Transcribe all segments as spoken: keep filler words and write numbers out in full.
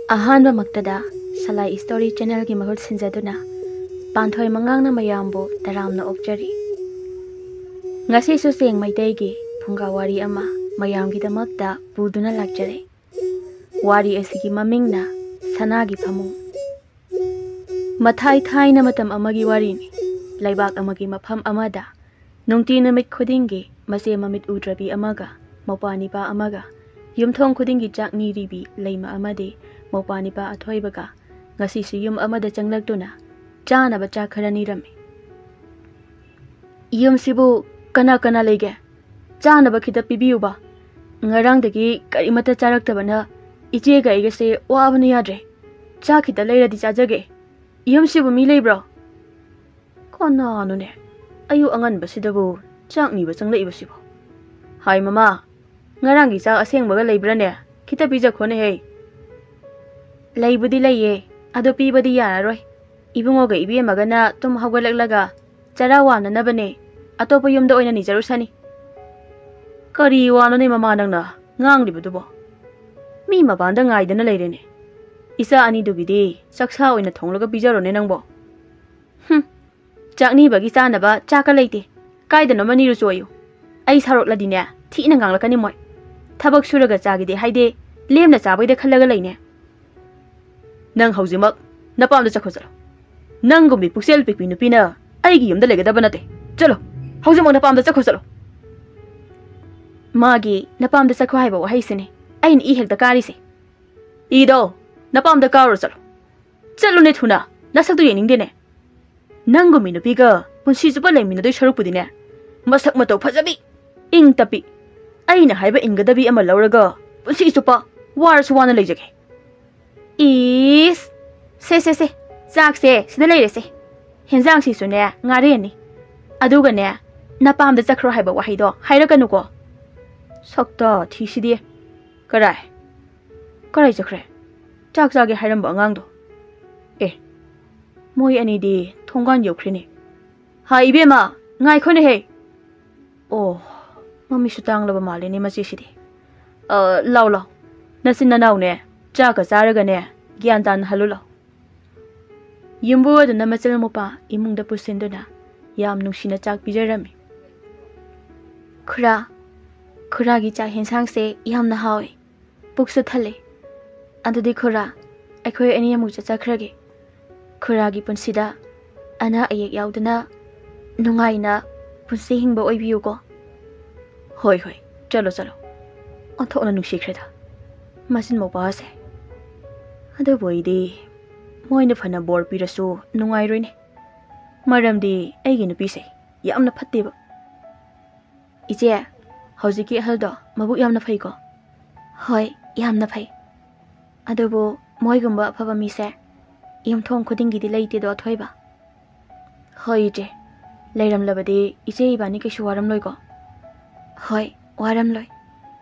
ꯑꯍꯥꯟꯕꯃꯛꯇꯗ ꯁꯂꯥꯏ story ꯆꯦꯅꯦꯜꯒꯤ ꯃꯍꯨꯠ ꯁꯤꯟꯖꯗꯨꯅ ꯄꯥꯟꯊꯣꯏ ꯃꯉꯥꯡꯅ ꯃꯌꯥꯝꯕꯨ ꯇꯔꯥꯝꯅ ꯑꯣꯛꯆꯔꯤ꯫ ꯉꯁꯤꯁꯨ ꯆꯦꯡ ꯃꯩꯇꯩꯒꯤ ꯐꯨꯡꯒꯥ ꯋꯥꯔꯤ ꯑꯃ ꯃꯌꯥꯝꯒꯤꯗꯃꯛꯇ ꯄꯨꯗꯨꯅ ꯂꯥꯛꯆꯔꯦ꯫ ꯋꯥꯔꯤ ꯑꯁꯤꯒꯤ ꯃꯃꯤꯡꯅ ꯁꯅꯥꯒꯤ ꯐꯃꯨꯡ꯫ ꯃꯊꯥꯏ ꯊꯥꯏꯅ ꯃꯇꯝ ꯑꯃꯒꯤ ꯋꯥꯔꯤꯅꯤ꯫ ꯂꯩꯕꯥꯛ ꯑꯃꯒꯤ ꯃꯐꯝ ꯑꯃꯗ ꯅꯨꯡꯇꯤ ꯅꯨꯃꯤꯠ ꯈꯨꯗꯤꯡꯒꯤ ꯃꯆꯦ ꯃꯃꯤꯠ ꯎꯗ꯭ꯔꯕꯤ ꯑꯃꯒ ꯃꯧꯄ꯭ꯋꯥ ꯅꯤꯄꯥ ꯑꯃꯒ ꯌꯨꯝꯊꯣꯡ ꯈꯨꯗꯤꯡꯒꯤ ꯆꯥꯛ ꯅꯤꯔꯤꯕꯤ ꯂꯩꯃ ꯑꯃꯗꯤ ꯃꯧꯄ꯭ꯋꯥ ꯅꯤꯄꯥ ꯑꯊꯣꯏꯕꯒ ꯉꯁꯤꯁꯨ ꯌꯨꯝ ꯑꯃꯗ ꯆꯪꯂꯛꯇꯨꯅ ꯆꯥꯅꯕ ꯆꯥꯛ ꯈꯔ ꯅꯤꯔꯝꯃꯤ꯫ "ꯌꯨꯝꯁꯤꯕꯨ ꯀꯅꯥ ꯀꯅꯥ ꯂꯩꯒꯦ? ꯆꯥꯅꯕ ꯈꯤꯇ ꯄꯤꯕꯤꯌꯨꯕ꯫ ꯉꯔꯥꯡꯗꯒꯤ ꯀꯔꯤꯃꯠꯇ ꯆꯥꯔꯛꯇꯕꯅ ꯏꯆꯦꯒ ꯑꯩꯒꯁꯦ ꯋꯥꯕꯅ ꯌꯥꯗ꯭ꯔꯦ꯫ ꯆꯥꯛ ꯈꯤꯇ ꯂꯩꯔꯗꯤ ꯆꯥꯖꯒꯦ꯫ ꯌꯨꯝꯁꯤꯕꯨ ꯃꯤ ꯂꯩꯕ꯭ꯔꯣ?" "ꯀꯅꯥꯅꯣꯅꯦ ꯑꯌꯨꯛ ꯑꯉꯟꯕꯁꯤꯗꯕꯨ ꯆꯥꯛ ꯅꯤꯕ ꯆꯪꯂꯛꯏꯕꯁꯤꯕꯣ? ꯍꯥꯏ ꯃꯃꯥ, ꯉꯔꯥꯡꯒꯤ ꯆꯥꯛ ꯑꯁꯦꯡꯕꯒ ꯂꯩꯕ꯭ꯔꯥꯅꯦ? ꯈꯤꯇ ꯄꯤꯖꯈꯣꯅꯦꯍꯦ꯫" "ꯂꯩꯕꯨꯗꯤ ꯂꯩꯌꯦ, ꯑꯗꯣ ꯄꯤꯕꯗꯤ ꯌꯥꯔꯔꯣꯏ꯫ ꯏꯕꯨꯡꯉꯣꯒ ꯏꯕꯦꯝꯃꯒꯅ ꯇꯨꯝ ꯍꯧꯒꯠꯂꯛꯂꯒ ꯆꯔꯥ ꯋꯥꯟꯅꯅꯕꯅꯦ, ꯑꯇꯣꯞꯄ ꯌꯨꯝꯗ ꯑꯣꯏꯅ ꯅꯤꯖꯔꯨꯁꯅꯤ꯫" "ꯀꯔꯤ ꯋꯥꯅꯣꯅꯦ ꯃꯃꯥ ꯅꯪꯅ ꯉꯥꯡꯂꯤꯕꯗꯨꯕꯣ? ꯃꯤ ꯃꯄꯥꯟꯗ ꯉꯥꯏꯗꯅ ꯂꯩꯔꯦꯅꯦ꯫ ꯏꯆꯥ ꯑꯅꯤꯗꯨꯒꯤꯗꯤ ꯆꯥꯛꯁꯥ ꯑꯣꯏꯅ ꯊꯣꯡꯂꯒ ꯄꯤꯖꯔꯣꯅꯦ ꯅꯪꯕꯣ꯫" "ꯍꯨꯝ, ꯆꯥꯛꯅꯤꯕꯒꯤ ꯆꯥꯅꯕ ꯆꯥꯛꯀ ꯂꯩꯇꯦ꯫ ꯀꯥꯏꯗꯅꯣꯃ ꯅꯤꯔꯨꯆꯣꯌꯨ꯫ ꯑꯩ ꯁꯥꯎꯔꯛꯂꯗꯤꯅꯦ ꯊꯤꯅ ꯉꯥꯡꯂꯛꯀꯅꯤ ꯃꯣꯏ꯫ ꯊꯕꯛ ꯁꯨꯔꯒ ꯆꯥꯒꯦꯗꯤ ꯍꯥꯏꯗꯦ, ꯂꯦꯝꯅ ꯆꯥꯕꯩꯗ ꯈꯜꯂꯒ ꯂꯩꯅꯦ꯫" "ꯅꯪ ꯍꯧꯖꯤꯛꯃꯛ ꯅꯄꯥꯝꯗ ꯆꯠꯈ꯭ꯔꯣ ꯆꯠꯂꯣ꯫ ꯅꯪꯒꯨꯝꯕꯤ ꯄꯨꯛꯆꯦꯜ ꯄꯤꯛꯄꯤ ꯅꯨꯄꯤꯅ ꯑꯩꯒꯤ ꯌꯨꯝꯗ ꯂꯩꯒꯗꯕ ꯅꯠꯇꯦ꯫ ꯆꯠꯂꯣ, ꯍꯧꯖꯤꯛꯃꯛ ꯅꯄꯥꯝꯗ ꯆꯠꯈ꯭ꯔꯣ ꯆꯠꯂꯣ꯫" ꯃꯥꯒꯤ "ꯅꯄꯥꯝꯗ ꯆꯠꯈ꯭ꯔꯣ" ꯍꯥꯏꯕ ꯋꯥꯍꯩꯁꯤꯅꯤ ꯑꯩꯅ ꯏ ꯍꯦꯛꯇ ꯀꯥꯔꯤꯁꯦ꯫ "ꯏꯗꯣ, ꯅꯄꯥꯝꯗ ꯀꯥꯔꯨꯔꯣ ꯆꯠꯂꯣ꯫ ꯆꯠꯂꯨꯅꯦ ꯊꯨꯅ, ꯅꯁꯛꯇꯨ ꯌꯦꯡꯅꯤꯡꯗꯦꯅꯦ꯫ ꯅꯪꯒꯨꯝꯕꯤ ꯅꯨꯄꯤꯒ ꯄꯨꯟꯁꯤ ꯆꯨꯞꯄ ꯂꯩꯃꯤꯟꯅꯗꯣꯏ ꯁꯔꯨꯛꯄꯨꯗꯤꯅꯦ, ꯃꯁꯛ ꯃꯇꯧ ꯐꯖꯕꯤ, ꯏꯪ ꯇꯞꯄꯤ, ꯑꯩꯅ ꯍꯥꯏꯕ ꯏꯟꯒꯗꯕꯤ ꯑꯃ ꯂꯧꯔꯒ ꯄꯨꯟꯁꯤ ꯆꯨꯞꯄ ꯋꯥꯔꯁꯨ ꯋꯥꯅ ꯂꯩꯖꯒꯦ꯫" "ꯏꯁ, ꯁꯦ ꯁꯦ ꯁꯦ, ꯆꯥꯛꯁꯦ ꯁꯤꯗ ꯂꯩꯔꯦꯁꯦ꯫ ꯍꯦꯟꯖꯥꯡꯁꯤꯁꯨꯅꯦ ꯉꯥꯔꯦꯟꯅꯤ꯫ ꯑꯗꯨꯒꯅꯦ, ꯅꯄꯥꯝꯗ ꯆꯠꯈ꯭ꯔꯣ ꯍꯥꯏꯕ ꯋꯥꯍꯩꯗꯣ ꯍꯥꯏꯔꯛꯀꯅꯨꯀꯣ꯫" "ꯁꯛꯇ ꯊꯤꯁꯤꯗꯤ꯫ ꯀꯔꯥꯏ? ꯀꯔꯥꯏ ꯆꯠꯈ꯭ꯔꯦ? ꯆꯥꯛ ꯆꯥꯒꯦ ꯍꯥꯏꯔꯝꯕ ꯑꯉꯥꯡꯗꯣ? ꯑꯦ, ꯃꯣꯏ ꯑꯅꯤꯗꯤ ꯊꯣꯡꯒꯥꯟ ꯌꯧꯈ꯭ꯔꯦꯅꯦ꯫ ꯍꯥ, ꯏꯕꯦꯝꯃ, ꯉꯥꯏꯈꯣꯅꯦꯍꯦ꯫ ꯑꯣ, ꯃꯃꯤꯠꯁꯨ ꯇꯥꯡꯂꯕ ꯃꯥꯜꯂꯦꯅꯦ ꯃꯆꯦꯁꯤꯗꯤ꯫ ꯑ, ꯂꯥꯎ, ꯂꯥꯎ, ꯅꯆꯤꯟ ꯅꯅꯥꯎꯅꯦ ꯆꯥꯛꯀ ꯆꯥꯔꯒꯅꯦ, ꯒ꯭ꯌꯥꯟ ꯇꯥꯅ ꯍꯜꯂꯨ ꯂꯥꯎ꯫ ꯌꯨꯝꯕꯨ ꯑꯗꯨꯅ ꯃꯆꯜ ꯃꯧꯄꯥ ꯏꯃꯨꯡꯗ ꯄꯨꯁꯤꯟꯗꯨꯅ ꯌꯥꯝ ꯅꯨꯡꯁꯤꯅ ꯆꯥꯛ ꯄꯤꯖꯔꯝꯃꯤ꯫ "ꯈꯨꯔꯥ, ꯈꯨꯔꯥꯒꯤ ꯆꯥꯛ ꯌꯦꯟꯁꯥꯡꯁꯦ ꯌꯥꯝꯅ ꯍꯥꯎꯏ꯫ ꯄꯨꯛꯁꯨ ꯊꯜꯂꯦ꯫ ꯑꯗꯨꯗꯤ ꯈꯨꯔꯥ, ꯑꯩꯈꯣꯏ ꯑꯅꯤ ꯑꯃꯨꯛ ꯆꯠꯆꯈ꯭ꯔꯒꯦ꯫ ꯈꯨꯔꯥꯒꯤ ꯄꯨꯟꯁꯤꯗ ꯑꯅꯥ ꯑꯌꯦꯛ ꯌꯥꯎꯗꯅ ꯅꯨꯡꯉꯥꯏꯅ ꯄꯨꯟꯁꯤ ꯍꯤꯡꯕ ꯑꯣꯏꯕꯤꯌꯨꯀꯣ꯫" "ꯍꯣꯏ, ꯍꯣꯏ, ꯆꯠꯂꯣ, ꯆꯠꯂꯣ꯫" ꯑꯣꯟꯊꯣꯛꯅ ꯅꯨꯡꯁꯤꯈ꯭ꯔꯦꯗ ꯃꯆꯤꯟ ꯃꯧꯄꯥꯁꯦ꯫ ꯑꯗꯨꯕꯨ ꯑꯩꯗꯤ ꯃꯣꯏꯅ ꯐꯅ ꯕꯣꯔ ꯄꯤꯔꯁꯨ ꯅꯨꯡꯉꯥꯏꯔꯣꯏꯅꯦ꯫ ꯃꯔꯝꯗꯤ ꯑꯩꯒꯤ ꯅꯨꯄꯤꯁꯦ ꯌꯥꯝꯅ ꯐꯠꯇꯦꯕ꯫ "ꯏꯆꯦ, ꯍꯧꯖꯤꯛꯀꯤ ꯑꯍꯜꯗꯣ ꯃꯕꯨꯛ ꯌꯥꯝꯅ ꯐꯩꯀꯣ?" "ꯍꯣꯏ, ꯌꯥꯝꯅ ꯐꯩ꯫ ꯑꯗꯨꯕꯨ ꯃꯣꯏꯒꯨꯝꯕ ꯑꯐꯕ ꯃꯤꯁꯦ ꯌꯨꯝꯊꯣꯡ ꯈꯨꯗꯤꯡꯒꯤꯗꯤ ꯂꯩꯇꯦꯗꯣ, ꯑꯊꯣꯏꯕ꯫" "ꯍꯣꯏ ꯏꯆꯦ, ꯂꯩꯔꯝꯂꯕꯗꯤ ꯏꯆꯦ ꯏꯕꯥꯅꯤ ꯀꯩꯁꯨ ꯋꯥꯔꯝꯂꯣꯏꯀꯣ?" "ꯍꯣꯏ, ꯋꯥꯔꯝꯂꯣꯏ꯫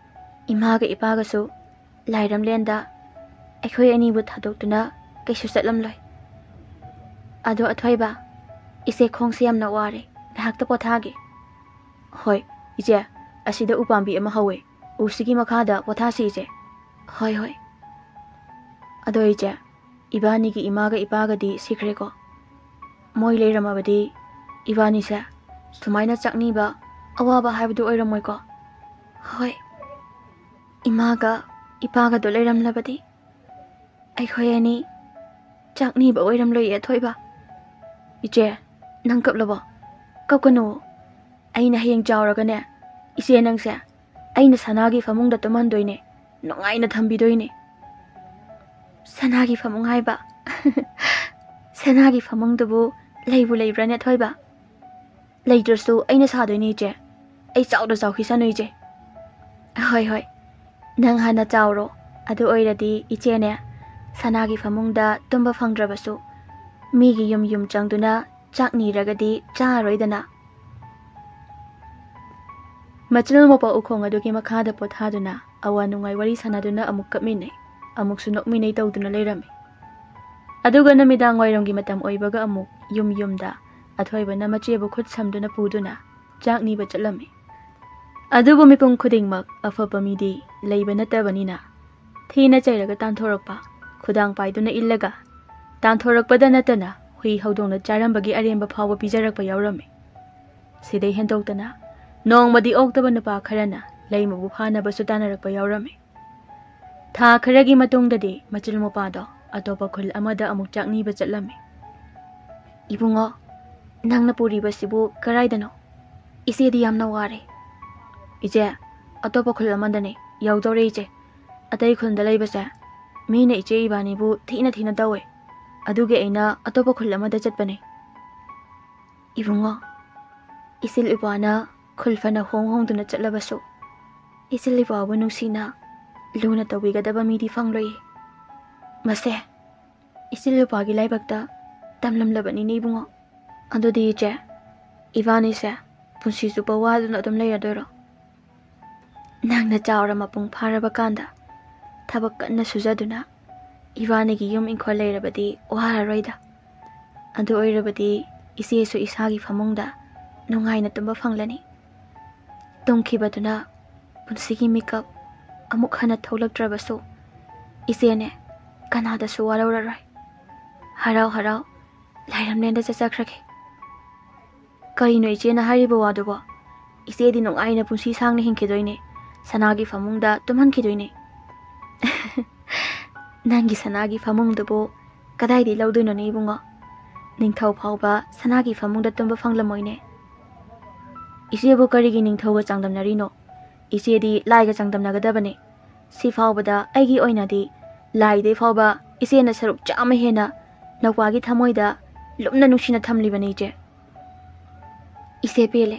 ꯏꯃꯥꯒ ꯏꯄꯥꯒꯁꯨ ꯂꯥꯏꯔꯝꯂꯦꯟꯗ ꯑꯩꯈꯣꯏ ꯑꯅꯤꯕꯨ ꯊꯥꯗꯣꯛꯇꯨꯅ ꯀꯩꯁꯨ ꯆꯠꯂꯝꯂꯣꯏ꯫ ꯑꯗꯣ ꯑꯊꯣꯏꯕ, ꯏꯆꯦ ꯈꯣꯡꯁꯦ ꯌꯥꯝꯅ ꯋꯥꯔꯦ, ꯉꯥꯏꯍꯥꯛꯇ ꯄꯣꯊꯥꯒꯦ꯫" "ꯍꯣꯏ ꯏꯆꯦ, ꯑꯁꯤꯗ ꯎꯄꯥꯝꯕꯤ ꯑꯃ ꯍꯧꯋꯦ, ꯎꯁꯤꯒꯤ ꯃꯈꯥꯗ ꯄꯣꯊꯥꯁꯤ ꯏꯆꯦ꯫" "ꯍꯣꯏ, ꯍꯣꯏ꯫ ꯑꯗꯣ ꯏꯆꯦ, ꯏꯕꯥꯅꯤꯒꯤ ꯏꯃꯥꯒ ꯏꯄꯥꯒꯗꯤ ꯁꯤꯈ꯭ꯔꯦꯀꯣ꯫ ꯃꯣꯏ ꯂꯩꯔꯝꯃꯕꯗꯤ ꯏꯕꯥꯅꯤꯁꯦ ꯁꯨꯃꯥꯏꯅ ꯆꯥꯛꯅꯤꯕ, ꯑꯋꯥꯕ ꯍꯥꯏꯕꯗꯨ ꯑꯣꯏꯔꯝꯃꯣꯏꯀꯣ?" "ꯍꯣꯏ, ꯏꯃꯥꯒ ꯏꯄꯥꯒꯗꯣ ꯂꯩꯔꯝꯂꯕꯗꯤ ꯑꯩꯈꯣꯏ ꯑꯅꯤ ꯆꯥꯛꯅꯤꯕ ꯑꯣꯏꯔꯝꯂꯣꯏꯌꯦ, ꯑꯊꯣꯏꯕ꯫" "ꯏꯆꯦ, ꯅꯪ ꯀꯞꯂꯕꯣ? ꯀꯞꯀꯅꯨ꯫ ꯑꯩꯅ ꯍꯌꯦꯡ ꯆꯥꯎꯔꯒꯅꯦ, ꯏꯆꯦ ꯅꯪꯁꯦ ꯑꯩꯅ ꯁꯅꯥꯒꯤ ꯐꯃꯨꯡꯗ ꯇꯨꯝꯍꯟꯗꯣꯏꯅꯦ, ꯅꯨꯡꯉꯥꯏꯅ ꯊꯝꯕꯤꯗꯣꯏꯅꯦ꯫" "ꯁꯅꯥꯒꯤ ꯐꯃꯨꯡ ꯍꯥꯏꯕ? ꯁꯅꯥꯒꯤ ꯐꯃꯨꯡꯗꯨꯕꯨ ꯂꯩꯕꯨ ꯂꯩꯕ꯭ꯔꯥꯅꯦ, ꯑꯊꯣꯏꯕ?" "ꯂꯩꯇ꯭ꯔꯁꯨ ꯑꯩꯅ ꯁꯥꯗꯣꯏꯅꯦ ꯏꯆꯦ꯫ ꯑꯩ ꯆꯥꯎꯗ ꯆꯥꯎꯈꯤꯁꯅꯨ ꯏꯆꯦ꯫" "ꯍꯣꯏ, ꯍꯣꯏ, ꯅꯪ ꯍꯥꯟꯅ ꯆꯥꯎꯔꯣ꯫ ꯑꯗꯨ ꯑꯣꯏꯔꯗꯤ ꯏꯆꯦꯅꯦ, ꯁꯅꯥꯒꯤ ꯐꯃꯨꯡꯗ ꯇꯨꯝꯕ ꯐꯪꯗ꯭ꯔꯕꯁꯨ ꯃꯤꯒꯤ ꯌꯨꯝ ꯌꯨꯝ ꯆꯪꯗꯨꯅ ꯆꯥꯛ ꯅꯤꯔꯒꯗꯤ ꯆꯥꯔꯔꯣꯏꯗꯅ꯫" ꯃꯆꯤꯟ ꯃꯧꯄꯥ ꯎꯈꯣꯡ ꯑꯗꯨꯒꯤ ꯃꯈꯥꯗ ꯄꯣꯊꯥꯗꯨꯅ ꯑꯋꯥ ꯅꯨꯡꯉꯥꯏ ꯋꯥꯔꯤ ꯁꯥꯟꯅꯗꯨꯅ ꯑꯃꯨꯛ ꯀꯞꯃꯤꯟꯅꯩ, ꯑꯃꯨꯛꯁꯨ ꯅꯣꯛꯃꯤꯟꯅꯩ ꯇꯧꯗꯨꯅ ꯂꯩꯔꯝꯃꯤ꯫ ꯑꯗꯨꯒ ꯅꯨꯃꯤꯗꯥꯡ ꯋꯥꯏꯔꯝꯒꯤ ꯃꯇꯝ ꯑꯣꯏꯕꯒ ꯑꯃꯨꯛ ꯌꯨꯝ ꯌꯨꯝꯗ ꯑꯊꯣꯏꯕꯅ ꯃꯆꯦꯕꯨ ꯈꯨꯠ ꯁꯝꯗꯨꯅ ꯄꯨꯗꯨꯅ ꯆꯥꯛ ꯅꯤꯕ ꯆꯠꯂꯝꯃꯤ꯫ ꯑꯗꯨꯕꯨ ꯃꯤꯄꯨꯝ ꯈꯨꯗꯤꯡꯃꯛ ꯑꯐꯕ ꯃꯤꯗꯤ ꯂꯩꯕ ꯅꯠꯇꯕꯅꯤꯅ, ꯊꯤꯅ ꯆꯩꯔꯒ ꯇꯥꯟꯊꯣꯔꯛꯄ, ꯈꯨꯗꯥꯡ ꯄꯥꯏꯗꯨꯅ ꯏꯜꯂꯒ ꯇꯥꯟꯊꯣꯔꯛꯄꯗ ꯅꯠꯇꯅ ꯍꯨꯏ ꯍꯧꯗꯣꯡꯅ ꯆꯥꯔꯝꯕꯒꯤ ꯑꯔꯦꯝꯕ ꯐꯥꯎꯕ ꯄꯤꯖꯔꯛꯄ ꯌꯥꯎꯔꯝꯃꯤ꯫ ꯁꯤꯗꯩ ꯍꯦꯟꯗꯣꯛꯇꯅ ꯅꯣꯡꯃꯗꯤ ꯑꯣꯛꯇꯕ ꯅꯨꯄꯥ ꯈꯔꯅ ꯂꯩꯃꯕꯨ ꯐꯥꯅꯕꯁꯨ ꯇꯥꯟꯅꯔꯛꯄ ꯌꯥꯎꯔꯝꯃꯤ꯫ ꯊꯥ ꯈꯔꯒꯤ ꯃꯇꯨꯡꯗꯗꯤ ꯃꯆꯤꯜ ꯃꯧꯄꯥꯗꯣ ꯑꯇꯣꯞꯄ ꯈꯨꯜ ꯑꯃꯗ ꯑꯃꯨꯛ ꯆꯥꯛ ꯅꯤꯕ ꯆꯠꯂꯝꯃꯤ꯫ "ꯏꯕꯨꯡꯉꯣ, ꯅꯪꯅ ꯄꯨꯔꯤꯕꯁꯤꯕꯨ ꯀꯔꯥꯏꯗꯅꯣ? ꯏꯆꯦꯗꯤ ꯌꯥꯝꯅ ꯋꯥꯔꯦ꯫" "ꯏꯆꯦ, ꯑꯇꯣꯞꯄ ꯈꯨꯜ ꯑꯃꯗꯅꯦ, ꯌꯧꯗꯧꯔꯦ ꯏꯆꯦ꯫ ꯑꯇꯩ ꯈꯨꯜꯗ ꯂꯩꯕꯁꯦ ꯃꯤꯅ ꯏꯆꯦ ꯏꯕꯥꯅꯤꯕꯨ ꯊꯤꯅ ꯊꯤꯅ ꯇꯧꯋꯦ꯫ ꯑꯗꯨꯒꯤ ꯑꯩꯅ ꯑꯇꯣꯞꯄ ꯈꯨꯜ ꯑꯃꯗ ꯆꯠꯄꯅꯦ꯫" "ꯏꯕꯨꯡꯉꯣ, ꯏꯆꯤꯜ ꯏꯄ꯭ꯋꯥꯅ ꯈꯨꯜ ꯐꯅ ꯍꯣꯡ ꯍꯣꯡꯗꯨꯅ ꯆꯠꯂꯕꯁꯨ, ꯏꯆꯤꯜ ꯏꯄ꯭ꯋꯥꯕꯨ ꯅꯨꯡꯁꯤꯅ ꯂꯨꯅ ꯇꯧꯕꯤꯒꯗꯕ ꯃꯤꯗꯤ ꯐꯪꯂꯣꯏꯌꯦ꯫ ꯃꯁꯦ ꯏꯆꯤꯜ ꯏꯄ꯭ꯋꯥꯒꯤ ꯂꯥꯏꯕꯛꯇ ꯇꯝꯂꯝꯂꯕꯅꯤꯅꯦ ꯏꯕꯨꯡꯉꯣ꯫ ꯑꯗꯨꯗꯤ ꯏꯆꯦ, ꯏꯕꯥꯅꯤꯁꯦ ꯄꯨꯟꯁꯤ ꯆꯨꯞꯄ ꯋꯥꯗꯨꯅ ꯑꯗꯨꯝ ꯂꯩꯔꯗꯣꯏꯔꯣ? ꯅꯪꯅ ꯆꯥꯎꯔ ꯃꯄꯨꯡ ꯐꯥꯔꯕ ꯀꯥꯟꯗ ꯊꯕꯛ ꯀꯟꯅ ꯁꯨꯖꯗꯨꯅ ꯏꯕꯥꯅꯤꯒꯤ ꯌꯨꯝ ꯏꯪꯈꯣꯜ ꯂꯩꯔꯕꯗꯤ ꯋꯥꯔꯔꯣꯏꯗ꯫ ꯑꯗꯨ ꯑꯣꯏꯔꯕꯗꯤ ꯏꯆꯦꯁꯨ ꯏꯁꯥꯒꯤ ꯐꯃꯨꯡꯗ ꯅꯨꯡꯉꯥꯏꯅ ꯇꯨꯝꯕ ꯐꯪꯂꯅꯤ꯫ ꯇꯨꯝꯈꯤꯕꯗꯨꯅ ꯄꯨꯟꯁꯤꯒꯤ ꯃꯤꯀꯞ ꯑꯃꯨꯛ ꯍꯟꯅ ꯊꯣꯛꯂꯛꯇ꯭ꯔꯕꯁꯨ, ꯏꯆꯦꯅꯦ ꯀꯅꯥꯗꯁꯨ ꯋꯥꯔꯧꯔꯔꯣꯏ꯫ ꯍꯔꯥꯎ ꯍꯔꯥꯎ ꯂꯥꯏꯔꯝꯂꯦꯟꯗ ꯆꯠꯆꯈ꯭ꯔꯒꯦ꯫" "ꯀꯔꯤꯅꯣ ꯏꯆꯦꯅ ꯍꯥꯏꯔꯤꯕ ꯋꯥꯗꯨꯕꯣ? ꯏꯆꯦꯗꯤ ꯅꯨꯡꯉꯥꯏꯅ ꯄꯨꯟꯁꯤ ꯁꯥꯡꯅ ꯍꯤꯡꯈꯤꯗꯣꯏꯅꯦ, ꯁꯅꯥꯒꯤ ꯐꯃꯨꯡꯗ ꯇꯨꯝꯍꯟꯈꯤꯗꯣꯏꯅꯦ꯫" "ꯅꯪꯒꯤ ꯁꯅꯥꯒꯤ ꯐꯃꯨꯡꯗꯨꯕꯨ ꯀꯗꯥꯏꯗꯒꯤ ꯂꯧꯗꯣꯏꯅꯣꯅꯦ ꯏꯕꯨꯡꯉꯣ? ꯅꯤꯡꯊꯧ ꯐꯥꯎꯕ ꯁꯅꯥꯒꯤ ꯐꯃꯨꯡꯗ ꯇꯨꯝꯕ ꯐꯪꯂꯝꯃꯣꯏꯅꯦ꯫" "ꯏꯆꯦꯕꯨ ꯀꯔꯤꯒꯤ ꯅꯤꯡꯊꯧꯒ ꯆꯥꯡꯗꯝꯅꯔꯤꯅꯣ? ꯏꯆꯦꯗꯤ ꯂꯥꯏꯒ ꯆꯥꯡꯗꯝꯅꯒꯗꯕꯅꯦ꯫ ꯁꯤ ꯐꯥꯎꯕꯗ ꯑꯩꯒꯤ ꯑꯣꯏꯅꯗꯤ ꯂꯥꯏꯗꯩ ꯐꯥꯎꯕ ꯏꯆꯦꯅ ꯁꯔꯨꯛ ꯆꯥꯝꯃ ꯍꯦꯟꯅ ꯅꯧꯄꯥꯒꯤ ꯊꯃꯣꯏꯗ ꯂꯨꯝꯅ ꯅꯨꯡꯁꯤꯅ ꯊꯝꯂꯤꯕꯅꯤ ꯏꯆꯦ꯫" "ꯏꯆꯦ ꯄꯦꯜꯂꯦ꯫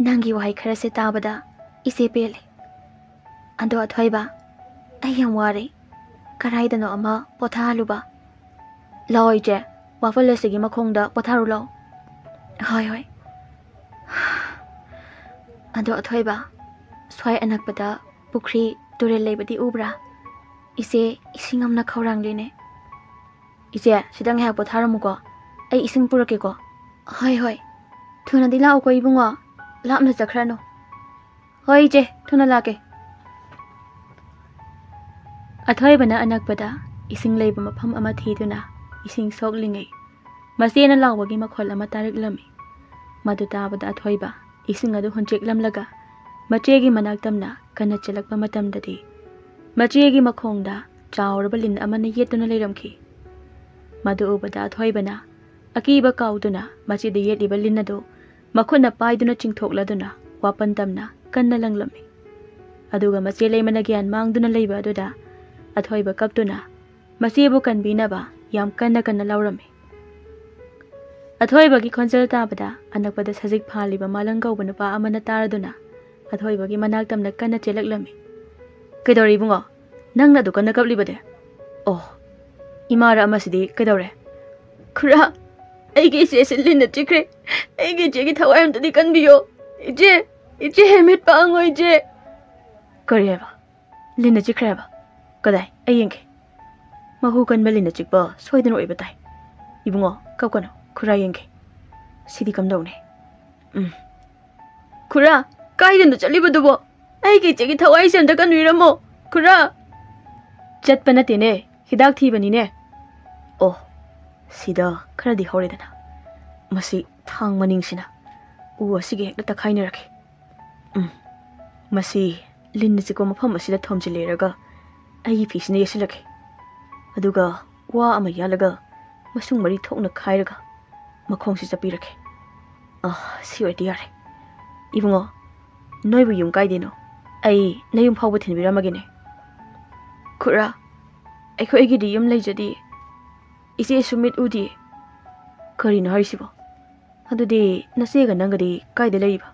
ꯅꯪꯒꯤ ꯋꯥꯍꯩ ꯈꯔꯁꯦ ꯇꯥꯕꯗ ꯏꯆꯦ ꯄꯦꯜꯂꯦ꯫ ꯑꯗꯣ ꯑꯊꯣꯏꯕ, ꯑꯩ ꯌꯥꯝ ꯋꯥꯔꯦ꯫ ꯀꯗꯥꯏꯗꯅꯣ ꯑꯃ ꯄꯣꯊꯥꯍꯜꯂꯨꯕ꯫" "ꯂꯥꯛꯑꯣ ꯏꯆꯦ, ꯋꯥꯄꯜ ꯑꯁꯤꯒꯤ ꯃꯈꯣꯡꯗ ꯄꯣꯊꯥꯔꯨ ꯂꯥꯛꯑꯣ꯫" "ꯍꯣꯏ, ꯍꯣꯏ꯫" "ꯑꯗꯣ ꯑꯊꯣꯏꯕ, ꯁ꯭ꯋꯥꯏ ꯑꯅꯛꯄꯗ ꯄꯨꯈ꯭ꯔꯤ, ꯇꯨꯔꯦꯜ ꯂꯩꯕꯗꯤ ꯎꯕ꯭ꯔꯥ? ꯏꯆꯦ, ꯏꯁꯤꯡ ꯑꯃꯅ ꯈꯧꯔꯥꯡꯂꯤꯅꯦ꯫" "ꯏꯆꯦ, ꯁꯤꯗ ꯉꯥꯏꯍꯥꯛ ꯄꯣꯊꯥꯔꯝꯃꯨꯀꯣ, ꯑꯩ ꯏꯁꯤꯡ ꯄꯨꯔꯛꯀꯦꯀꯣ꯫" "ꯍꯣꯏ, ꯍꯣꯏ꯫ ꯊꯨꯅꯗꯤ ꯂꯥꯛꯎꯀꯣ ꯏꯕꯨꯡꯉꯣ, ꯂꯥꯞꯅ ꯆꯠꯈ꯭ꯔꯅꯨ꯫" "ꯍꯣꯏ ꯏꯆꯦ, ꯊꯨꯅ ꯂꯥꯛꯀꯦ꯫" ꯑꯊꯣꯏꯕꯅ ꯑꯅꯛꯄꯗ ꯏꯁꯤꯡ ꯂꯩꯕ ꯃꯐꯝ ꯑꯃ ꯊꯤꯗꯨꯅ ꯏꯁꯤꯡ ꯁꯣꯛꯂꯤꯉꯩ ꯃꯆꯦꯅ ꯂꯥꯎꯕꯒꯤ ꯃꯈꯣꯜ ꯑꯃ ꯇꯥꯔꯛꯂꯝꯃꯤ꯫ ꯃꯗꯨ ꯇꯥꯕꯗ ꯑꯊꯣꯏꯕ ꯏꯁꯤꯡ ꯑꯗꯨ ꯍꯨꯟꯆꯦꯛꯂꯝꯂꯒ ꯃꯆꯦꯒꯤ ꯃꯅꯥꯛ ꯇꯝꯅ ꯀꯟꯅ ꯆꯦꯜꯂꯛꯄ ꯃꯇꯝꯗꯗꯤ ꯃꯆꯦꯒꯤ ꯃꯈꯣꯡꯗ ꯆꯥꯎꯔꯕ ꯂꯤꯟ ꯑꯃꯅ ꯌꯦꯠꯇꯨꯅ ꯂꯩꯔꯝꯈꯤ꯫ ꯃꯗꯨ ꯎꯕꯗ ꯑꯊꯣꯏꯕꯅ ꯑꯀꯤꯕ ꯀꯥꯎꯗꯨꯅ ꯃꯆꯦꯗ ꯌꯦꯠꯂꯤꯕ ꯂꯤꯟ ꯑꯗꯨ ꯃꯈꯨꯠꯅ ꯄꯥꯏꯗꯨꯅ ꯆꯤꯡꯊꯣꯛꯂꯗꯨꯅ ꯋꯥꯄꯟ ꯇꯝꯅ ꯀꯟꯅ ꯂꯪꯂꯝꯃꯤ꯫ ꯑꯗꯨꯒ ꯃꯆꯦ ꯂꯩꯃꯅ ꯒ꯭ꯌꯥꯟ ꯃꯥꯡꯗꯨꯅ ꯂꯩꯕ ꯑꯗꯨꯗ ꯑꯊꯣꯏꯕ ꯀꯞꯇꯨꯅ ꯃꯆꯦꯕꯨ ꯀꯟꯕꯤꯅꯕ ꯌꯥꯝ ꯀꯟꯅ ꯀꯟꯅ ꯂꯥꯎꯔꯝꯃꯤ꯫ ꯑꯊꯣꯏꯕꯒꯤ ꯈꯣꯟꯖꯦꯜ ꯇꯥꯕꯗ ꯑꯅꯛꯄꯗ ꯁꯖꯤꯛ ꯐꯥꯜꯂꯤꯕ ꯃꯥꯂꯪ ꯀꯧꯕ ꯅꯨꯄꯥ ꯑꯃꯅ ꯇꯥꯔꯗꯨꯅ ꯑꯊꯣꯏꯕꯒꯤ ꯃꯅꯥꯛ ꯇꯝꯅ ꯀꯟꯅ ꯆꯦꯜꯂꯛꯂꯝꯃꯤ꯫ "ꯀꯩꯗꯧꯔꯦ ꯏꯕꯨꯡꯉꯣ? ꯅꯪꯅ ꯑꯗꯨ ꯀꯟꯅ ꯀꯞꯂꯤꯕꯗꯤ?" "ꯑꯣ, ꯏꯃꯥꯔ ꯑꯃꯁꯤꯗꯤ ꯀꯩꯗꯧꯔꯦ?" "ꯈꯨꯔꯥ, ꯑꯩꯒꯤ ꯏꯆꯦꯁꯤ ꯂꯤꯟꯅ ꯆꯤꯛꯈ꯭ꯔꯦ꯫ ꯑꯩꯒꯤ ꯏꯆꯦꯒꯤ ꯊꯋꯥꯏ ꯑꯝꯇꯗꯤ ꯀꯟꯕꯤꯌꯣ꯫ ꯏꯆꯦ, ꯏꯆꯦ, ꯃꯤꯠ ꯄꯥꯡꯉꯣ ꯏꯆꯦ!" "ꯀꯔꯤ ꯍꯥꯏꯕ? ꯂꯤꯟꯅ ꯆꯤꯛꯈ꯭ꯔꯦ ꯍꯥꯏꯕ? ꯀꯗꯥꯏ? ꯑꯩ ꯌꯦꯡꯒꯦ꯫ ꯃꯍꯨ ꯀꯟꯕ ꯂꯤꯟꯅ ꯆꯤꯛꯄ ꯁꯣꯏꯗꯅ ꯑꯣꯏꯕ ꯇꯥꯏ꯫ ꯏꯕꯨꯡꯉꯣ, ꯀꯞꯀꯅꯨ, ꯈꯨꯔꯥ ꯌꯦꯡꯒꯦ꯫ ꯁꯤꯗꯤ ꯀꯝꯗꯧꯅꯤ? ꯎꯝ꯫ ꯈꯨꯔꯥ, ꯀꯥꯏꯗꯅꯣ ꯆꯠꯂꯤꯕꯗꯨꯕꯣ? ꯑꯩꯒꯤ ꯏꯆꯦꯒꯤ ꯊꯋꯥꯏꯁꯦ ꯑꯝꯇ ꯀꯟꯕꯤꯔꯝꯃꯣ, ꯈꯨꯔꯥ!" "ꯆꯠꯄ ꯅꯠꯇꯦꯅꯦ, ꯍꯤꯗꯥꯛ ꯊꯤꯕꯅꯤꯅꯦ꯫ ꯑꯣ, ꯁꯤꯗ ꯈꯔꯗꯤ ꯍꯧꯔꯦꯗꯅ꯫ ꯃꯁꯤ ꯊꯥꯡ ꯃꯅꯤꯡꯁꯤꯅ ꯎ ꯑꯁꯤꯒ ꯍꯦꯛꯇ ꯇꯛꯈꯥꯏꯅꯔꯛꯈꯤ꯫ ꯎꯝ, ꯃꯁꯤ ꯂꯤꯟꯅ ꯆꯤꯛꯄ ꯃꯐꯝ ꯑꯁꯤꯗ ꯊꯣꯝꯖꯤꯜꯂꯦꯔꯒ ꯑꯩꯒꯤ ꯐꯤꯁꯤꯅ ꯌꯦꯠꯁꯤꯜꯂꯛꯈꯤ꯫ ꯑꯗꯨꯒ ꯋꯥ ꯑꯃ ꯌꯥꯜꯂꯒ ꯃꯁꯨꯡ ꯃꯔꯤ ꯊꯣꯛꯅ ꯈꯥꯏꯔꯒ ꯃꯈꯣꯡꯁꯤ ꯆꯞꯄꯤꯔꯛꯈꯤ꯫ ꯑ, ꯁꯤ ꯑꯣꯏꯔꯗꯤ ꯌꯥꯔꯦ꯫ ꯏꯕꯨꯡꯉꯣ, ꯅꯣꯏꯕꯨ ꯌꯨꯝ ꯀꯥꯏꯗꯩꯅꯣ? ꯑꯩ ꯅꯌꯨꯝ ꯐꯥꯎꯕ ꯊꯤꯟꯕꯤꯔꯝꯃꯒꯦꯅꯦ꯫" "ꯈꯨꯔꯥ, ꯑꯩꯈꯣꯏꯒꯤꯗꯤ ꯌꯨꯝ ꯂꯩꯖꯗꯦ꯫ ꯏꯆꯦꯁꯨ ꯃꯤꯠ ꯎꯗꯦ꯫" "ꯀꯔꯤꯅꯣ ꯍꯥꯏꯔꯤꯁꯤꯕꯣ? ꯑꯗꯨꯗꯤ ꯅꯆꯦꯒ ꯅꯪꯒꯗꯤ ꯀꯥꯏꯗ ꯂꯩꯔꯤꯕ?"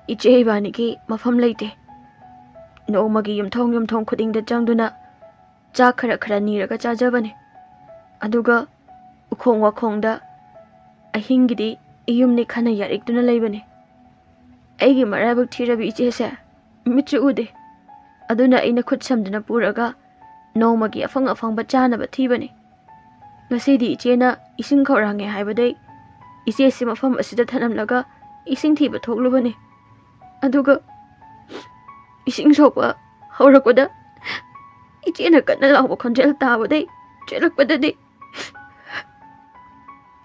"ꯏꯆꯦ ꯏꯕꯥꯅꯤꯒꯤ ꯃꯐꯝ ꯂꯩꯇꯦ꯫ ꯅꯣꯡꯃꯒꯤ ꯌꯨꯝꯊꯣꯡ ꯌꯨꯝꯊꯣꯡ ꯈꯨꯗꯤꯡꯗ ꯆꯪꯗꯨꯅ ꯆꯥꯛ ꯈꯔ ꯈꯔ ꯅꯤꯔꯒ ꯆꯥꯖꯕꯅꯤ꯫ ꯑꯗꯨꯒ ꯎꯈꯣꯡ ꯋꯥꯈꯣꯡꯗ ꯑꯍꯤꯡꯒꯤꯗꯤ ꯏꯌꯨꯝꯅꯤ ꯈꯅ ꯌꯥꯔꯤꯛꯇꯨꯅ ꯂꯩꯕꯅꯤ꯫ ꯑꯩꯒꯤ ꯃꯔꯥꯏꯕꯛ ꯊꯤꯔꯕꯤ ꯏꯆꯦꯁꯦ ꯃꯤꯠꯁꯨ ꯎꯗꯦ꯫ ꯑꯗꯨꯅ ꯑꯩꯅ ꯈꯨꯠ ꯁꯝꯗꯨꯅ ꯄꯨꯔꯒ ꯅꯣꯡꯃꯒꯤ ꯑꯐꯪ ꯑꯐꯪꯕ ꯆꯥꯅꯕ ꯊꯤꯕꯅꯤ꯫ ꯉꯁꯤꯗꯤ ꯏꯆꯦꯅ ꯏꯁꯤꯡ ꯈꯧꯔꯥꯡꯉꯦ ꯍꯥꯏꯕꯗꯩ ꯏꯆꯦꯁꯤ ꯃꯐꯝ ꯑꯁꯤꯗ ꯊꯅꯝꯂꯒ ꯏꯁꯤꯡ ꯊꯤꯕ ꯊꯣꯛꯂꯨꯕꯅꯤ꯫ ꯑꯗꯨꯒ ꯏꯁꯤꯡ ꯁꯣꯛꯄ ꯍꯧꯔꯛꯄꯗ ꯏꯆꯦꯅ ꯀꯟꯅ ꯂꯥꯎꯕ ꯈꯣꯟꯖꯦꯜ ꯇꯥꯕꯗꯩ ꯆꯦꯜꯂꯛꯄꯗꯗꯤ꯫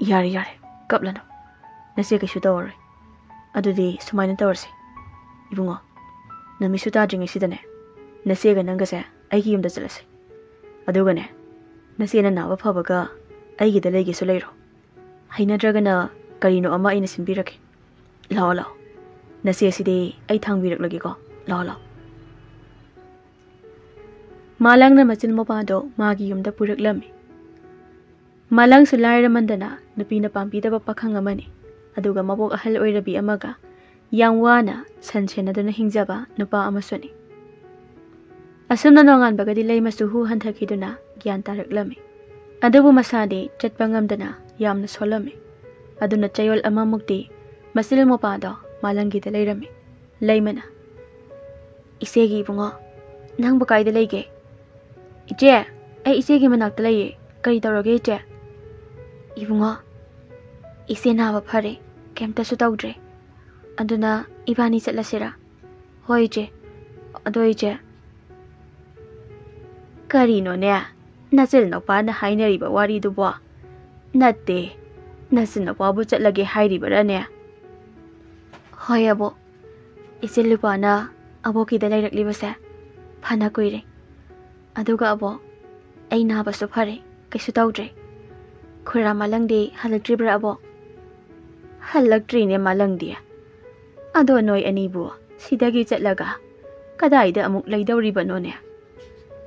"ꯌꯥꯔꯦ, ꯌꯥꯔꯦ, ꯀꯞꯂꯅꯨ꯫ ꯅꯆꯦ ꯀꯩꯁꯨ ꯇꯧꯔꯔꯣꯏ꯫ ꯑꯗꯨꯗꯤ ꯁꯨꯃꯥꯏꯅ ꯇꯧꯔꯁꯤ, ꯏꯕꯨꯡꯉꯣ, ꯅꯨꯃꯤꯠꯁꯨ ꯇꯥꯗ꯭ꯔꯤꯉꯩꯁꯤꯗꯅꯦ, ꯅꯆꯦꯒ ꯅꯪꯒꯁꯦ ꯑꯩꯒꯤ ꯌꯨꯝꯗ ꯆꯠꯂꯁꯤ꯫ ꯑꯗꯨꯒꯅꯦ, ꯅꯆꯦꯅ ꯅꯥꯕ ꯐꯕꯒ ꯑꯩꯒꯤꯗ ꯂꯩꯒꯦꯁꯨ ꯂꯩꯔꯣ꯫ ꯍꯩꯅꯗ꯭ꯔꯒꯅ ꯀꯔꯤꯅꯣ ꯑꯃ ꯑꯩꯅ ꯁꯤꯟꯕꯤꯔꯒꯦ꯫ ꯂꯥꯛꯑꯣ, ꯂꯥꯛꯑꯣ꯫ ꯅꯆꯦꯁꯤꯗꯤ ꯑꯩ ꯊꯥꯡꯕꯤꯔꯛꯂꯒꯦꯀꯣ꯫ ꯂꯥꯛꯑꯣ, ꯂꯥꯛꯑꯣ꯫" ꯃꯥꯂꯪꯅ ꯃꯆꯤꯟ ꯃꯧꯄꯥꯗꯣ ꯃꯥꯒꯤ ꯌꯨꯝꯗ ꯄꯨꯔꯛꯂꯝꯃꯤ꯫ ꯃꯥꯂꯪꯁꯨ ꯂꯥꯏꯔꯃꯟꯗꯅ ꯅꯨꯄꯤꯅ ꯄꯥꯝꯕꯤꯗꯕ ꯄꯥꯈꯪ ꯑꯃꯅꯤ꯫ ꯑꯗꯨꯒ ꯃꯕꯣꯛ ꯑꯍꯜ ꯑꯣꯏꯔꯕꯤ ꯑꯃꯒ ꯌꯥꯝ ꯋꯥꯅ ꯁꯟ ꯁꯦꯟꯅꯗꯨꯅ ꯍꯤꯡꯖꯕ ꯅꯨꯄꯥ ꯑꯃꯁꯨꯅꯤ꯫ ꯑꯁꯨꯝꯅ ꯅꯣꯡꯉꯥꯟꯕꯒꯗꯤ ꯂꯩꯃꯁꯨ ꯍꯨ ꯍꯟꯊꯈꯤꯗꯨꯅ ꯒ꯭ꯌꯥꯟ ꯇꯥꯔꯛꯂꯝꯃꯤ꯫ ꯑꯗꯨꯕꯨ ꯃꯁꯥꯗꯤ ꯆꯠꯄ ꯉꯝꯗꯅ ꯌꯥꯝꯅ ꯁꯣꯜꯂꯝꯃꯤ꯫ ꯑꯗꯨꯅ ꯆꯌꯣꯜ ꯑꯃꯃꯨꯛꯇꯤ ꯃꯆꯤꯜ ꯃꯧꯄꯥꯗꯣ ꯃꯥꯂꯪꯒꯤꯗ ꯂꯩꯔꯝꯃꯤ꯫ ꯂꯩꯃꯅ, "ꯏꯆꯦꯒꯤ ꯏꯕꯨꯡꯉꯣ, ꯅꯪꯕꯨ ꯀꯥꯏꯗ ꯂꯩꯒꯦ?" "ꯏꯆꯦ, ꯑꯩ ꯏꯆꯦꯒꯤ ꯃꯅꯥꯛꯇ ꯂꯩꯌꯦ꯫ ꯀꯔꯤ ꯇꯧꯔꯒꯦ, ꯏꯆꯦ?" "ꯏꯕꯨꯡꯉꯣ, ꯏꯆꯦ ꯅꯥꯕ ꯐꯔꯦ, ꯀꯩꯝꯇꯁꯨ ꯇꯧꯗ꯭ꯔꯦ꯫ ꯑꯗꯨꯅ ꯏꯕꯥꯅꯤ ꯆꯠꯂꯁꯤꯔꯥ?" "ꯍꯣꯏ, ꯏꯆꯦ꯫ ꯑꯗꯣ, ꯏꯆꯦ꯫" "ꯀꯔꯤꯅꯣꯅꯦ ꯅꯆꯤꯜ ꯅꯨꯄꯥꯅ ꯍꯥꯏꯅꯔꯤꯕ ꯋꯥꯔꯤꯗꯨꯕꯣ? ꯅꯠꯇꯦ, ꯅꯆꯤꯟ ꯅꯨꯄꯥꯕꯨ ꯆꯠꯂꯒꯦ ꯍꯥꯏꯔꯤꯕꯔꯥꯅꯦ?" "ꯍꯣꯏ, ꯑꯕꯣꯛ꯫ ꯏꯆꯤꯜ ꯅꯨꯄꯥꯅ ꯑꯕꯣꯛꯀꯤꯗ ꯂꯩꯔꯛꯂꯤꯕꯁꯦ ꯐꯅ ꯀꯨꯏꯔꯦ꯫ ꯑꯗꯨꯒ ꯑꯕꯣꯛ, ꯑꯩ ꯅꯥꯕꯁꯨ ꯐꯔꯦ, ꯀꯩꯁꯨ ꯇꯧꯗ꯭ꯔꯦ꯫ ꯈꯨꯔꯥ ꯃꯥꯂꯪꯗꯤ ꯍꯜꯂꯛꯇ꯭ꯔꯤꯕ꯭ꯔꯥ, ꯑꯕꯣꯛ?" "ꯍꯜꯂꯛꯇ꯭ꯔꯤꯅꯦ ꯃꯥꯂꯪꯗꯤ꯫ ꯑꯗꯣ ꯅꯣꯏ ꯑꯅꯤꯕꯨ ꯁꯤꯗꯒꯤ ꯆꯠꯂꯒ ꯀꯗꯥꯏꯗ ꯑꯃꯨꯛ ꯂꯩꯗꯧꯔꯤꯕꯅꯣꯅꯦ?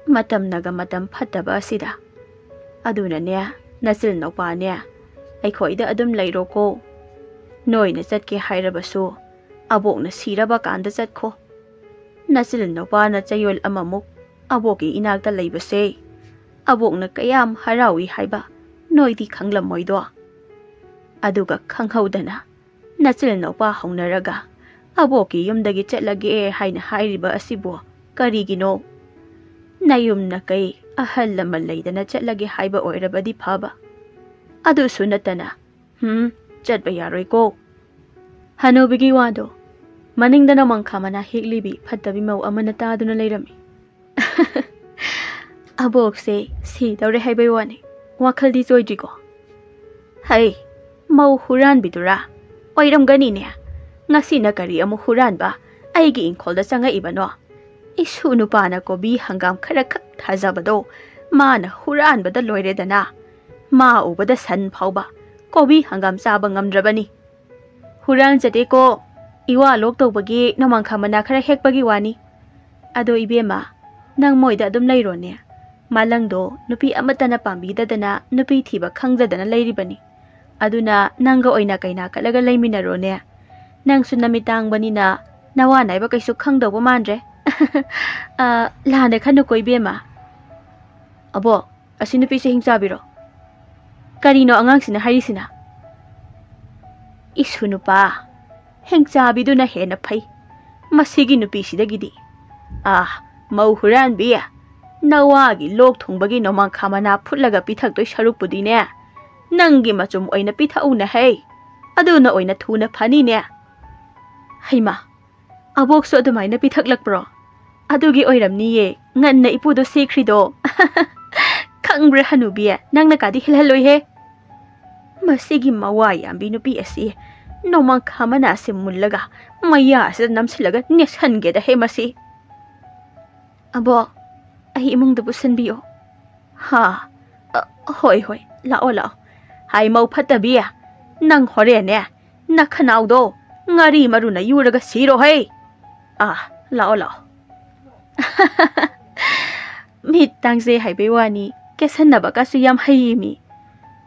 ꯃꯇꯝꯅꯒ ꯃꯇꯝ ꯐꯠꯇꯕ ꯑꯁꯤꯗ꯫ ꯑꯗꯨꯅꯅꯦ, ꯅꯆꯤꯜ ꯅꯨꯄꯥꯅꯦ, ꯑꯩꯈꯣꯏꯗ ꯑꯗꯨꯝ ꯂꯩꯔꯣꯀꯣ꯫ ꯅꯣꯏꯅ ꯆꯠꯀꯦ ꯍꯥꯏꯔꯕꯁꯨ ꯑꯕꯣꯛꯅ ꯁꯤꯔꯕ ꯀꯥꯟꯗ ꯆꯠꯈꯣ꯫ ꯅꯆꯤꯜ ꯅꯨꯄꯥꯅ ꯆꯌꯣꯜ ꯑꯃꯃꯨꯛ ꯑꯕꯣꯛꯀꯤ ꯏꯅꯥꯛꯇ ꯂꯩꯕꯁꯦ ꯑꯕꯣꯛꯅ ꯀꯌꯥꯝ ꯍꯔꯥꯎꯏ ꯍꯥꯏꯕ ꯅꯣꯏꯗꯤ ꯈꯪꯂꯝꯃꯣꯏꯗꯣ꯫ ꯑꯗꯨꯒ ꯈꯪꯍꯧꯗꯅ ꯅꯆꯤꯜ ꯅꯨꯄꯥ ꯍꯧꯅꯔꯒ ꯑꯕꯣꯛꯀꯤ ꯌꯨꯝꯗꯒꯤ ꯆꯠꯂꯒꯦ ꯍꯥꯏꯅ ꯍꯥꯏꯔꯤꯕ ꯑꯁꯤꯕꯨ ꯀꯔꯤꯒꯤꯅꯣ? ꯅꯌꯨꯝ ꯅꯀꯩ ꯑꯍꯜ ꯂꯃꯟ ꯂꯩꯗꯅ ꯆꯠꯂꯒꯦ ꯍꯥꯏꯕ ꯑꯣꯏꯔꯕꯗꯤ ꯐꯕ꯫ ꯑꯗꯨꯁꯨ ꯅꯠꯇꯅ, ꯍꯨꯝ, ꯆꯠꯄ ꯌꯥꯔꯣꯏꯀꯣ꯫" ꯍꯅꯨꯕꯤꯒꯤ ꯋꯥꯗꯣ ꯃꯅꯤꯡꯗ ꯅꯣꯡꯃꯪꯈꯥ ꯃꯅꯥ ꯍꯦꯛꯂꯤꯕꯤ ꯐꯠꯇꯕꯤ ꯃꯧ ꯑꯃꯅ ꯇꯥꯗꯨꯅ ꯂꯩꯔꯝꯃꯤ꯫ ꯑꯕꯣꯛꯁꯦ ꯁꯤꯗꯧꯔꯦ ꯍꯥꯏꯕꯩ ꯋꯥꯅꯤ, ꯋꯥꯈꯜꯗꯤ ꯆꯣꯏꯗ꯭ꯔꯤꯀꯣ꯫ ꯍꯩ, ꯃꯧ ꯍꯨꯔꯥꯟꯕꯤꯗꯨꯔꯥ? ꯑꯣꯏꯔꯝꯒꯅꯤꯅꯦ꯫ ꯉꯁꯤꯅ ꯀꯔꯤ ꯑꯃꯨꯛ ꯍꯨꯔꯥꯟꯕ ꯑꯩꯒꯤ ꯏꯪꯈꯣꯜꯗ ꯆꯪꯉꯛꯏꯕꯅꯣ? ꯏꯁꯨ ꯅꯨꯄꯥꯅ ꯀꯣꯕꯤ ꯍꯪꯒꯥꯝ ꯈꯔ ꯈꯛ ꯊꯥꯖꯕꯗꯣ ꯃꯥꯅ ꯍꯨꯔꯥꯟꯕꯗ ꯂꯣꯏꯔꯦꯗꯅ꯫ ꯃꯥ ꯎꯕꯗ ꯁꯟ ꯐꯥꯎꯕ ꯀꯣꯕꯤ ꯍꯪꯒꯥꯝ ꯆꯥꯕ ꯉꯝꯗ꯭ꯔꯕꯅꯤ꯫ "ꯍꯨꯔꯥꯟꯖꯗꯦꯀꯣ, ꯏꯋꯥ ꯂꯣꯛ ꯇꯧꯕꯒꯤ ꯅꯣꯡꯃꯥꯡꯈꯥ ꯃꯅꯥ ꯈꯔ ꯍꯦꯛꯄꯒꯤ ꯋꯥꯅꯤ꯫ ꯑꯗꯣ ꯏꯕꯦꯝꯃ, ꯅꯪ ꯃꯣꯏꯗ ꯑꯗꯨꯝ ꯂꯩꯔꯣꯅꯦ꯫ ꯃꯥꯂꯪꯗꯣ ꯅꯨꯄꯤ ꯑꯃꯠꯇꯅ ꯄꯥꯝꯕꯤꯗꯗꯅ ꯅꯨꯄꯤ ꯊꯤꯕ ꯈꯪꯖꯗꯅ ꯂꯩꯔꯤꯕꯅꯤ꯫ ꯑꯗꯨꯅ ꯅꯪꯒ ꯑꯣꯏꯅ ꯀꯩꯅꯥ ꯀꯠꯂꯒ ꯂꯩꯃꯤꯟꯅꯔꯣꯅꯦ꯫ ꯅꯪꯁꯨ ꯅꯃꯤꯠ ꯇꯥꯡꯕꯅꯤꯅ ꯅꯋꯥ ꯅꯥꯏꯕ ꯀꯩꯁꯨ ꯈꯪꯗꯧꯕ ꯃꯥꯟꯗ꯭ꯔꯦ꯫" "ꯑ, ꯂꯥꯟꯅ ꯈꯟꯅꯨꯀꯣ ꯏꯕꯦꯝꯃ꯫" "ꯑꯕꯣ, ꯑꯁꯤ ꯅꯨꯄꯤꯁꯦ ꯍꯤꯡꯆꯥꯕꯤꯔꯣ? ꯀꯔꯤꯅꯣ ꯑꯉꯥꯡꯁꯤꯅ ꯍꯥꯏꯔꯤꯁꯤꯅ?" "ꯏꯁꯨ ꯅꯨꯄꯥ, ꯍꯤꯡꯆꯥꯕꯤꯗꯨꯅ ꯍꯦꯟꯅ ꯐꯩ ꯃꯁꯤꯒꯤ ꯅꯨꯄꯤꯁꯤꯗꯒꯤꯗꯤ꯫ ꯑꯥ, ꯃꯧ ꯍꯨꯔꯥꯟꯕꯤ, ꯅꯋꯥꯒꯤ ꯂꯣꯛ ꯊꯨꯡꯕꯒꯤ ꯅꯣꯡꯃꯥꯡꯈꯥ ꯃꯅꯥ ꯐꯨꯠꯂꯒ ꯄꯤꯊꯛꯇꯣꯏ ꯁꯔꯨꯛꯄꯨꯗꯤꯅꯦ, ꯅꯪꯒꯤ ꯃꯆꯨꯝ ꯑꯣꯏꯅ ꯄꯤꯊꯛꯎꯅ ꯍꯩ, ꯑꯗꯨꯅ ꯑꯣꯏꯅ ꯊꯨꯅ ꯐꯅꯤꯅꯦ꯫" "ꯍꯩꯃꯥ, ꯑꯕꯣꯛꯁꯨ ꯑꯗꯨꯃꯥꯏꯅ ꯄꯤꯊꯛꯂꯛꯄ꯭ꯔꯣ? ꯑꯗꯨꯒꯤ ꯑꯣꯏꯔꯝꯅꯤꯌꯦ ꯉꯟꯅ ꯏꯄꯨꯗꯣ ꯁꯤꯈ꯭ꯔꯤꯗꯣ꯫" "ꯈꯪꯕ꯭ꯔꯥ ꯍꯅꯨꯕꯤ, ꯅꯪꯅ ꯀꯥꯗꯤ ꯍꯦꯜꯍꯜꯂꯣꯏꯍꯦ꯫ ꯃꯁꯤꯒꯤ ꯃꯋꯥ ꯌꯥꯝꯕꯤ ꯅꯨꯄꯤ ꯑꯁꯤ ꯅꯣꯡꯃꯥꯡꯈꯥ ꯃꯅꯥꯁꯦ ꯃꯨꯜꯂꯒ ꯃꯌꯥ ꯑꯁꯤꯗ ꯅꯝꯁꯤꯜꯂꯒ ꯅꯦꯠꯁꯟꯒꯦꯗ ꯍꯦ ꯃꯁꯤ꯫" "ꯑꯕꯣꯛ, ꯑꯩ ꯏꯃꯨꯡꯗ ꯄꯨꯁꯤꯟꯕꯤꯌꯣ꯫" "ꯍꯥ? ꯑ, ꯍꯣꯏ, ꯍꯣꯏ, ꯂꯥꯛꯑꯣ, ꯂꯥꯛꯑꯣ꯫ ꯍꯥꯏ, ꯃꯧ ꯐꯠꯇꯕꯤ, ꯅꯪ ꯍꯣꯔꯦꯟꯅꯦ ꯅꯈꯅꯥꯎꯗꯣ ꯉꯥꯔꯤ ꯃꯔꯨꯅ ꯌꯨꯔꯒ ꯁꯤꯔꯣ ꯍꯩ꯫ ꯑꯥ, ꯂꯥꯛꯑꯣ, ꯂꯥꯛꯑꯣ꯫" ꯃꯤꯠ ꯇꯥꯡꯖꯩ ꯍꯥꯏꯕꯩ ꯋꯥꯅꯤ, ꯀꯦꯁꯟꯅꯕꯒꯁꯨ ꯌꯥꯝ ꯍꯩꯌꯦ ꯃꯤ꯫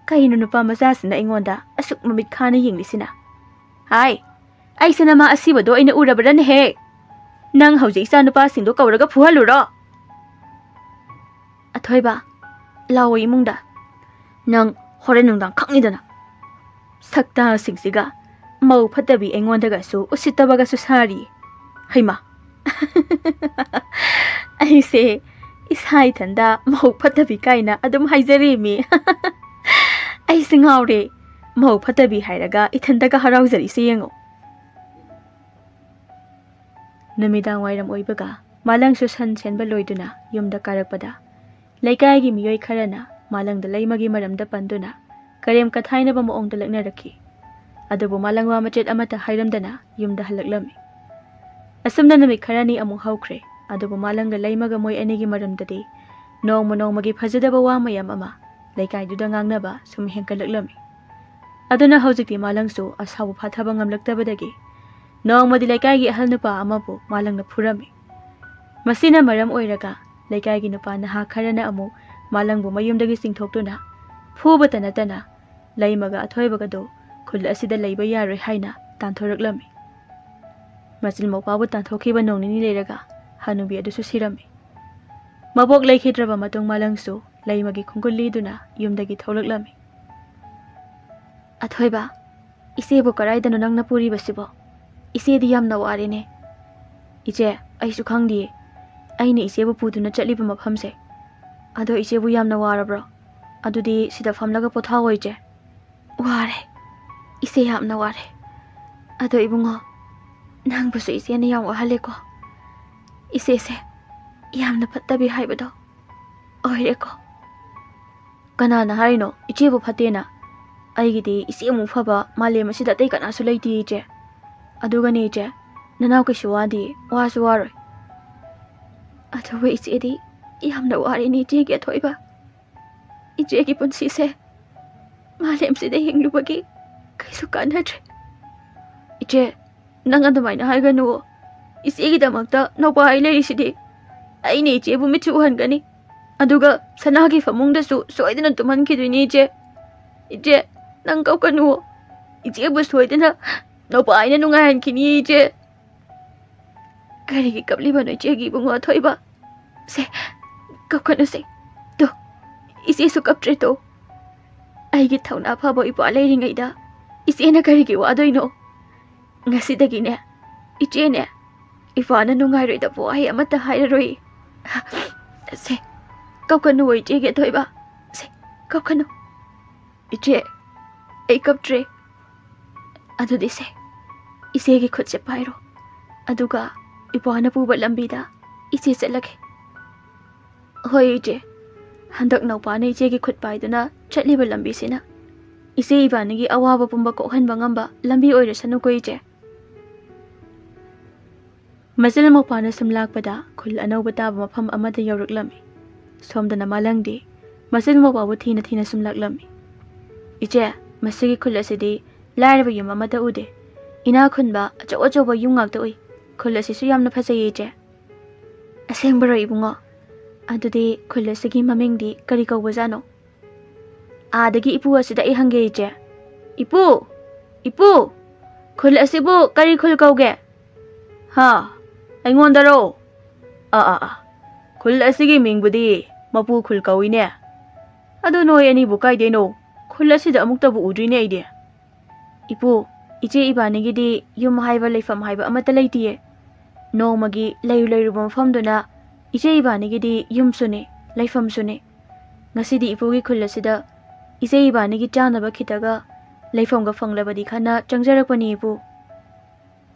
ꯀꯩꯅꯣ ꯅꯨꯄꯥ ꯃꯆꯥꯁꯤꯅ ꯑꯩꯉꯣꯟꯗ ꯑꯁꯨꯛ ꯃꯃꯤꯠ ꯈꯥꯅ ꯌꯦꯡꯂꯤꯁꯤꯅ? "ꯍꯥꯏ, ꯑꯩꯁꯦ ꯅꯃꯥ ꯑꯁꯤꯕꯗꯣ ꯑꯩꯅ ꯎꯔꯕ꯭ꯔꯅꯦꯍꯦ? ꯅꯪ ꯍꯧꯖꯤꯛ ꯏꯆꯥ ꯅꯨꯄꯥꯁꯤꯡꯗꯣ ꯀꯧꯔꯒ ꯐꯨꯍꯜꯂꯨꯔꯣ?" "ꯑꯊꯣꯏꯕ, ꯂꯥꯛꯑꯣ ꯏꯃꯨꯡꯗ꯫ ꯅꯪ ꯍꯣꯔꯦꯟ ꯅꯨꯡꯗꯥꯡ ꯈꯪꯅꯤꯗꯅ꯫" ꯁꯛꯇꯥꯁꯤꯡꯁꯤꯒ ꯃꯧ ꯐꯠꯇꯕꯤ ꯑꯩꯉꯣꯟꯗꯒꯁꯨ ꯎꯁꯤꯠꯇꯕꯒꯁꯨ ꯁꯥꯔꯤ꯫ ꯍꯩꯃꯥ! ꯑꯩꯁꯦ ꯏꯁꯥ ꯏꯊꯟꯗ ꯃꯧ ꯐꯠꯇꯕꯤ ꯀꯥꯏꯅ ꯑꯗꯨꯝ ꯍꯥꯏꯖꯔꯤꯃꯤ꯫ ꯑꯩꯁꯦ ꯉꯥꯎꯔꯦ꯫ ꯃꯧ ꯐꯠꯇꯕꯤ ꯍꯥꯏꯔꯒ ꯏꯊꯟꯗꯒ ꯍꯔꯥꯎꯖꯔꯤꯁꯦ ꯌꯦꯡꯉꯣ꯫ ꯅꯨꯃꯤꯗꯥꯡ ꯋꯥꯏꯔꯝ ꯑꯣꯏꯕꯒ ꯃꯥꯂꯪꯁꯨ ꯁꯟ ꯁꯦꯟꯕ ꯂꯣꯏꯗꯨꯅ ꯌꯨꯝꯗ ꯀꯥꯔꯛꯄꯗ ꯂꯩꯀꯥꯏꯒꯤ ꯃꯤꯑꯣꯏ ꯈꯔꯅ ꯃꯥꯂꯪꯗ ꯂꯩꯃꯒꯤ ꯃꯔꯝꯗ ꯄꯟꯗꯨꯅ ꯀꯔꯦꯝ ꯀꯊꯥꯏꯅꯕ ꯃꯑꯣꯡꯗ ꯂꯛꯅꯔꯛꯈꯤ꯫ ꯑꯗꯨꯕꯨ ꯃꯥꯂꯪ ꯋꯥ ꯃꯆꯦꯠ ꯑꯃꯠꯇ ꯍꯥꯏꯔꯝꯗꯅ ꯌꯨꯝꯗ ꯍꯜꯂꯛꯂꯝꯃꯤ꯫ ꯑꯁꯨꯝꯅ ꯅꯨꯃꯤꯠ ꯈꯔꯅꯤ ꯑꯃꯨꯛ ꯍꯧꯈ꯭ꯔꯦ꯫ ꯑꯗꯨꯕꯨ ꯃꯥꯂꯪꯒ ꯂꯩꯃꯒ ꯃꯣꯏ ꯑꯅꯤꯒꯤ ꯃꯔꯝꯗꯗꯤ ꯅꯣꯡꯃ ꯅꯣꯡꯃꯒꯤ ꯐꯖꯗꯕ ꯋꯥ ꯃꯌꯥꯝ ꯑꯃ ꯂꯩꯀꯥꯏꯗꯨꯗ ꯉꯥꯡꯅꯕ ꯁꯨꯝ ꯍꯦꯟꯒꯠꯂꯛꯂꯝꯃꯤ꯫ ꯑꯗꯨꯅ ꯍꯧꯖꯤꯛꯇꯤ ꯃꯥꯂꯪꯁꯨ ꯑꯁꯥꯎꯕ ꯐꯥꯊꯕ ꯉꯝꯂꯛꯇꯕꯗꯒꯤ ꯅꯣꯡꯃꯗꯤ ꯂꯩꯀꯥꯏꯒꯤ ꯑꯍꯜ ꯅꯨꯄꯥ ꯑꯃꯕꯨ ꯃꯥꯂꯪꯅ ꯐꯨꯔꯝꯃꯤ꯫ ꯃꯁꯤꯅ ꯃꯔꯝ ꯑꯣꯏꯔꯒ ꯂꯩꯀꯥꯏꯒꯤ ꯅꯨꯄꯥ ꯅꯍꯥ ꯈꯔꯅ ꯑꯃꯨꯛ ꯃꯥꯂꯪꯕꯨ ꯃꯌꯨꯝꯗꯒꯤ ꯆꯤꯡꯊꯣꯛꯇꯨꯅ ꯐꯨꯕꯇ ꯅꯠꯇꯅ ꯂꯩꯃꯒ ꯑꯊꯣꯏꯕꯒꯗꯨ ꯈꯨꯜ ꯑꯁꯤꯗ ꯂꯩꯕ ꯌꯥꯔꯣꯏ ꯍꯥꯏꯅ ꯇꯥꯟꯊꯣꯔꯛꯂꯝꯃꯤ꯫ ꯃꯆꯤꯟ ꯃꯧꯄꯥꯕꯨ ꯇꯥꯟꯊꯣꯛꯈꯤꯕ ꯅꯣꯡ ꯅꯤꯅꯤ ꯂꯩꯔꯒ ꯍꯅꯨꯕꯤ ꯑꯗꯨꯁꯨ ꯁꯤꯔꯝꯃꯤ꯫ ꯃꯕꯣꯛ ꯂꯩꯈꯤꯗ꯭ꯔꯕ ꯃꯇꯨꯡ ꯃꯥꯂꯪꯁꯨ ꯂꯩꯃꯒꯤ ꯈꯣꯡꯒꯨꯜ ꯂꯤꯗꯨꯅ ꯌꯨꯝꯗꯒꯤ ꯊꯣꯛꯂꯛꯂꯝꯃꯤ꯫ "ꯑꯊꯣꯏꯕ, ꯏꯆꯦꯕꯨ ꯀꯗꯥꯏꯗꯅꯣ ꯅꯪꯅ ꯄꯨꯔꯤꯕꯁꯤꯕꯣ? ꯏꯆꯦꯗꯤ ꯌꯥꯝꯅ ꯋꯥꯔꯦꯅꯦ꯫" "ꯏꯆꯦ, ꯑꯩꯁꯨ ꯈꯪꯗꯤꯌꯦ꯫ ꯑꯩꯅ ꯏꯆꯦꯕꯨ ꯄꯨꯗꯨꯅ ꯆꯠꯂꯤꯕ ꯃꯐꯝꯁꯦ꯫ ꯑꯗꯣ ꯏꯆꯦꯕꯨ ꯌꯥꯝꯅ ꯋꯥꯔꯕ꯭ꯔꯣ? ꯑꯗꯨꯗꯤ ꯁꯤꯗ ꯐꯝꯂꯒ ꯄꯣꯊꯥꯑꯣ ꯏꯆꯦ꯫" "ꯋꯥꯔꯦ꯫ ꯏꯆꯦ ꯌꯥꯝꯅ ꯋꯥꯔꯦ꯫ ꯑꯗꯣ ꯏꯕꯨꯡꯉꯣ, ꯅꯪꯕꯨꯁꯨ ꯏꯆꯦꯅ ꯌꯥꯝ ꯋꯥꯍꯜꯂꯦꯀꯣ꯫ ꯏꯆꯦꯁꯦ ꯌꯥꯝꯅ ꯐꯠꯇꯕꯤ ꯍꯥꯏꯕꯗꯣ ꯑꯣꯏꯔꯦꯀꯣ꯫" "ꯀꯅꯥꯅ ꯍꯥꯏꯔꯤꯅꯣ ꯏꯆꯦꯕꯨ ꯐꯠꯇꯦꯅ? ꯑꯩꯒꯤꯗꯤ ꯏꯆꯦꯃꯨꯛ ꯐꯕ ꯃꯥꯂꯦꯝ ꯑꯁꯤꯗ ꯑꯇꯩ ꯀꯅꯥꯁꯨ ꯂꯩꯇꯦ ꯏꯆꯦ꯫ ꯑꯗꯨꯒꯅꯦ ꯏꯆꯦ, ꯅꯅꯥꯎ ꯀꯩꯁꯨ ꯋꯥꯗꯦ, ꯋꯥꯁꯨ ꯋꯥꯔꯣꯏ꯫ ꯑꯗꯨꯕꯨ ꯏꯆꯦꯗꯤ ꯌꯥꯝꯅ ꯋꯥꯔꯦꯅꯦ ꯏꯆꯦꯒꯤ ꯑꯊꯣꯏꯕ꯫ ꯏꯆꯦꯒꯤ ꯄꯨꯟꯁꯤꯁꯦ ꯃꯥꯂꯦꯝꯁꯤꯗ ꯍꯤꯡꯂꯨꯕꯒꯤ ꯀꯩꯁꯨ ꯀꯥꯟꯅꯗ꯭ꯔꯦ꯫" "ꯏꯆꯦ, ꯅꯪ ꯑꯗꯨꯃꯥꯏꯅ ꯍꯥꯏꯒꯅꯨ꯫ ꯏꯆꯦꯒꯤꯗꯃꯛꯇ ꯅꯧꯄꯥ ꯑꯩ ꯂꯩꯔꯤꯁꯤꯗꯤ꯫ ꯑꯩꯅ ꯏꯆꯦꯕꯨ ꯃꯤꯠꯁꯨ ꯎꯍꯟꯒꯅꯤ, ꯑꯗꯨꯒ ꯁꯅꯥꯒꯤ ꯐꯃꯨꯡꯗꯁꯨ ꯁꯣꯏꯗꯅ ꯇꯨꯝꯍꯟꯈꯤꯗꯣꯏꯅꯤ ꯏꯆꯦ꯫ ꯏꯆꯦ, ꯅꯪ ꯀꯞꯀꯅꯨ꯫ ꯏꯆꯦꯕꯨ ꯁꯣꯏꯗꯅ ꯅꯧꯄꯥ ꯑꯩꯅ ꯅꯨꯡꯉꯥꯏꯍꯟꯈꯤꯅꯤ ꯏꯆꯦ꯫" "ꯀꯔꯤꯒꯤ ꯀꯞꯂꯤꯕꯅꯣ ꯏꯆꯦꯒꯤ ꯏꯕꯨꯡꯉꯣ ꯑꯊꯣꯏꯕ? ꯁꯦ, ꯀꯞꯀꯅꯨꯁꯦ꯫ ꯇꯣ, ꯏꯆꯦꯁꯨ ꯀꯞꯇ꯭ꯔꯦ ꯇꯣ꯫ ꯑꯩꯒꯤ ꯊꯧꯅꯥ ꯐꯕ ꯏꯄꯥ ꯂꯩꯔꯤꯉꯩꯗ ꯏꯆꯦꯅ ꯀꯔꯤꯒꯤ ꯋꯥꯗꯣꯏꯅꯣ? ꯉꯁꯤꯗꯒꯤꯅꯦ, ꯏꯆꯦꯅꯦ, ꯏꯄꯥꯅ ꯅꯨꯡꯉꯥꯏꯔꯣꯏꯗꯕ ꯋꯥꯍꯩ ꯑꯃꯠꯇ ꯍꯥꯏꯔꯔꯣꯏ꯫ ꯁꯦ, ꯀꯞꯀꯅꯨ ꯏꯆꯦꯒꯤ ꯑꯊꯣꯏꯕ꯫ ꯁꯦ, ꯀꯞꯀꯅꯨ꯫ ꯏꯆꯦ, ꯑꯩ ꯀꯞꯇ꯭ꯔꯦ꯫ ꯑꯗꯨꯗꯤ ꯁꯦ, ꯏꯆꯦꯒꯤ ꯈꯨꯠꯁꯦ ꯄꯥꯏꯔꯣ꯫ ꯑꯗꯨꯒ ꯏꯄꯥꯅ ꯄꯨꯕ ꯂꯝꯕꯤꯗ ꯏꯆꯦ ꯆꯠꯂꯒꯦ꯫" "ꯍꯣꯏ ꯏꯆꯦ, ꯍꯟꯗꯛ ꯅꯧꯄꯥꯅ ꯏꯆꯦꯒꯤ ꯈꯨꯠ ꯄꯥꯏꯗꯨꯅ ꯆꯠꯂꯤꯕ ꯂꯝꯕꯤꯁꯤꯅ ꯏꯆꯦ ꯏꯕꯥꯅꯤꯒꯤ ꯑꯋꯥꯕ ꯄꯨꯝꯕ ꯀꯣꯛꯍꯟꯕ ꯉꯝꯕ ꯂꯝꯕꯤ ꯑꯣꯏꯔꯁꯅꯨꯀꯣ, ꯏꯆꯦ꯫ ꯃꯆꯤꯜ ꯃꯧꯄꯥꯅ ꯁꯨꯝ ꯂꯥꯛꯄꯗ ꯈꯨꯜ ꯑꯅꯧꯕ ꯇꯥꯕ ꯃꯐꯝ ꯑꯃꯗ ꯌꯧꯔꯛꯂꯝꯃꯤ꯫ ꯁꯣꯝꯗꯅ ꯃꯥꯂꯪꯗꯤ ꯃꯆꯤꯜ ꯃꯧꯄꯥꯕꯨ ꯊꯤꯅ ꯊꯤꯅ ꯁꯨꯝ ꯂꯥꯛꯂꯝꯃꯤ꯫ "ꯏꯆꯦ, ꯃꯁꯤꯒꯤ ꯈꯨꯜ ꯑꯁꯤꯗꯤ ꯂꯥꯏꯔꯕ ꯌꯨꯝ ꯑꯃꯠꯇ ꯎꯗꯦ꯫ ꯏꯅꯥꯛ ꯈꯨꯟꯕ ꯑꯆꯧ ꯑꯆꯧꯕ ꯌꯨꯝ ꯉꯥꯛꯇ ꯎꯏ꯫ ꯈꯨꯜ ꯑꯁꯤꯁꯨ ꯌꯥꯝꯅ ꯐꯖꯩꯌꯦ, ꯏꯆꯦ꯫" "ꯑꯁꯦꯡꯕꯔꯣ, ꯏꯕꯨꯡꯉꯣ? ꯑꯗꯨꯗꯤ ꯈꯨꯜ ꯑꯁꯤꯒꯤ ꯃꯃꯤꯡꯗꯤ ꯀꯔꯤ ꯀꯧꯕꯖꯥꯠꯅꯣ?" "ꯑꯥꯗꯒꯤ ꯏꯄꯨ ꯑꯁꯤꯗ ꯑꯩ ꯍꯪꯒꯦ, ꯏꯆꯦ꯫ ꯏꯄꯨ! ꯏꯄꯨ! ꯈꯨꯜ ꯑꯁꯤꯕꯨ ꯀꯔꯤ ꯈꯨꯜ ꯀꯧꯒꯦ?" "ꯍꯥ? ꯑꯩꯉꯣꯟꯗꯔꯣ? ꯑꯥ, ꯑꯥ, ꯑꯥ꯫ ꯈꯨꯜ ꯑꯁꯤꯒꯤ ꯃꯤꯡꯕꯨꯗꯤ ꯃꯄꯨ ꯈꯨꯜ ꯀꯧꯏꯅꯦ꯫ ꯑꯗꯨ ꯅꯣꯏ ꯑꯅꯤꯕꯨ ꯀꯥꯏꯗꯩꯅꯣ? ꯈꯨꯜ ꯑꯁꯤꯗ ꯑꯃꯨꯛꯇꯕꯨ ꯎꯗ꯭ꯔꯤꯅꯦ ꯑꯩꯗꯤ꯫" "ꯏꯄꯨ, ꯏꯆꯦ ꯏꯕꯥꯅꯤꯒꯤꯗꯤ ꯌꯨꯝ ꯍꯥꯏꯕ, ꯂꯩꯐꯝ ꯍꯥꯏꯕ ꯑꯃꯠꯇ ꯂꯩꯇꯤꯌꯦ꯫ ꯅꯣꯡꯃꯒꯤ ꯂꯩꯔꯨ ꯂꯩꯔꯨꯕ ꯃꯐꯝꯗꯨꯅ ꯏꯆꯦ ꯏꯕꯥꯅꯤꯒꯤꯗꯤ ꯌꯨꯝꯁꯨꯅꯦ, ꯂꯩꯐꯝꯁꯨꯅꯦ꯫ ꯉꯁꯤꯗꯤ ꯏꯄꯨꯒꯤ ꯈꯨꯜ ꯑꯁꯤꯗ ꯏꯆꯦ ꯏꯕꯥꯅꯤꯒꯤ ꯆꯥꯅꯕ ꯈꯤꯇꯒ ꯂꯩꯐꯝꯒ ꯐꯪꯂꯕꯗꯤ ꯈꯟꯅ ꯆꯪꯖꯔꯛꯄꯅꯤ, ꯏꯄꯨ꯫"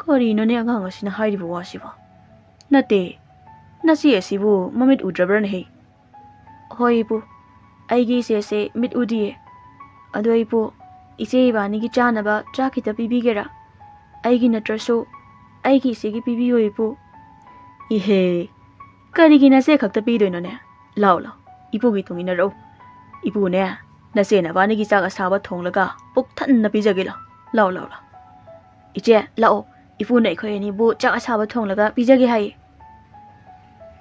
"ꯀꯔꯤꯅꯣꯅꯦ ꯑꯉꯥꯡ ꯑꯁꯤꯅ ꯍꯥꯏꯔꯤꯕ ꯋꯥꯁꯤꯕꯣ? ꯅꯠꯇꯦ, ꯅꯆꯦ ꯑꯁꯤꯕꯨ ꯃꯃꯤꯠ ꯎꯗ꯭ꯔꯕ꯭ꯔꯅꯦꯍꯦ?" "ꯍꯣꯏ, ꯏꯄꯨ, ꯑꯩꯒꯤ ꯏꯆꯦꯁꯦ ꯃꯤꯠ ꯎꯗꯤꯌꯦ꯫ ꯑꯗꯣ, ꯏꯄꯨ, ꯏꯆꯦ ꯏꯕꯥꯅꯤꯒꯤ ꯆꯥꯅꯕ ꯆꯥꯛ ꯈꯤꯇ ꯄꯤꯕꯤꯒꯦꯔꯥ? ꯑꯩꯒꯤ ꯅꯠꯇ꯭ꯔꯁꯨ ꯑꯩꯒꯤ ꯏꯆꯦꯒꯤ ꯄꯤꯕꯤꯌꯣ, ꯏꯄꯨ꯫" "ꯏꯍꯦ, ꯀꯔꯤꯒꯤ ꯅꯆꯦ ꯈꯛꯇ ꯄꯤꯗꯣꯏꯅꯣꯅꯦ? ꯂꯥꯎ, ꯂꯥꯎ, ꯏꯄꯨꯒꯤ ꯇꯨꯡ ꯏꯟꯅꯔꯛꯎ꯫ ꯏꯄꯨꯅꯦ, ꯅꯆꯦ ꯅꯕꯥꯅꯤꯒꯤ ꯆꯥꯛ ꯑꯁꯥꯕ ꯊꯣꯡꯂꯒ ꯄꯨꯛ ꯊꯟꯅ ꯄꯤꯖꯒꯦ꯫ ꯂꯥꯎ, ꯂꯥꯎ, ꯂꯥꯎ, ꯂꯥꯎ꯫ ꯏꯆꯦ, ꯂꯥꯛꯑꯣ, ꯏꯄꯨꯅ ꯑꯩꯈꯣꯏ ꯑꯅꯤꯕꯨ ꯆꯥꯛ ꯑꯁꯥꯕ ꯊꯣꯡꯂꯒ ꯄꯤꯖꯒꯦ ꯍꯥꯏꯌꯦ꯫"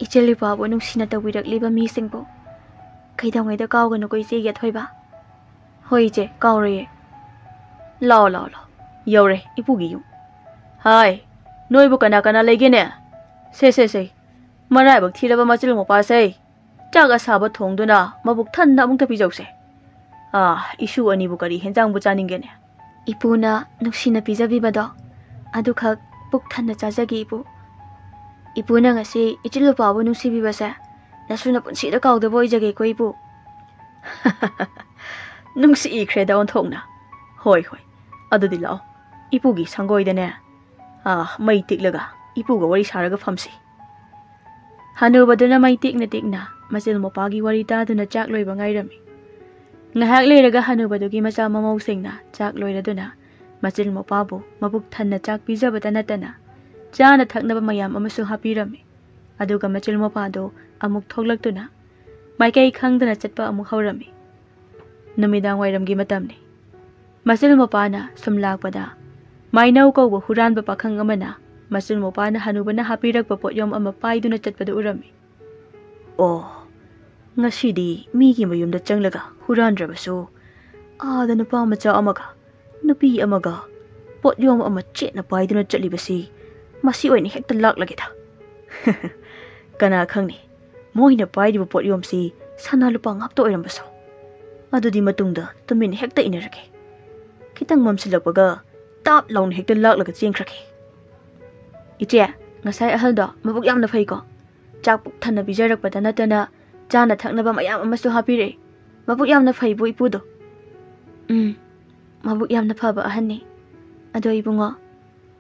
"ꯏꯆꯦ ꯂꯨꯄꯥꯕꯨ ꯅꯨꯡꯁꯤꯅ ꯇꯧꯕꯤꯔꯛꯂꯤꯕ ꯃꯤꯁꯤꯡꯕꯨ ꯀꯩꯗꯧꯉꯩꯗ ꯀꯥꯎꯒꯅꯨꯀꯣ, ꯏꯆꯦꯒꯤ ꯑꯊꯣꯏꯕ꯫" "ꯍꯣꯏ, ꯏꯆꯦ, ꯀꯥꯎꯔꯣꯏꯌꯦ꯫ ꯂꯥꯛꯑꯣ, ꯂꯥꯛꯑꯣ, ꯂꯥꯛꯑꯣ꯫ ꯌꯧꯔꯦ ꯏꯄꯨꯒꯤ ꯌꯨꯝ꯫ ꯍꯥꯏ, ꯅꯣꯏꯕꯨ ꯀꯅꯥ ꯀꯅꯥ ꯂꯩꯒꯦꯅꯦ? ꯁꯦ, ꯁꯦ, ꯁꯦ, ꯃꯔꯥꯏꯕꯛ ꯊꯤꯔꯕ ꯃꯆꯤꯜ ꯃꯧꯄꯥꯁꯦ, ꯆꯥꯛ ꯑꯁꯥꯕ ꯊꯣꯡꯗꯨꯅ ꯃꯕꯨꯛ ꯊꯟꯅ ꯑꯃꯨꯛꯇ ꯄꯤꯖꯧꯁꯦ꯫ ꯑꯥ, ꯏꯁꯨ ꯑꯅꯤꯕꯨ ꯀꯔꯤ ꯍꯦꯟꯖꯥꯡꯕꯨ ꯆꯥꯅꯤꯡꯒꯦꯅꯦ?" "ꯏꯄꯨꯅ ꯅꯨꯡꯁꯤꯅ ꯄꯤꯖꯕꯤꯕꯗꯣ ꯑꯗꯨꯈꯛ ꯄꯨꯛ ꯊꯟꯅ ꯆꯥꯖꯒꯦ, ꯏꯄꯨ꯫ ꯏꯄꯨꯅ ꯉꯁꯤ ꯏꯆꯤꯜ ꯂꯨꯄꯥꯕꯨ ꯅꯨꯡꯁꯤꯕꯤꯕꯁꯦ ꯅꯁꯨꯅ ꯄꯨꯟꯁꯤꯗ ꯀꯥꯎꯗꯕ ꯑꯣꯏꯖꯒꯦꯀꯣ, ꯏꯄꯨ꯫" "ꯅꯨꯡꯁꯤꯈ꯭ꯔꯦꯗ ꯑꯣꯟꯊꯣꯛꯅ꯫ ꯍꯣꯏ, ꯍꯣꯏ, ꯑꯗꯨꯗꯤ ꯂꯥꯛꯑꯣ, ꯏꯄꯨꯒꯤ ꯁꯪꯒꯣꯏꯗꯅꯦ, ꯑꯥ, ꯃꯩ ꯇꯤꯛꯂꯒ ꯏꯄꯨꯒ ꯋꯥꯔꯤ ꯁꯥꯔꯒ ꯐꯝꯁꯤ꯫" ꯍꯅꯨꯕꯗꯨꯅ ꯃꯩ ꯇꯤꯛꯅ ꯇꯤꯛꯅ ꯃꯆꯤꯜ ꯃꯧꯄꯥꯒꯤ ꯋꯥꯔꯤ ꯇꯥꯗꯨꯅ ꯆꯥꯛ ꯂꯣꯏꯕ ꯉꯥꯏꯔꯝꯃꯤ꯫ ꯉꯥꯏꯍꯥꯛ ꯂꯩꯔꯒ ꯍꯅꯨꯕꯗꯨꯒꯤ ꯃꯆꯥ ꯃꯃꯧꯁꯤꯡꯅ ꯆꯥꯛ ꯂꯣꯏꯔꯗꯨꯅ ꯃꯆꯤꯜ ꯃꯧꯄꯥꯕꯨ ꯃꯕꯨꯛ ꯊꯟꯅ ꯆꯥꯛ ꯄꯤꯖꯕꯇ ꯅꯠꯇꯅ ꯆꯥꯅ ꯊꯛꯅꯕ ꯃꯌꯥꯝ ꯑꯃꯁꯨ ꯍꯥꯞꯄꯤꯔꯝꯃꯤ꯫ ꯑꯗꯨꯒ ꯃꯆꯤꯜ ꯃꯧꯄꯥꯗꯨ ꯑꯃꯨꯛ ꯊꯣꯛꯂꯛꯇꯨꯅ ꯃꯥꯏꯀꯩ ꯈꯪꯗꯅ ꯆꯠꯄ ꯑꯃꯨꯛ ꯍꯧꯔꯝꯃꯤ꯫ ꯅꯨꯃꯤꯗꯥꯡ ꯋꯥꯏꯔꯝꯒꯤ ꯃꯇꯝꯅꯤ꯫ ꯃꯆꯤꯜ ꯃꯧꯄꯥꯅ ꯁꯨꯝ ꯂꯥꯛꯄꯗ ꯃꯥꯏꯅꯧ ꯀꯧꯕ ꯍꯨꯔꯥꯟꯕ ꯄꯥꯈꯪ ꯑꯃꯅ ꯃꯆꯤꯜ ꯃꯧꯄꯥꯅ ꯍꯅꯨꯕꯅ ꯍꯥꯞꯄꯤꯔꯛꯄ ꯄꯣꯠꯌꯣꯝ ꯑꯃ ꯄꯥꯏꯗꯨꯅ ꯆꯠꯄꯗꯨ ꯎꯔꯝꯃꯤ꯫ "ꯑꯣ, ꯉꯁꯤꯗꯤ ꯃꯤꯒꯤ ꯃꯌꯨꯝꯗ ꯆꯪꯂꯒ ꯍꯨꯔꯥꯟꯗ꯭ꯔꯕꯁꯨ, ꯑꯥꯗ ꯅꯨꯄꯥ ꯃꯆꯥ ꯑꯃꯒ ꯅꯨꯄꯤ ꯑꯃꯒ ꯄꯣꯠꯌꯣꯝ ꯑꯃ ꯆꯦꯠꯅ ꯄꯥꯏꯗꯨꯅ ꯆꯠꯂꯤꯕꯁꯤ ꯃꯁꯤ ꯑꯣꯏꯅ ꯍꯦꯛꯇ ꯂꯥꯛꯂꯒꯦꯗ꯫ ꯀꯅꯥ ꯈꯪꯅꯤ, ꯃꯣꯏꯅ ꯄꯥꯏꯔꯤꯕ ꯄꯣꯠꯌꯣꯝꯁꯤ ꯁꯅꯥ ꯂꯨꯄꯥ ꯉꯥꯛꯇ ꯑꯣꯏꯔꯝꯕꯁꯨ꯫ ꯑꯗꯨꯗꯤ ꯃꯇꯨꯡꯗ ꯇꯨꯃꯤꯟ ꯍꯦꯛꯇ ꯏꯟꯅꯔꯒꯦ꯫ ꯈꯤꯇꯪ ꯃꯝꯁꯤꯜꯂꯛꯄꯒ ꯇꯥꯞ ꯂꯥꯎꯅ ꯍꯦꯛꯇ ꯂꯥꯛꯂꯒ ꯆꯦꯟꯈ꯭ꯔꯒꯦ꯫ ꯏꯆꯦ, ꯉꯁꯥꯏ ꯑꯍꯜꯗꯣ ꯃꯕꯨꯛ ꯌꯥꯝꯅ ꯐꯩꯀꯣ꯫ ꯆꯥꯛ ꯄꯨꯛ ꯊꯟꯅ ꯄꯤꯖꯔꯛꯄꯗ ꯅꯠꯇꯅ ꯆꯥꯅ ꯊꯛꯅꯕ ꯃꯌꯥꯝ ꯑꯃꯁꯨ ꯍꯥꯞꯄꯤꯔꯛꯏ꯫ ꯃꯕꯨꯛ ꯌꯥꯝꯅ ꯐꯩꯕꯨ ꯏꯄꯨꯗꯣ?" "ꯎꯝ, ꯃꯕꯨꯛ ꯌꯥꯝꯅ ꯐꯕ ꯑꯍꯟꯅꯤ꯫ ꯑꯗꯣ ꯏꯕꯨꯡꯉꯣ,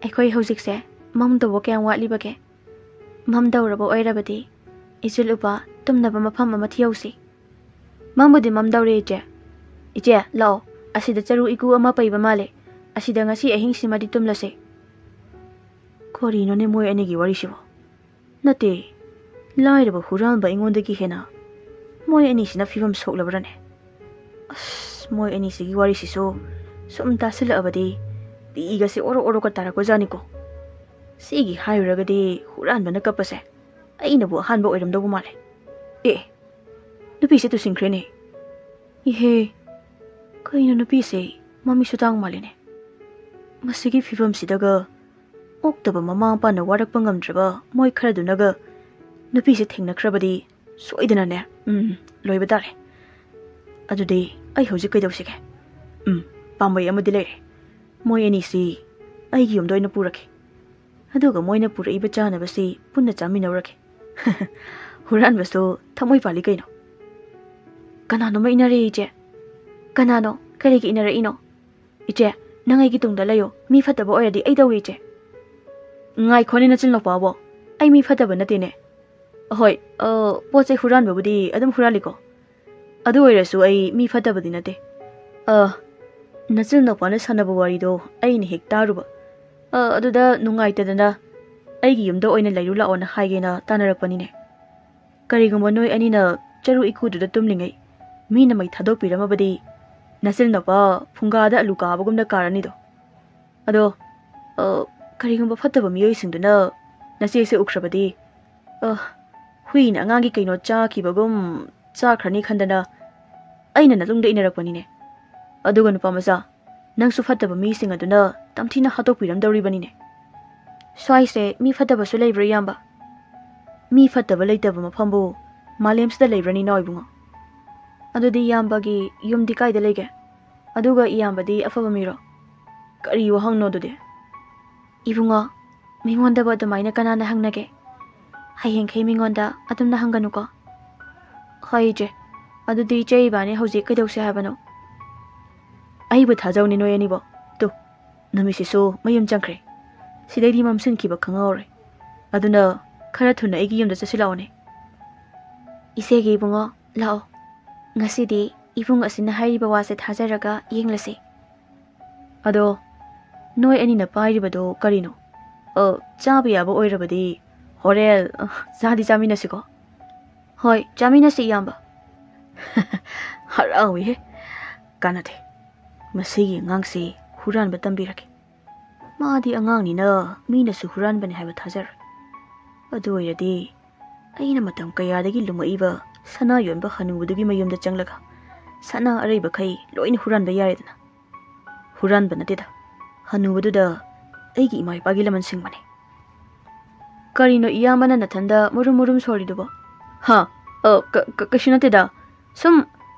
ꯑꯩꯈꯣꯏ ꯍꯧꯖꯤꯛꯁꯦ ꯃꯝꯗꯧꯕ ꯀꯌꯥꯝ ꯋꯥꯠꯂꯤꯕꯒꯦ? ꯃꯝꯗꯧꯔꯕ ꯑꯣꯏꯔꯕꯗꯤ ꯏꯆꯤꯜ ꯎꯄꯥ ꯇꯨꯝꯅꯕ ꯃꯐꯝ ꯑꯃ ꯊꯤꯍꯧꯁꯤ꯫" "ꯃꯝꯕꯨꯗꯤ ꯃꯝꯗꯧꯔꯦ, ꯏꯆꯦ꯫ ꯏꯆꯦ, ꯂꯥꯛꯑꯣ, ꯑꯁꯤꯗ ꯆꯔꯨ ꯏꯀꯨ ꯑꯃ ꯄꯩꯕ ꯃꯥꯜꯂꯦ꯫ ꯑꯁꯤꯗ ꯉꯁꯤ ꯑꯍꯤꯡꯁꯤꯃꯗꯤ ꯇꯨꯝꯂꯁꯦ꯫" ꯀꯔꯤꯅꯣꯅꯦ ꯃꯣꯏ ꯑꯅꯤꯒꯤ ꯋꯥꯔꯤꯁꯤꯕꯣ? ꯅꯠꯇꯦ, ꯂꯥꯏꯔꯕ ꯍꯨꯔꯥꯟꯕ ꯑꯩꯉꯣꯟꯗꯒꯤ ꯍꯦꯟꯅ ꯃꯣꯏ ꯑꯅꯤꯁꯤꯅ ꯐꯤꯕꯝ ꯁꯣꯛꯂꯕ꯭ꯔꯅꯦ? ꯑꯁ, ꯃꯣꯏ ꯑꯅꯤꯁꯤꯒꯤ ꯋꯥꯔꯤꯁꯤꯁꯨ ꯁꯨꯝ ꯇꯥꯁꯤꯜꯂꯛꯑꯕꯗꯤ ꯄꯤꯒꯁꯦ ꯑꯣꯔꯣ ꯑꯣꯔꯣꯒ ꯇꯥꯔꯛꯄꯖꯥꯠꯅꯤꯀꯣ꯫ ꯁꯤꯒꯤ ꯍꯥꯏꯔꯨꯔꯒꯗꯤ ꯍꯨꯔꯥꯟꯕꯅ ꯀꯞꯄꯁꯦ ꯑꯩꯅꯕꯨ ꯑꯍꯥꯟꯕ ꯑꯣꯏꯔꯝꯗꯧꯕ ꯃꯥꯜꯂꯦ꯫ ꯑꯦ, ꯅꯨꯄꯤꯁꯦ ꯇꯨꯁꯤꯟꯈ꯭ꯔꯦꯅꯦ꯫ ꯏꯍꯦ, ꯀꯩꯅꯣ ꯅꯨꯄꯤꯁꯦ ꯃꯃꯤꯠꯁꯨ ꯇꯥꯡ ꯃꯥꯜꯂꯤꯅꯦ꯫ ꯃꯁꯤꯒꯤ ꯐꯤꯕꯝꯁꯤꯗꯒ ꯑꯣꯛꯇꯕ ꯃꯃꯥ ꯃꯄꯥꯅ ꯋꯥꯔꯛꯄ ꯉꯝꯗ꯭ꯔꯕ ꯃꯣꯏ ꯈꯔꯗꯨꯅꯒ ꯅꯨꯄꯤꯁꯦ ꯊꯦꯡꯅꯈ꯭ꯔꯕꯗꯤ ꯁꯣꯏꯗꯅꯅꯦ, ꯎꯝ, ꯂꯣꯏꯕ ꯇꯥꯔꯦ꯫ ꯑꯗꯨꯗꯤ ꯑꯩ ꯍꯧꯖꯤꯛ ꯀꯩꯗꯧꯁꯤꯒꯦ? ꯎꯝ, ꯄꯥꯝꯕꯩ ꯑꯃꯗꯤ ꯂꯩꯔꯦ꯫ ꯃꯣꯏ ꯑꯅꯤꯁꯤ ꯑꯩꯒꯤ ꯌꯨꯝꯗ ꯑꯣꯏꯅ ꯄꯨꯔꯒꯦ꯫ ꯑꯗꯨꯒ ꯃꯣꯏꯅ ꯄꯨꯔꯛꯏꯕ ꯆꯥꯅꯕꯁꯤ ꯄꯨꯟꯅ ꯆꯥꯃꯤꯟꯅꯧꯔꯒꯦ꯫ ꯍꯨꯔꯥꯟꯕꯁꯨ ꯊꯃꯣꯏ ꯄꯥꯜꯂꯤ ꯀꯩꯅꯣ꯫ ꯀꯅꯥꯅꯣꯃ ꯏꯟꯅꯔꯛꯏ, ꯏꯆꯦ꯫ ꯀꯅꯥꯅꯣ? ꯀꯔꯤꯒꯤ ꯏꯟꯅꯔꯛꯏꯅꯣ? ꯏꯆꯦ, ꯅꯪ ꯑꯩꯒꯤ ꯇꯨꯡꯗ ꯂꯩꯌꯣ꯫ ꯃꯤ ꯐꯠꯇꯕ ꯑꯣꯏꯔꯗꯤ ꯑꯩ ꯇꯧꯏ, ꯏꯆꯦ꯫ ꯉꯥꯏꯈꯣꯅꯦ, ꯅꯆꯤꯟ ꯅꯨꯄꯥꯕꯣ, ꯑꯩ ꯃꯤ ꯐꯠꯇꯕ ꯅꯠꯇꯦꯅꯦ꯫ ꯑꯍꯣꯏ, ꯑ, ꯄꯣꯠ ꯆꯩ ꯍꯨꯔꯥꯟꯕꯕꯨꯗꯤ ꯑꯗꯨꯝ ꯍꯨꯔꯥꯜꯂꯤꯀꯣ꯫ ꯑꯗꯨ ꯑꯣꯏꯔꯁꯨ ꯑꯩ ꯃꯤ ꯐꯠꯇꯕꯗꯤ ꯅꯠꯇꯦ꯫ ꯑ, ꯅꯆꯤꯟ ꯅꯅꯥꯎꯄꯥꯅ ꯁꯥꯟꯅꯕ ꯋꯥꯔꯤꯗꯣ ꯑꯩꯅ ꯍꯦꯛ ꯇꯥꯔꯨꯕ꯫ ꯑ, ꯑꯗꯨꯗ ꯅꯨꯡꯉꯥꯏꯇꯗꯅ ꯑꯩꯒꯤ ꯌꯨꯝꯗ ꯑꯣꯏꯅ ꯂꯩꯔꯨ ꯂꯥꯛꯑꯣꯅ ꯍꯥꯏꯒꯦꯅ ꯇꯥꯟꯅꯔꯛꯄꯅꯤꯅꯦ꯫ ꯀꯔꯤꯒꯨꯝꯕ ꯅꯣꯏ ꯑꯅꯤꯅ ꯆꯔꯨ ꯏꯀꯨꯗꯨꯗ ꯇꯨꯝꯂꯤꯉꯩ ꯃꯤꯅ ꯃꯩ ꯊꯥꯗꯣꯛꯄꯤꯔꯝꯃꯕꯗꯤ ꯅꯆꯤꯟ ꯅꯅꯥꯎꯄꯥ ꯐꯨꯡꯒꯥꯗ ꯑꯂꯨ ꯀꯥꯕꯒꯨꯝꯅ ꯀꯥꯔꯅꯤꯗꯣ꯫ ꯑꯗꯣ, ꯑ, ꯀꯔꯤꯒꯨꯝꯕ ꯐꯠꯇꯕ ꯃꯤꯑꯣꯏꯁꯤꯡꯗꯨꯅ ꯅꯆꯦꯁꯦ ꯎꯈ꯭ꯔꯕꯗꯤ, ꯑ, ꯍꯨꯏꯅ ꯑꯉꯥꯡꯒꯤ ꯀꯩꯅꯣ ꯆꯥꯈꯤꯕꯒꯨꯝ ꯆꯥꯈ꯭ꯔꯅꯤ ꯈꯟꯗꯅ ꯑꯩꯅ ꯅꯇꯨꯡꯗ ꯏꯟꯅꯔꯛꯄꯅꯤꯅꯦ꯫ ꯑꯗꯨꯒ ꯅꯨꯄꯥ ꯃꯆꯥ, ꯅꯪꯁꯨ ꯐꯠꯇꯕ ꯃꯤꯁꯤꯡ ꯑꯗꯨꯅ ꯇꯝꯊꯤꯅ ꯍꯥꯠꯇꯣꯛꯄꯤꯔꯝꯗꯧꯔꯤꯕꯅꯤꯅꯦ꯫ ꯁ꯭ꯋꯥꯏꯁꯦ ꯃꯤ ꯐꯠꯇꯕꯁꯨ ꯂꯩꯕ꯭ꯔꯥ, ꯏꯌꯥꯝꯕ? ꯃꯤ ꯐꯠꯇꯕ ꯂꯩꯇꯕ ꯃꯐꯝꯕꯨ ꯃꯥꯂꯦꯝꯁꯤꯗ ꯂꯩꯕ꯭ꯔꯅꯤ, ꯏꯅꯥꯎ ꯏꯕꯨꯡꯉꯣ? ꯑꯗꯨꯗꯤ ꯏꯌꯥꯝꯕꯒꯤ ꯌꯨꯝꯗꯤ ꯀꯥꯏꯗ ꯂꯩꯒꯦ? ꯑꯗꯨꯒ ꯏꯌꯥꯝꯕꯗꯤ ꯑꯐꯕ ꯃꯤꯔꯣ? ꯀꯔꯤ ꯋꯥꯍꯪꯅꯣ ꯑꯗꯨꯗꯤ? ꯏꯕꯨꯡꯉꯣ, ꯃꯤꯉꯣꯟꯗꯕꯨ ꯑꯗꯨꯃꯥꯏꯅ ꯀꯅꯥꯅ ꯍꯪꯅꯒꯦ? ꯍꯌꯦꯡꯈꯩ ꯃꯤꯉꯣꯟꯗ ꯑꯗꯨꯝꯅ ꯍꯪꯒꯅꯨꯀꯣ꯫ ꯍꯣꯏ, ꯏꯆꯦ꯫ ꯑꯗꯨꯗꯤ ꯏꯆꯦ ꯏꯕꯥꯅꯤ ꯍꯧꯖꯤꯛ ꯀꯩꯗꯧꯁꯦ ꯍꯥꯏꯕꯅꯣ? ꯑꯩꯕꯨ ꯊꯥꯖꯧꯅꯦ ꯅꯣꯏ ꯑꯅꯤꯕꯣ꯫ ꯇꯨ, ꯅꯨꯃꯤꯠꯁꯤꯁꯨ ꯃꯌꯨꯝ ꯆꯪꯈ꯭ꯔꯦ꯫ ꯁꯤꯗꯩꯗꯤ ꯃꯝꯁꯤꯟꯈꯤꯕ ꯈꯪꯍꯧꯔꯣꯏ꯫ ꯑꯗꯨꯅ ꯈꯔ ꯊꯨꯅ ꯑꯩꯒꯤ ꯌꯨꯝꯗ ꯆꯠꯁꯤꯜꯂꯛꯑꯣꯅꯦ꯫ ꯏꯆꯦꯒꯤ ꯏꯕꯨꯡꯉꯣ, ꯂꯥꯛꯑꯣ꯫ ꯉꯁꯤꯗꯤ ꯏꯕꯨꯡ ꯑꯁꯤꯅ ꯍꯥꯏꯔꯤꯕ ꯋꯥꯁꯦ ꯊꯥꯖꯔꯒ ꯌꯦꯡꯂꯁꯤ꯫ ꯑꯗꯣ, ꯅꯣꯏ ꯑꯅꯤꯅ ꯄꯥꯏꯔꯤꯕꯗꯣ ꯀꯔꯤꯅꯣ? ꯑ, ꯆꯥꯕ ꯌꯥꯕ ꯑꯣꯏꯔꯕꯗꯤ ꯍꯣꯔꯦꯟ, ꯑ, ꯆꯥꯗꯤ ꯆꯥꯃꯤꯟꯅꯁꯤꯀꯣ? ꯍꯣꯏ, ꯆꯥꯃꯤꯟꯅꯁꯤ, ꯏꯌꯥꯝꯕ꯫ ꯍꯔꯥꯎꯏꯍꯦ꯫ ꯀꯥꯟꯅꯗꯦ꯫ ꯃꯁꯤꯒꯤ ꯑꯉꯥꯡꯁꯤ ꯍꯨꯔꯥꯟꯕ ꯇꯝꯕꯤꯔꯒꯦ꯫ ꯃꯥꯗꯤ ꯑꯉꯥꯡꯅꯤꯅ ꯃꯤꯅꯁꯨ ꯍꯨꯔꯥꯟꯕꯅꯤ ꯍꯥꯏꯕ ꯊꯥꯖꯔꯣꯏ꯫ ꯑꯗꯨ ꯑꯣꯏꯔꯗꯤ ꯑꯩꯅ ꯃꯇꯝ ꯀꯌꯥꯗꯒꯤ ꯂꯨꯝꯃꯛꯏꯕ ꯁꯅꯥ ꯌꯣꯟꯕ ꯍꯅꯨꯕꯗꯨꯒꯤ ꯃꯌꯨꯝꯗ ꯆꯪꯂꯒ ꯁꯅꯥ ꯑꯔꯩꯕꯈꯩ ꯂꯣꯏꯅ ꯍꯨꯔꯥꯟꯕ ꯌꯥꯔꯦꯗꯅ꯫ ꯍꯨꯔꯥꯟꯕ ꯅꯠꯇꯦꯗ, ꯍꯅꯨꯕꯗꯨꯗ ꯑꯩꯒꯤ ꯏꯃꯥ ꯏꯄꯥꯒꯤ ꯂꯃꯟ ꯁꯤꯡꯕꯅꯦ꯫ ꯀꯔꯤꯅꯣ ꯏꯌꯥꯝꯕꯅ ꯅꯊꯟꯗ ꯃꯨꯔꯨꯝ ꯃꯨꯔꯨꯝ ꯁꯣꯜꯂꯤꯗꯨꯕꯣ? ꯍꯥ? ꯑ, ꯀ-, ꯀ-, ꯀꯩꯁꯨ ꯅꯠꯇꯦꯗ꯫ ꯁꯨꯝ,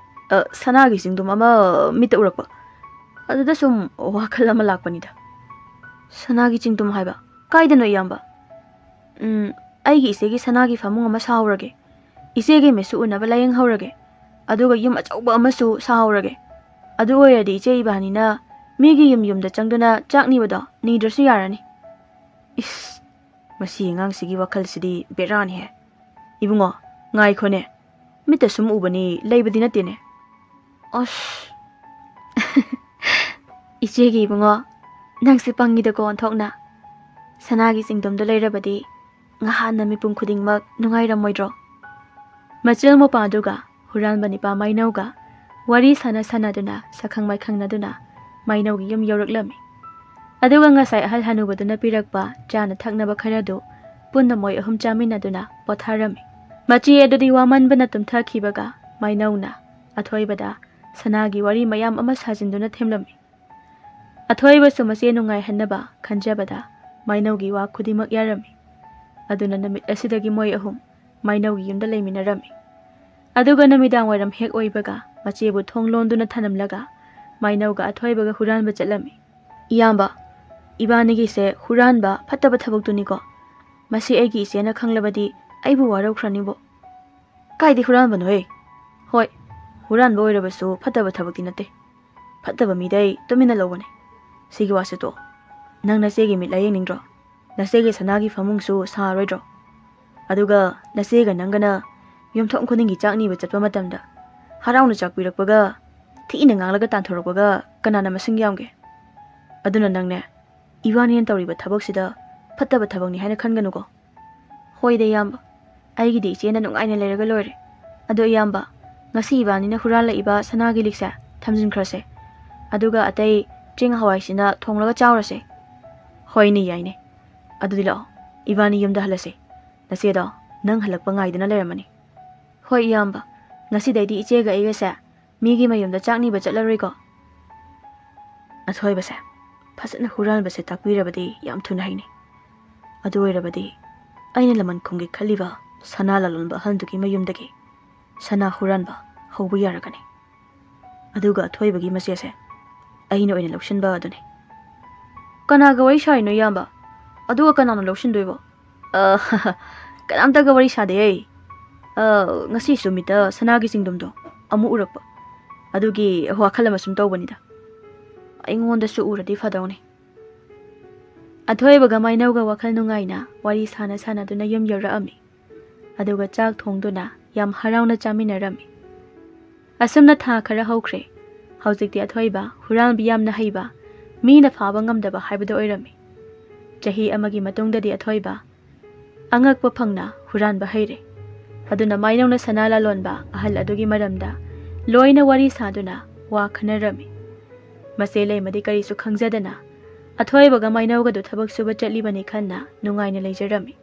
ꯑ, ꯁꯅꯥꯒꯤ ꯆꯤꯡꯗꯨꯝ ꯑꯃ ꯃꯤꯠꯇ ꯎꯔꯛꯄ꯫ ꯑꯗꯨꯗ ꯁꯨꯝ ꯋꯥꯈꯜ ꯑꯃ ꯂꯥꯛꯄꯅꯤꯗ꯫ ꯁꯅꯥꯒꯤ ꯆꯤꯡꯗꯨꯝ ꯍꯥꯏꯕ? ꯀꯥꯏꯗꯅꯣ, ꯏꯌꯥꯝꯕ? ꯎꯝ, ꯑꯩꯒꯤ ꯏꯆꯦꯒꯤ ꯁꯅꯥꯒꯤ ꯐꯃꯨꯡ ꯑꯃ ꯁꯥꯍꯧꯔꯒꯦ꯫ ꯏꯆꯦꯒꯤ ꯃꯤꯠꯁꯨ ꯎꯅꯕ ꯂꯥꯏꯌꯦꯡꯍꯧꯔꯒꯦ꯫ ꯑꯗꯨꯒ ꯌꯨꯝ ꯑꯆꯧꯕ ꯑꯃꯁꯨ ꯁꯥꯍꯧꯔꯒꯦ꯫ ꯑꯗꯨ ꯑꯣꯏꯔꯗꯤ ꯏꯆꯦ ꯏꯕꯥꯅꯤꯅ ꯃꯤꯒꯤ ꯌꯨꯝ ꯌꯨꯝꯗ ꯆꯪꯗꯨꯅ ꯆꯥꯛ ꯅꯤꯕꯗꯣ ꯅꯤꯗ꯭ꯔꯁꯨ ꯌꯥꯔꯅꯤ꯫ ꯏꯁ, ꯃꯁꯤ ꯑꯉꯥꯡꯁꯤꯒꯤ ꯋꯥꯈꯜꯁꯤꯗꯤ ꯕꯦꯔꯥꯅꯤꯍꯦ꯫ "ꯏꯕꯨꯡꯉꯣ, ꯉꯥꯏꯈꯣꯅꯦ, ꯃꯤꯠꯇ ꯁꯨꯝ ꯎꯕꯅꯤ, ꯂꯩꯕꯗꯤ ꯅꯠꯇꯦꯅꯦ"꯫ "ꯑꯁ"꯫ "ꯏꯆꯦꯒꯤ ꯏꯕꯨꯡꯉꯣ, ꯅꯪꯁꯦ ꯄꯪꯉꯤꯗꯀꯣ ꯑꯣꯟꯊꯣꯛꯅ꯫ ꯁꯅꯥꯒꯤ ꯆꯤꯡꯗꯣꯝꯗꯣ ꯂꯩꯔꯕꯗꯤ ꯉꯍꯥꯟꯅ ꯃꯤꯄꯨꯝ ꯈꯨꯗꯤꯡꯃꯛ ꯅꯨꯡꯉꯥꯏꯔꯝꯃꯣꯏꯗ꯭ꯔꯣ?" ꯃꯆꯦꯜ ꯃꯧꯄꯥꯗꯨꯒ ꯍꯨꯔꯥꯟꯕ ꯅꯤꯄꯥ ꯃꯥꯏꯅꯧꯒ ꯋꯥꯔꯤ ꯁꯥꯟꯅ ꯁꯥꯟꯅꯗꯨꯅ, ꯁꯛꯈꯪ ꯃꯥꯏꯈꯪꯅꯗꯨꯅ ꯃꯥꯏꯅꯧꯒꯤ ꯌꯨꯝ ꯌꯧꯔꯛꯂꯝꯃꯤ꯫ ꯑꯗꯨꯒ ꯉꯁꯥꯏ ꯑꯍꯜ ꯍꯅꯨꯕꯗꯨꯅ ꯄꯤꯔꯛꯄ ꯆꯥꯅ ꯊꯛꯅꯕ ꯈꯔꯗꯨ ꯄꯨꯟꯅ ꯃꯣꯏ ꯑꯍꯨꯝ ꯆꯥꯃꯤꯟꯅꯗꯨꯅ ꯄꯣꯊꯥꯔꯝꯃꯤ꯫ ꯃꯆꯦ ꯑꯗꯨꯗꯤ ꯋꯥꯃꯟꯕꯅ ꯇꯨꯝꯊꯈꯤꯕꯒ ꯃꯥꯏꯅꯧꯅ ꯑꯊꯣꯏꯕꯗ ꯁꯅꯥꯒꯤ ꯋꯥꯔꯤ ꯃꯌꯥꯝ ꯑꯃ ꯁꯥꯖꯤꯟꯗꯨꯅ ꯊꯦꯝꯂꯝꯃꯤ꯫ ꯑꯊꯣꯏꯕꯁꯨ ꯃꯆꯦ ꯅꯨꯡꯉꯥꯏꯍꯟꯅꯕ ꯈꯟꯖꯕꯗ ꯃꯥꯏꯅꯧꯒꯤ ꯋꯥ ꯈꯨꯗꯤꯡꯃꯛ ꯌꯥꯔꯝꯃꯤ꯫ ꯑꯗꯨꯅ ꯅꯨꯃꯤꯠ ꯑꯁꯤꯗꯒꯤ ꯃꯣꯏ ꯑꯍꯨꯝ ꯃꯥꯏꯅꯧꯒꯤ ꯌꯨꯝꯗ ꯂꯩꯃꯤꯟꯅꯔꯝꯃꯤ꯫ ꯑꯗꯨꯒ ꯅꯨꯃꯤꯗꯥꯡ ꯋꯥꯏꯔꯝ ꯍꯦꯛ ꯑꯣꯏꯕꯒ ꯃꯆꯦꯕꯨ ꯊꯣꯡ ꯂꯣꯟꯗꯨꯅ ꯊꯅꯝꯂꯒ ꯃꯥꯏꯅꯧꯒ ꯑꯊꯣꯏꯕꯒ ꯍꯨꯔꯥꯟꯕ ꯆꯠꯂꯝꯃꯤ꯫ "ꯏꯌꯥꯝꯕ, ꯏꯕꯥꯅꯤꯒꯤꯁꯦ ꯍꯨꯔꯥꯟꯕ ꯐꯠꯇꯕ ꯊꯕꯛꯇꯨꯅꯤꯀꯣ꯫ ꯃꯁꯤ ꯑꯩꯒꯤ ꯏꯆꯦꯅ ꯈꯪꯂꯕꯗꯤ ꯑꯩꯕꯨ ꯋꯥꯔꯧꯈ꯭ꯔꯅꯤꯕꯣ"꯫ "ꯀꯥꯏꯗꯩ ꯍꯨꯔꯥꯟꯕꯅꯣꯍꯦ? ꯍꯣꯏ, ꯍꯨꯔꯥꯟꯕ ꯑꯣꯏꯔꯕꯁꯨ ꯐꯠꯇꯕ ꯊꯕꯛꯇꯤ ꯅꯠꯇꯦ꯫ ꯐꯠꯇꯕ ꯃꯤꯗꯩ ꯇꯨꯃꯤꯟꯅ ꯂꯧꯕꯅꯦ꯫ ꯁꯤꯒꯤ ꯋꯥꯁꯦ ꯇꯣꯛꯑꯣ꯫ ꯅꯪ ꯅꯆꯦꯒꯤ ꯃꯤꯠ ꯂꯥꯏꯌꯦꯡꯅꯤꯡꯗ꯭ꯔꯣ? ꯅꯆꯦꯒꯤ ꯁꯅꯥꯒꯤ ꯐꯃꯨꯡꯁꯨ ꯁꯥꯔꯣꯏꯗ꯭ꯔꯣ? ꯑꯗꯨꯒ ꯅꯆꯦꯒ ꯅꯪꯒꯅ ꯌꯨꯝꯊꯣꯡ ꯈꯨꯗꯤꯡꯒꯤ ꯆꯥꯛ ꯅꯤꯕ ꯆꯠꯄ ꯃꯇꯝꯗ ꯍꯔꯥꯎꯅ ꯆꯥꯛ ꯄꯤꯔꯛꯄꯒ ꯊꯤꯅ ꯉꯥꯡꯂꯒ ꯇꯥꯟꯊꯣꯔꯛꯄꯒ ꯀꯅꯥꯅ ꯃꯁꯤꯡ ꯌꯥꯝꯒꯦ? ꯑꯗꯨꯅ ꯅꯪꯅꯦ, ꯏꯕꯥꯅꯤꯅ ꯇꯧꯔꯤꯕ ꯊꯕꯛꯁꯤꯗ ꯐꯠꯇꯕ ꯊꯕꯛꯅꯤ ꯍꯥꯏꯅ ꯈꯟꯒꯅꯨꯀꯣ"꯫ "ꯍꯣꯏꯗ ꯏꯌꯥꯝꯕ, ꯑꯩꯒꯤꯗꯤ ꯏꯆꯦꯅ ꯅꯨꯡꯉꯥꯏꯅ ꯂꯩꯔꯒ ꯂꯣꯏꯔꯦ꯫ ꯑꯗꯣ ꯏꯌꯥꯝꯕ, ꯉꯁꯤ ꯏꯕꯥꯅꯤꯅ ꯍꯨꯔꯥꯜꯂꯛꯏꯕ ꯁꯅꯥꯒꯤ ꯂꯤꯛꯁꯦ ꯊꯝꯖꯤꯟꯈ꯭ꯔꯁꯦ꯫ ꯑꯗꯨꯒ ꯑꯇꯩ ꯆꯦꯡ ꯍꯋꯥꯏꯁꯤꯅ ꯊꯣꯡꯂꯒ ꯆꯥꯎꯔꯁꯦ"꯫ "ꯍꯣꯏꯅꯦ, ꯌꯥꯏꯅꯦ꯫ ꯑꯗꯨꯗꯤ ꯂꯥꯛꯑꯣ, ꯏꯕꯥꯅꯤ ꯌꯨꯝꯗ ꯍꯜꯂꯁꯦ꯫ ꯅꯆꯦꯗꯣ ꯅꯪ ꯍꯜꯂꯛꯄ ꯉꯥꯏꯗꯨꯅ ꯂꯩꯔꯝꯃꯅꯤ"꯫ "ꯍꯣꯏ ꯏꯌꯥꯝꯕ, ꯉꯁꯤꯗꯩꯗꯤ ꯏꯆꯦꯒ ꯑꯩꯒꯁꯦ ꯃꯤꯒꯤ ꯃꯌꯨꯝꯗ ꯆꯥꯛ ꯅꯤꯕ ꯆꯠꯂꯔꯣꯏꯀꯣ"꯫ ꯑꯊꯣꯏꯕꯁꯦ ꯐꯖꯅ ꯍꯨꯔꯥꯟꯕꯁꯦ ꯇꯥꯛꯄꯤꯔꯕꯗꯤ ꯌꯥꯝ ꯊꯨꯅ ꯍꯩꯅꯤ꯫ ꯑꯗꯨ ꯑꯣꯏꯔꯕꯗꯤ ꯑꯩꯅ ꯂꯃꯟ ꯈꯨꯝꯒꯦ ꯈꯜꯂꯤꯕ ꯁꯅꯥ ꯂꯂꯣꯟꯕ ꯑꯍꯜꯗꯨꯒꯤ ꯃꯌꯨꯝꯗꯒꯤ ꯁꯅꯥ ꯍꯨꯔꯥꯟꯕ ꯍꯧꯕ ꯌꯥꯔꯒꯅꯤ꯫ ꯑꯗꯨꯒ ꯑꯊꯣꯏꯕꯒꯤ ꯃꯆꯦꯁꯦ ꯑꯩꯅ ꯑꯣꯏꯅ ꯂꯧꯁꯤꯟꯕ ꯑꯗꯨꯅꯤ꯫ "ꯀꯅꯥꯒ ꯋꯥꯔꯤ ꯁꯥꯔꯤꯅꯣ ꯏꯌꯥꯝꯕ? ꯑꯗꯨꯒ ꯀꯅꯥꯅ ꯂꯧꯁꯤꯟꯗꯣꯏꯕꯣ?" "ꯑ, ꯀꯅꯥꯝꯇꯒ ꯋꯥꯔꯤ ꯁꯥꯗꯦ꯫ ꯑ, ꯉꯁꯤꯁꯨ ꯃꯤꯠꯇ ꯁꯅꯥꯒꯤ ꯆꯤꯡꯗꯣꯝꯗꯣ ꯑꯃꯨꯛ ꯎꯔꯛꯄ꯫ ꯑꯗꯨꯒꯤ ꯋꯥꯈꯜ ꯑꯃ ꯁꯨꯝ ꯇꯧꯕꯅꯤꯗ꯫ ꯑꯩꯉꯣꯟꯗꯁꯨ ꯎꯔꯗꯤ ꯐꯗꯧꯅꯤ"꯫ ꯑꯊꯣꯏꯕꯒ ꯃꯥꯏꯅꯧꯒ ꯋꯥꯈꯜ ꯅꯨꯡꯉꯥꯏꯅ ꯋꯥꯔꯤ ꯁꯥꯟꯅ ꯁꯥꯟꯅꯗꯨꯅ ꯌꯨꯝ ꯌꯧꯔꯛꯑꯝꯃꯤ꯫ ꯑꯗꯨꯒ ꯆꯥꯛ ꯊꯣꯡꯗꯨꯅ ꯌꯥꯝ ꯍꯔꯥꯎꯅ ꯆꯥꯃꯤꯟꯅꯔꯝꯃꯤ꯫ ꯑꯁꯨꯝꯅ ꯊꯥ ꯈꯔ ꯍꯧꯈ꯭ꯔꯦ꯫ ꯍꯧꯖꯤꯛꯇꯤ ꯑꯊꯣꯏꯕ ꯍꯨꯔꯥꯟꯕꯤ ꯌꯥꯝꯅ ꯍꯩꯕ, ꯃꯤꯅ ꯐꯥꯕ ꯉꯝꯗꯕ ꯍꯥꯏꯕꯗꯨ ꯑꯣꯏꯔꯝꯃꯤ꯫ ꯆꯍꯤ ꯑꯃꯒꯤ ꯃꯇꯨꯡꯗꯗꯤ ꯑꯊꯣꯏꯕ ꯑꯉꯛꯄ ꯐꯪꯅ ꯍꯨꯔꯥꯟꯕ ꯍꯩꯔꯦ꯫ ꯑꯗꯨꯅ ꯃꯥꯏꯅꯧꯅ ꯁꯅꯥ ꯂꯥꯂꯣꯟꯕ ꯑꯍꯜ ꯑꯗꯨꯒꯤ ꯃꯔꯝꯗ ꯂꯣꯏꯅ ꯋꯥꯔꯤ ꯁꯥꯗꯨꯅ ꯋꯥ ꯈꯟꯅꯔꯝꯃꯤ꯫ ꯃꯆꯦ ꯂꯩꯃꯗꯤ ꯀꯔꯤꯁꯨ ꯈꯪꯖꯗꯅ ꯑꯊꯣꯏꯕꯒ ꯃꯥꯏꯅꯧꯒꯗꯨ ꯊꯕꯛ ꯁꯨꯕ ꯆꯠꯂꯤꯕꯅꯤ ꯈꯟꯅ ꯅꯨꯡꯉꯥꯏꯅ ꯂꯩꯖꯔꯝꯃꯤ꯫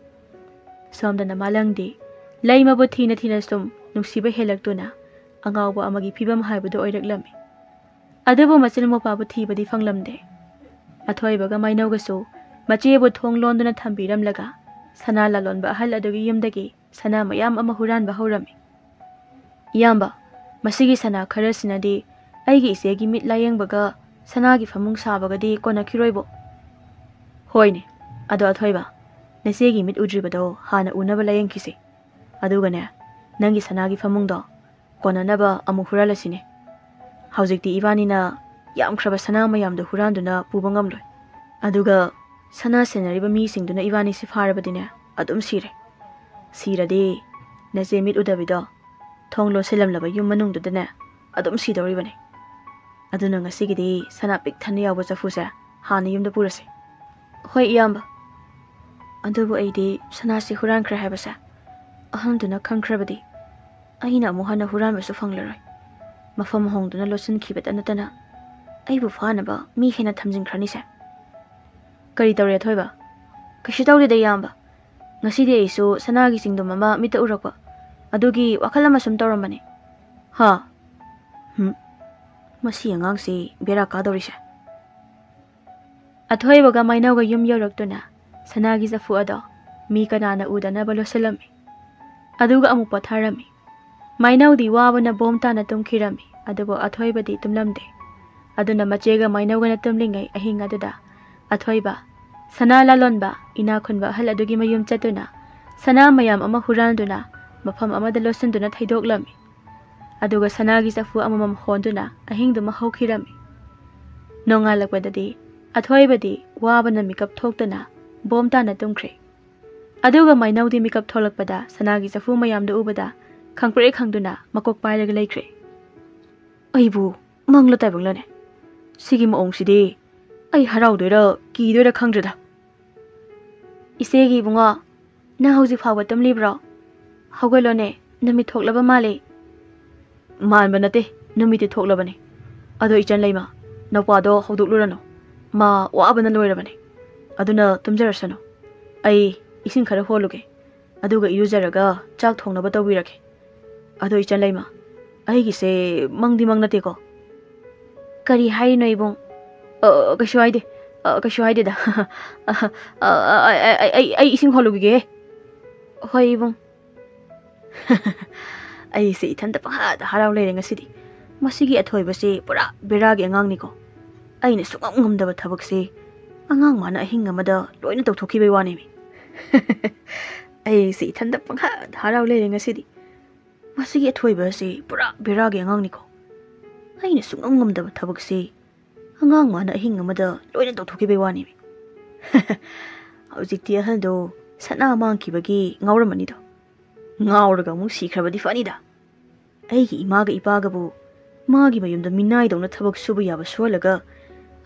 ꯁꯣꯝꯗꯅ ꯃꯥꯂꯪꯗꯤ ꯂꯩꯃꯕꯨ ꯊꯤꯅ ꯊꯤꯅ ꯁꯨꯝ ꯅꯨꯡꯁꯤꯕ ꯍꯦꯜꯂꯛꯇꯨꯅ ꯑꯉꯥꯎꯕ ꯑꯃꯒꯤ ꯐꯤꯕꯝ ꯍꯥꯏꯕꯗꯨ ꯑꯣꯏꯔꯛꯂꯝꯃꯤ꯫ ꯑꯗꯨꯕꯨ ꯃꯆꯤꯟ ꯃꯧꯄꯥꯕꯨ ꯊꯤꯕꯗꯤ ꯐꯪꯂꯝꯗꯦ꯫ ꯑꯊꯣꯏꯕꯒ ꯃꯥꯏꯅꯧꯒꯁꯨ ꯃꯆꯦꯕꯨ ꯊꯣꯡ ꯂꯣꯟꯗꯨꯅ ꯊꯝꯕꯤꯔꯝꯂꯒ ꯁꯅꯥ ꯂꯥꯂꯣꯟꯕ ꯑꯍꯜ ꯑꯗꯨꯒꯤ ꯌꯨꯝꯗꯒꯤ ꯁꯅꯥ ꯃꯌꯥꯝ ꯑꯃ ꯍꯨꯔꯥꯟꯕ ꯍꯧꯔꯝꯃꯤ꯫ "ꯏꯌꯥꯝꯕ, ꯃꯁꯤꯒꯤ ꯁꯅꯥ ꯈꯔꯁꯤꯅꯗꯤ ꯑꯩꯒꯤ ꯏꯆꯦꯒꯤ ꯃꯤꯠ ꯂꯥꯌꯦꯡꯕꯒ ꯁꯅꯥꯒꯤ ꯐꯃꯨꯡ ꯁꯥꯕꯒꯗꯤ ꯀꯣꯟꯅꯈꯤꯔꯣꯏꯕꯣ?" "ꯍꯣꯏꯅꯦ, ꯑꯗꯣ ꯑꯊꯣꯏꯕ, ꯅꯆꯦꯒꯤ ꯃꯤꯠ ꯎꯗ꯭ꯔꯤꯕꯗꯣ ꯍꯥꯟꯅ ꯎꯅꯕ ꯂꯥꯌꯦꯡꯈꯤꯁꯤ꯫ ꯑꯗꯨꯒꯅꯦ, ꯅꯪꯒꯤ ꯁꯅꯥꯒꯤ ꯐꯃꯨꯡꯗꯣ ꯀꯣꯟꯅꯅꯕ ꯑꯃꯨꯛ ꯍꯨꯔꯥꯜꯂꯁꯤꯅꯦ꯫ ꯍꯧꯖꯤꯛꯇꯤ ꯏꯕꯥꯅꯤꯅ ꯌꯥꯝꯈ꯭ꯔꯕ ꯁꯅꯥ ꯃꯌꯥꯝꯗꯣ ꯍꯨꯔꯥꯟꯗꯨꯅ ꯄꯨꯕ ꯉꯝꯂꯣꯏ꯫ ꯑꯗꯨꯒ ꯁꯅꯥ ꯁꯦꯟꯅꯔꯤꯕ ꯃꯤꯁꯤꯡꯗꯨꯅ ꯏꯕꯥꯅꯤꯁꯤ ꯐꯥꯔꯕꯗꯤꯅꯦ, ꯑꯗꯨꯝ ꯁꯤꯔꯦ꯫ ꯁꯤꯔꯗꯤ ꯅꯆꯦ ꯃꯤꯠ ꯎꯗꯕꯤꯗꯣ ꯊꯣꯡ ꯂꯣꯟꯁꯤꯜꯂꯝꯂꯕ ꯌꯨꯝ ꯃꯅꯨꯡꯗꯨꯗꯅꯦ ꯑꯗꯨꯝ ꯁꯤꯗꯧꯔꯤꯕꯅꯤ꯫ ꯑꯗꯨꯅ ꯉꯁꯤꯒꯤꯗꯤ ꯁꯅꯥ ꯄꯤꯛ ꯊꯟꯅ ꯌꯥꯎꯕ ꯆꯐꯨꯁꯦ ꯍꯥꯟꯅ ꯌꯨꯝꯗ ꯄꯨꯔꯁꯤ꯫" "ꯍꯣꯏ, ꯏꯌꯥꯝꯕ꯫ ꯑꯗꯨꯕꯨ ꯑꯩꯗꯤ ꯁꯅꯥꯁꯤ ꯍꯨꯔꯥꯟꯈ꯭ꯔꯦ ꯍꯥꯏꯕꯁꯦ ꯑꯍꯜꯗꯨꯅ ꯈꯪꯈ꯭ꯔꯕꯗꯤ ꯑꯩꯅ ꯑꯃꯨꯛ ꯍꯟꯅ ꯍꯨꯔꯥꯟꯕꯁꯨ ꯐꯪꯂꯔꯣꯏ꯫ ꯃꯐꯝ ꯍꯣꯡꯗꯨꯅ ꯂꯣꯠꯁꯤꯟꯈꯤꯕꯇ ꯅꯠꯇꯅ ꯑꯩꯕꯨ ꯐꯥꯅꯕ ꯃꯤ ꯍꯦꯟꯅ ꯊꯝꯖꯤꯟꯈ꯭ꯔꯅꯤꯁꯦ꯫" "ꯀꯔꯤ ꯇꯧꯔꯦ ꯑꯊꯣꯏꯕ?" "ꯀꯩꯁꯨ ꯇꯧꯗꯦꯗ ꯏꯌꯥꯝꯕ꯫ ꯉꯁꯤꯗꯤ ꯑꯩꯁꯨ ꯁꯅꯥꯒꯤ ꯆꯤꯡꯗꯨꯝ ꯑꯃ ꯃꯤꯠꯇ ꯎꯔꯛꯄ, ꯑꯗꯨꯒꯤ ꯋꯥꯈꯜ ꯑꯃ ꯁꯨꯝ ꯇꯧꯔꯝꯕꯅꯤ꯫" "ꯍꯥ? ꯍꯨꯝ, ꯃꯁꯤ ꯑꯉꯥꯡꯁꯤ ꯕꯦꯔꯥ ꯀꯥꯗꯧꯔꯤꯁꯦ꯫" ꯑꯊꯣꯏꯕꯒ ꯃꯥꯏꯅꯧꯒ ꯌꯨꯝ ꯌꯧꯔꯛꯇꯨꯅ ꯁꯅꯥꯒꯤ ꯆꯐꯨ ꯑꯗꯣ ꯃꯤ ꯀꯅꯥꯅ ꯎꯗꯅꯕ ꯂꯣꯠꯁꯤꯜꯂꯝꯃꯤ꯫ ꯑꯗꯨꯒ ꯑꯃꯨꯛ ꯄꯣꯊꯥꯔꯝꯃꯤ꯫ ꯃꯥꯏꯅꯧꯗꯤ ꯋꯥꯕꯅ ꯕꯣꯝ ꯇꯥꯅ ꯇꯨꯝꯈꯤꯔꯝꯃꯤ, ꯑꯗꯨꯕꯨ ꯑꯊꯣꯏꯕꯗꯤ ꯇꯨꯝꯂꯝꯗꯦ꯫ ꯑꯗꯨꯅ ꯃꯆꯦꯒ ꯃꯥꯏꯅꯧꯒꯅ ꯇꯨꯝꯂꯤꯉꯩ ꯑꯍꯤꯡ ꯑꯗꯨꯗ ꯑꯊꯣꯏꯕ ꯁꯅꯥ ꯂꯥꯂꯣꯟꯕ ꯏꯅꯥꯛ ꯈꯨꯟꯕ ꯑꯍꯜ ꯑꯗꯨꯒꯤ ꯃꯌꯨꯝ ꯆꯠꯇꯨꯅ ꯁꯅꯥ ꯃꯌꯥꯝ ꯑꯃ ꯍꯨꯔꯥꯟꯗꯨꯅ ꯃꯐꯝ ꯑꯃꯗ ꯂꯣꯠꯁꯤꯟꯗꯨꯅ ꯊꯩꯗꯣꯛꯂꯝꯃꯤ꯫ ꯑꯗꯨꯒ ꯁꯅꯥꯒꯤ ꯆꯐꯨ ꯑꯃꯃꯝ ꯍꯣꯟꯗꯨꯅ ꯑꯍꯤꯡꯗꯨꯃ ꯍꯧꯈꯤꯔꯝꯃꯤ꯫ ꯅꯣꯡꯉꯥꯜꯂꯛꯄꯗꯗꯤ ꯑꯊꯣꯏꯕꯗꯤ ꯋꯥꯕꯅ ꯃꯤꯀꯞ ꯊꯣꯛꯇꯅ ꯕꯣꯝ ꯇꯥꯅ ꯇꯨꯝꯈ꯭ꯔꯦ꯫ ꯑꯗꯨꯒ ꯃꯥꯏꯅꯧꯗꯤ ꯃꯤꯀꯞ ꯊꯣꯛꯂꯛꯄꯗ ꯁꯅꯥꯒꯤ ꯆꯐꯨ ꯃꯌꯥꯝꯗꯨ ꯎꯕꯗ ꯈꯪꯄ꯭ꯔꯦꯛ ꯈꯪꯗꯨꯅ ꯃꯀꯣꯛ ꯄꯥꯏꯔꯒ ꯂꯩꯈ꯭ꯔꯦ꯫ "ꯑꯩꯕꯨ ꯃꯪꯂ ꯇꯥꯏꯕꯪꯂꯅꯦ? ꯁꯤꯒꯤ ꯃꯑꯣꯡꯁꯤꯗꯤ ꯑꯩ ꯍꯔꯥꯎꯗꯣꯏꯔ ꯀꯤꯗꯣꯏꯔ ꯈꯪꯗ꯭ꯔꯦꯗ꯫" "ꯏꯆꯦꯒꯤ ꯏꯕꯨꯡꯉꯣ, ꯅꯪ ꯍꯧꯖꯤꯛ ꯐꯥꯎꯕ ꯇꯨꯝꯂꯤꯕ꯭ꯔꯣ? ꯍꯧꯒꯠꯂꯣꯅꯦ, ꯅꯨꯃꯤꯠ ꯊꯣꯛꯂꯕ ꯃꯥꯜꯂꯦ꯫" "ꯃꯥꯟꯕ ꯅꯠꯇꯦ, ꯅꯨꯃꯤꯠꯇꯤ ꯊꯣꯛꯂꯕꯅꯤ꯫ ꯑꯗꯣ ꯏꯆꯟ ꯂꯩꯃ, ꯅꯧꯄꯥꯗꯣ ꯍꯧꯗꯣꯛꯂꯨꯔꯅꯨ꯫ ꯃꯥ ꯋꯥꯕꯅ ꯂꯣꯏꯔꯕꯅꯤ꯫ ꯑꯗꯨꯅ ꯇꯨꯝꯖꯔꯁꯅꯨ꯫ ꯑꯩ ꯏꯁꯤꯡ ꯈꯔ ꯍꯣꯜꯂꯨꯒꯦ꯫ ꯑꯗꯨꯒ ꯏꯔꯨꯖꯔꯒ ꯆꯥꯛ ꯊꯣꯡꯅꯕ ꯇꯧꯕꯤꯔꯒꯦ꯫ ꯑꯗꯣ ꯏꯆꯟ ꯂꯩꯃ, ꯑꯩꯒꯤꯁꯦ ꯃꯪꯗꯤ ꯃꯪ ꯅꯠꯇꯦꯀꯣ?" "ꯀꯔꯤ ꯍꯥꯏꯔꯤꯅꯣ ꯏꯕꯨꯡ?" "ꯑ, ꯀꯩꯁꯨ ꯍꯥꯏꯗꯦ꯫ ꯑ, ꯀꯩꯁꯨ ꯍꯥꯏꯗꯦꯗ꯫" "ꯑ, ꯑ, ꯑ, ꯑꯩ, ꯑꯩ, ꯑꯩ ꯏꯁꯤꯡ ꯍꯣꯜꯂꯨꯈꯤꯒꯦ꯫" "ꯍꯣꯏ ꯏꯕꯨꯡ꯫" ꯑꯩꯁꯦ ꯏꯊꯟꯇ ꯄꯪꯍꯥꯗ ꯍꯔꯥꯎ ꯂꯩꯔꯦ ꯉꯁꯤꯗꯤ꯫ ꯃꯁꯤꯒꯤ ꯑꯊꯣꯏꯕꯁꯦ ꯄꯨꯔꯥ ꯕꯦꯔꯥꯒꯤ ꯑꯉꯥꯡꯅꯤꯀꯣ꯫ ꯑꯩꯅ ꯁꯨꯡꯉꯝ ꯉꯝꯗꯕ ꯊꯕꯛꯁꯦ ꯑꯉꯥꯡ ꯃꯥꯅ ꯑꯍꯤꯡ ꯑꯃꯗ ꯂꯣꯏꯅ ꯇꯧꯊꯣꯛꯈꯤꯕꯩ ꯋꯥꯅꯦꯃꯤ꯫ ꯑꯩꯁꯦ ꯏꯊꯟꯇ ꯄꯪꯍꯥꯗ ꯍꯔꯥꯎ ꯂꯩꯔꯦ ꯉꯁꯤꯗꯤ꯫ ꯃꯁꯤꯒꯤ ꯑꯊꯣꯏꯕ ꯑꯁꯤ ꯄꯨꯔꯥ ꯕꯦꯔꯥꯒꯤ ꯑꯉꯥꯡꯅꯤꯀꯣ꯫ ꯑꯩꯅ ꯁꯨꯡꯉꯝ ꯉꯝꯗꯕ ꯊꯕꯛꯁꯤ ꯑꯉꯥꯡ ꯃꯥꯅ ꯑꯍꯤꯡ ꯑꯃꯗ ꯂꯣꯏꯅ ꯇꯧꯊꯣꯛꯈꯤꯕꯩ ꯋꯥꯅꯦꯃꯤ꯫ ꯍꯧꯖꯤꯛꯇꯤ ꯑꯍꯜꯗꯣ ꯁꯅꯥ ꯃꯥꯡꯈꯤꯕꯒꯤ ꯉꯥꯎꯔꯝꯃꯅꯤꯗꯣ꯫ ꯉꯥꯎꯔꯒ ꯑꯃꯨꯛ ꯁꯤꯈ꯭ꯔꯕꯗꯤ ꯐꯅꯤꯗ꯫ ꯑꯩꯒꯤ ꯏꯃꯥꯒ ꯏꯄꯥꯒꯕꯨ ꯃꯥꯒꯤ ꯃꯌꯨꯝꯗ ꯃꯤꯅꯥꯏꯗꯧꯅ ꯊꯕꯛ ꯁꯨꯕ ꯌꯥꯕ ꯁꯨꯍꯜꯂꯒ,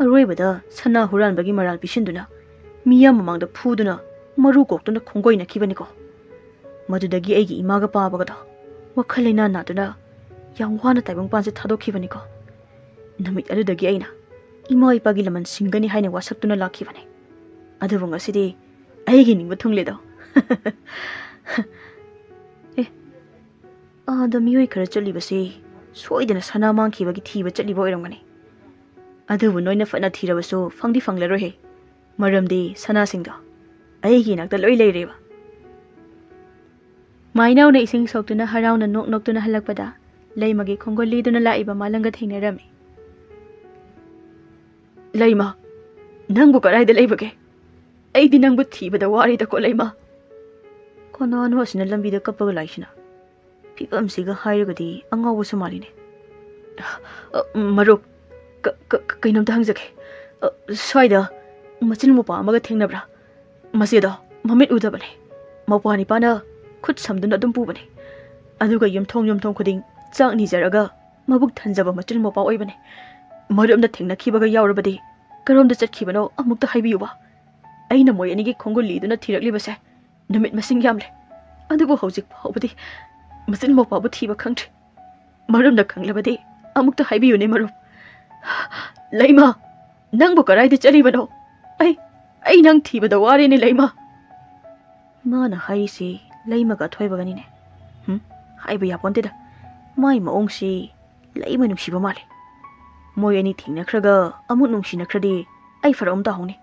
ꯑꯔꯣꯏꯕꯗ ꯁꯅꯥ ꯍꯨꯔꯥꯟꯕꯒꯤ ꯃꯔꯥꯜ ꯄꯤꯁꯤꯟꯗꯨꯅ, ꯃꯤꯌꯥꯝ ꯃꯃꯥꯡꯗ ꯐꯨꯗꯨꯅ, ꯃꯔꯨ ꯀꯣꯛꯇꯨꯅ ꯈꯣꯡꯒꯣꯏꯅꯈꯤꯕꯅꯤꯀꯣ꯫ ꯃꯗꯨꯗꯒꯤ ꯑꯩꯒꯤ ꯏꯃꯥꯒ ꯄꯥꯕꯒꯗꯣ ꯋꯥꯈꯜ ꯂꯩꯅꯥ ꯅꯥꯗꯨꯅ ꯌꯥꯝ ꯋꯥꯅ ꯇꯥꯏꯕꯪꯄꯥꯟꯁꯦ ꯊꯥꯗꯣꯛꯈꯤꯕꯅꯤꯀꯣ꯫ ꯅꯨꯃꯤꯠ ꯑꯗꯨꯗꯒꯤ ꯑꯩꯅ ꯏꯃꯥ ꯏꯄꯥꯒꯤ ꯂꯃꯟ ꯁꯤꯡꯒꯅꯤ ꯍꯥꯏꯅ ꯋꯥꯁꯛꯇꯨꯅ ꯂꯥꯛꯈꯤꯕꯅꯤ꯫ ꯑꯗꯨꯕꯨ ꯉꯁꯤꯗꯤ ꯑꯩꯒꯤ ꯅꯤꯡꯕ ꯊꯨꯡꯂꯦꯗꯣ꯫ ꯑꯦ, ꯑꯥꯗ ꯃꯤꯑꯣꯏ ꯈꯔ ꯆꯠꯂꯤꯕꯁꯤ ꯁꯣꯏꯗꯅ ꯁꯅꯥ ꯃꯥꯡꯈꯤꯕꯒꯤ ꯊꯤꯕ ꯆꯠꯂꯤꯕ ꯑꯣꯏꯔꯝꯒꯅꯤ꯫ ꯑꯗꯨꯕꯨ ꯅꯣꯏꯅ ꯐꯅ ꯊꯤꯔꯕꯁꯨ ꯐꯪꯗꯤ ꯐꯪꯂꯔꯣꯏꯍꯦ, ꯃꯔꯝꯗꯤ ꯁꯅꯥꯁꯤꯡꯗꯣ ꯑꯩꯒꯤ ꯏꯅꯥꯛꯇ ꯂꯣꯏ ꯂꯩꯔꯦꯕ꯫ ꯃꯥꯏꯅꯧꯅ ꯏꯁꯤꯡ ꯁꯣꯛꯇꯨꯅ ꯍꯔꯥꯎꯅ ꯅꯣꯛ ꯅꯣꯛꯇꯨꯅ ꯍꯜꯂꯛꯄꯗ ꯂꯩꯃꯒꯤ ꯈꯣꯡꯒꯨꯜ ꯂꯤꯗꯨꯅ ꯂꯥꯛꯏꯕ ꯃꯥꯂꯪꯒ ꯊꯦꯡꯅꯔꯝꯃꯤ꯫ "ꯂꯩꯃ, ꯅꯪꯕꯨ ꯀꯗꯥꯏꯗ ꯂꯩꯕꯒꯦ? ꯑꯩꯗꯤ ꯅꯪꯕꯨ ꯊꯤꯕꯗ ꯋꯥꯔꯦꯗꯀꯣ, ꯂꯩꯃ꯫" ꯀꯅꯥꯅꯣ ꯑꯁꯤꯅ ꯂꯝꯕꯤꯗ ꯀꯞꯄꯒ ꯂꯥꯛꯏꯁꯤꯅ? ꯐꯤꯕꯝꯁꯤꯒ ꯍꯥꯏꯔꯒꯗꯤ ꯑꯉꯥꯎꯕꯁꯨ ꯃꯥꯜꯂꯤꯅꯦ꯫ ꯑ, ꯃꯔꯨꯞ, ꯀ-, ꯀ-, ꯀ-, ꯀꯩꯅꯣꯝꯇ ꯍꯪꯖꯒꯦ꯫ ꯑ, ꯁ꯭ꯋꯥꯏꯗ ꯃꯆꯤꯟ ꯃꯧꯄꯥ ꯑꯃꯒ ꯊꯦꯡꯅꯕ꯭ꯔꯥ? ꯃꯆꯦꯗꯣ ꯃꯃꯤꯠ ꯎꯗꯕꯅꯦ꯫ ꯃꯧꯄ꯭ꯋꯥ ꯅꯤꯄꯥꯅ ꯈꯨꯠ ꯁꯝꯗꯨꯅ ꯑꯗꯨꯝ ꯄꯨꯕꯅꯤ꯫ ꯑꯗꯨꯒ ꯌꯨꯝꯊꯣꯡ ꯌꯨꯝꯊꯣꯡ ꯈꯨꯗꯤꯡ ꯆꯥꯛ ꯅꯤꯖꯔꯒ ꯃꯕꯨꯛ ꯊꯟꯖꯕ ꯃꯆꯤꯟ ꯃꯧꯄ꯭ꯋꯥ ꯑꯣꯏꯕꯅꯤ꯫ ꯃꯔꯨꯞꯅ ꯊꯦꯡꯅꯈꯤꯕꯒ ꯌꯥꯎꯔꯕꯗꯤ ꯀꯔꯣꯝꯗ ꯆꯠꯈꯤꯕꯅꯣ ꯑꯃꯨꯛꯇ ꯍꯥꯏꯕꯤꯌꯨꯕ꯫ ꯑꯩꯅ ꯃꯣꯏ ꯑꯅꯤꯒꯤ ꯈꯣꯡꯒꯨꯜ ꯂꯤꯗꯨꯅ ꯊꯤꯔꯛꯂꯤꯕꯁꯦ ꯅꯨꯃꯤꯠ ꯃꯁꯤꯡ ꯌꯥꯝꯂꯦ꯫ ꯑꯗꯨꯕꯨ ꯍꯧꯖꯤꯛ ꯐꯥꯎꯕꯗꯤ ꯃꯆꯤꯟ ꯃꯧꯄ꯭ꯋꯥꯕꯨ ꯊꯤꯕ ꯈꯪꯗ꯭ꯔꯤ꯫ ꯃꯔꯨꯞꯅ ꯈꯪꯂꯕꯗꯤ ꯑꯃꯨꯛꯇ ꯍꯥꯏꯕꯤꯌꯨꯅꯦ ꯃꯔꯨꯞ꯫ ꯂꯩꯃ, ꯅꯪꯕꯨ ꯀꯗꯥꯏꯗ ꯆꯠꯂꯤꯕꯅꯣ? ꯑꯩ, ꯑꯩ ꯅꯪ ꯊꯤꯕꯗ ꯋꯥꯔꯦꯅꯦ ꯂꯩꯃ꯫ ꯃꯥꯅ ꯍꯥꯏꯔꯤꯁꯤ ꯂꯩꯃꯒ ꯑꯊꯣꯏꯕꯒꯅꯤꯅꯦ꯫ ꯍꯨꯝ, ꯍꯥꯏꯕ ꯌꯥꯄꯣꯟꯇꯦꯗ꯫ ꯃꯥꯏ ꯃꯑꯣꯡꯁꯤ ꯂꯩꯃ ꯅꯨꯡꯁꯤꯕ ꯃꯥꯜꯂꯦ꯫ ꯃꯣꯏ ꯑꯅꯤ ꯊꯦꯡꯅꯈ꯭ꯔꯒ ꯑꯃꯨꯛ ꯅꯨꯡꯁꯤꯅꯈ꯭ꯔꯗꯤ ꯑꯩ ꯐꯔꯛ ꯑꯃ ꯇꯥꯍꯧꯅꯤ꯫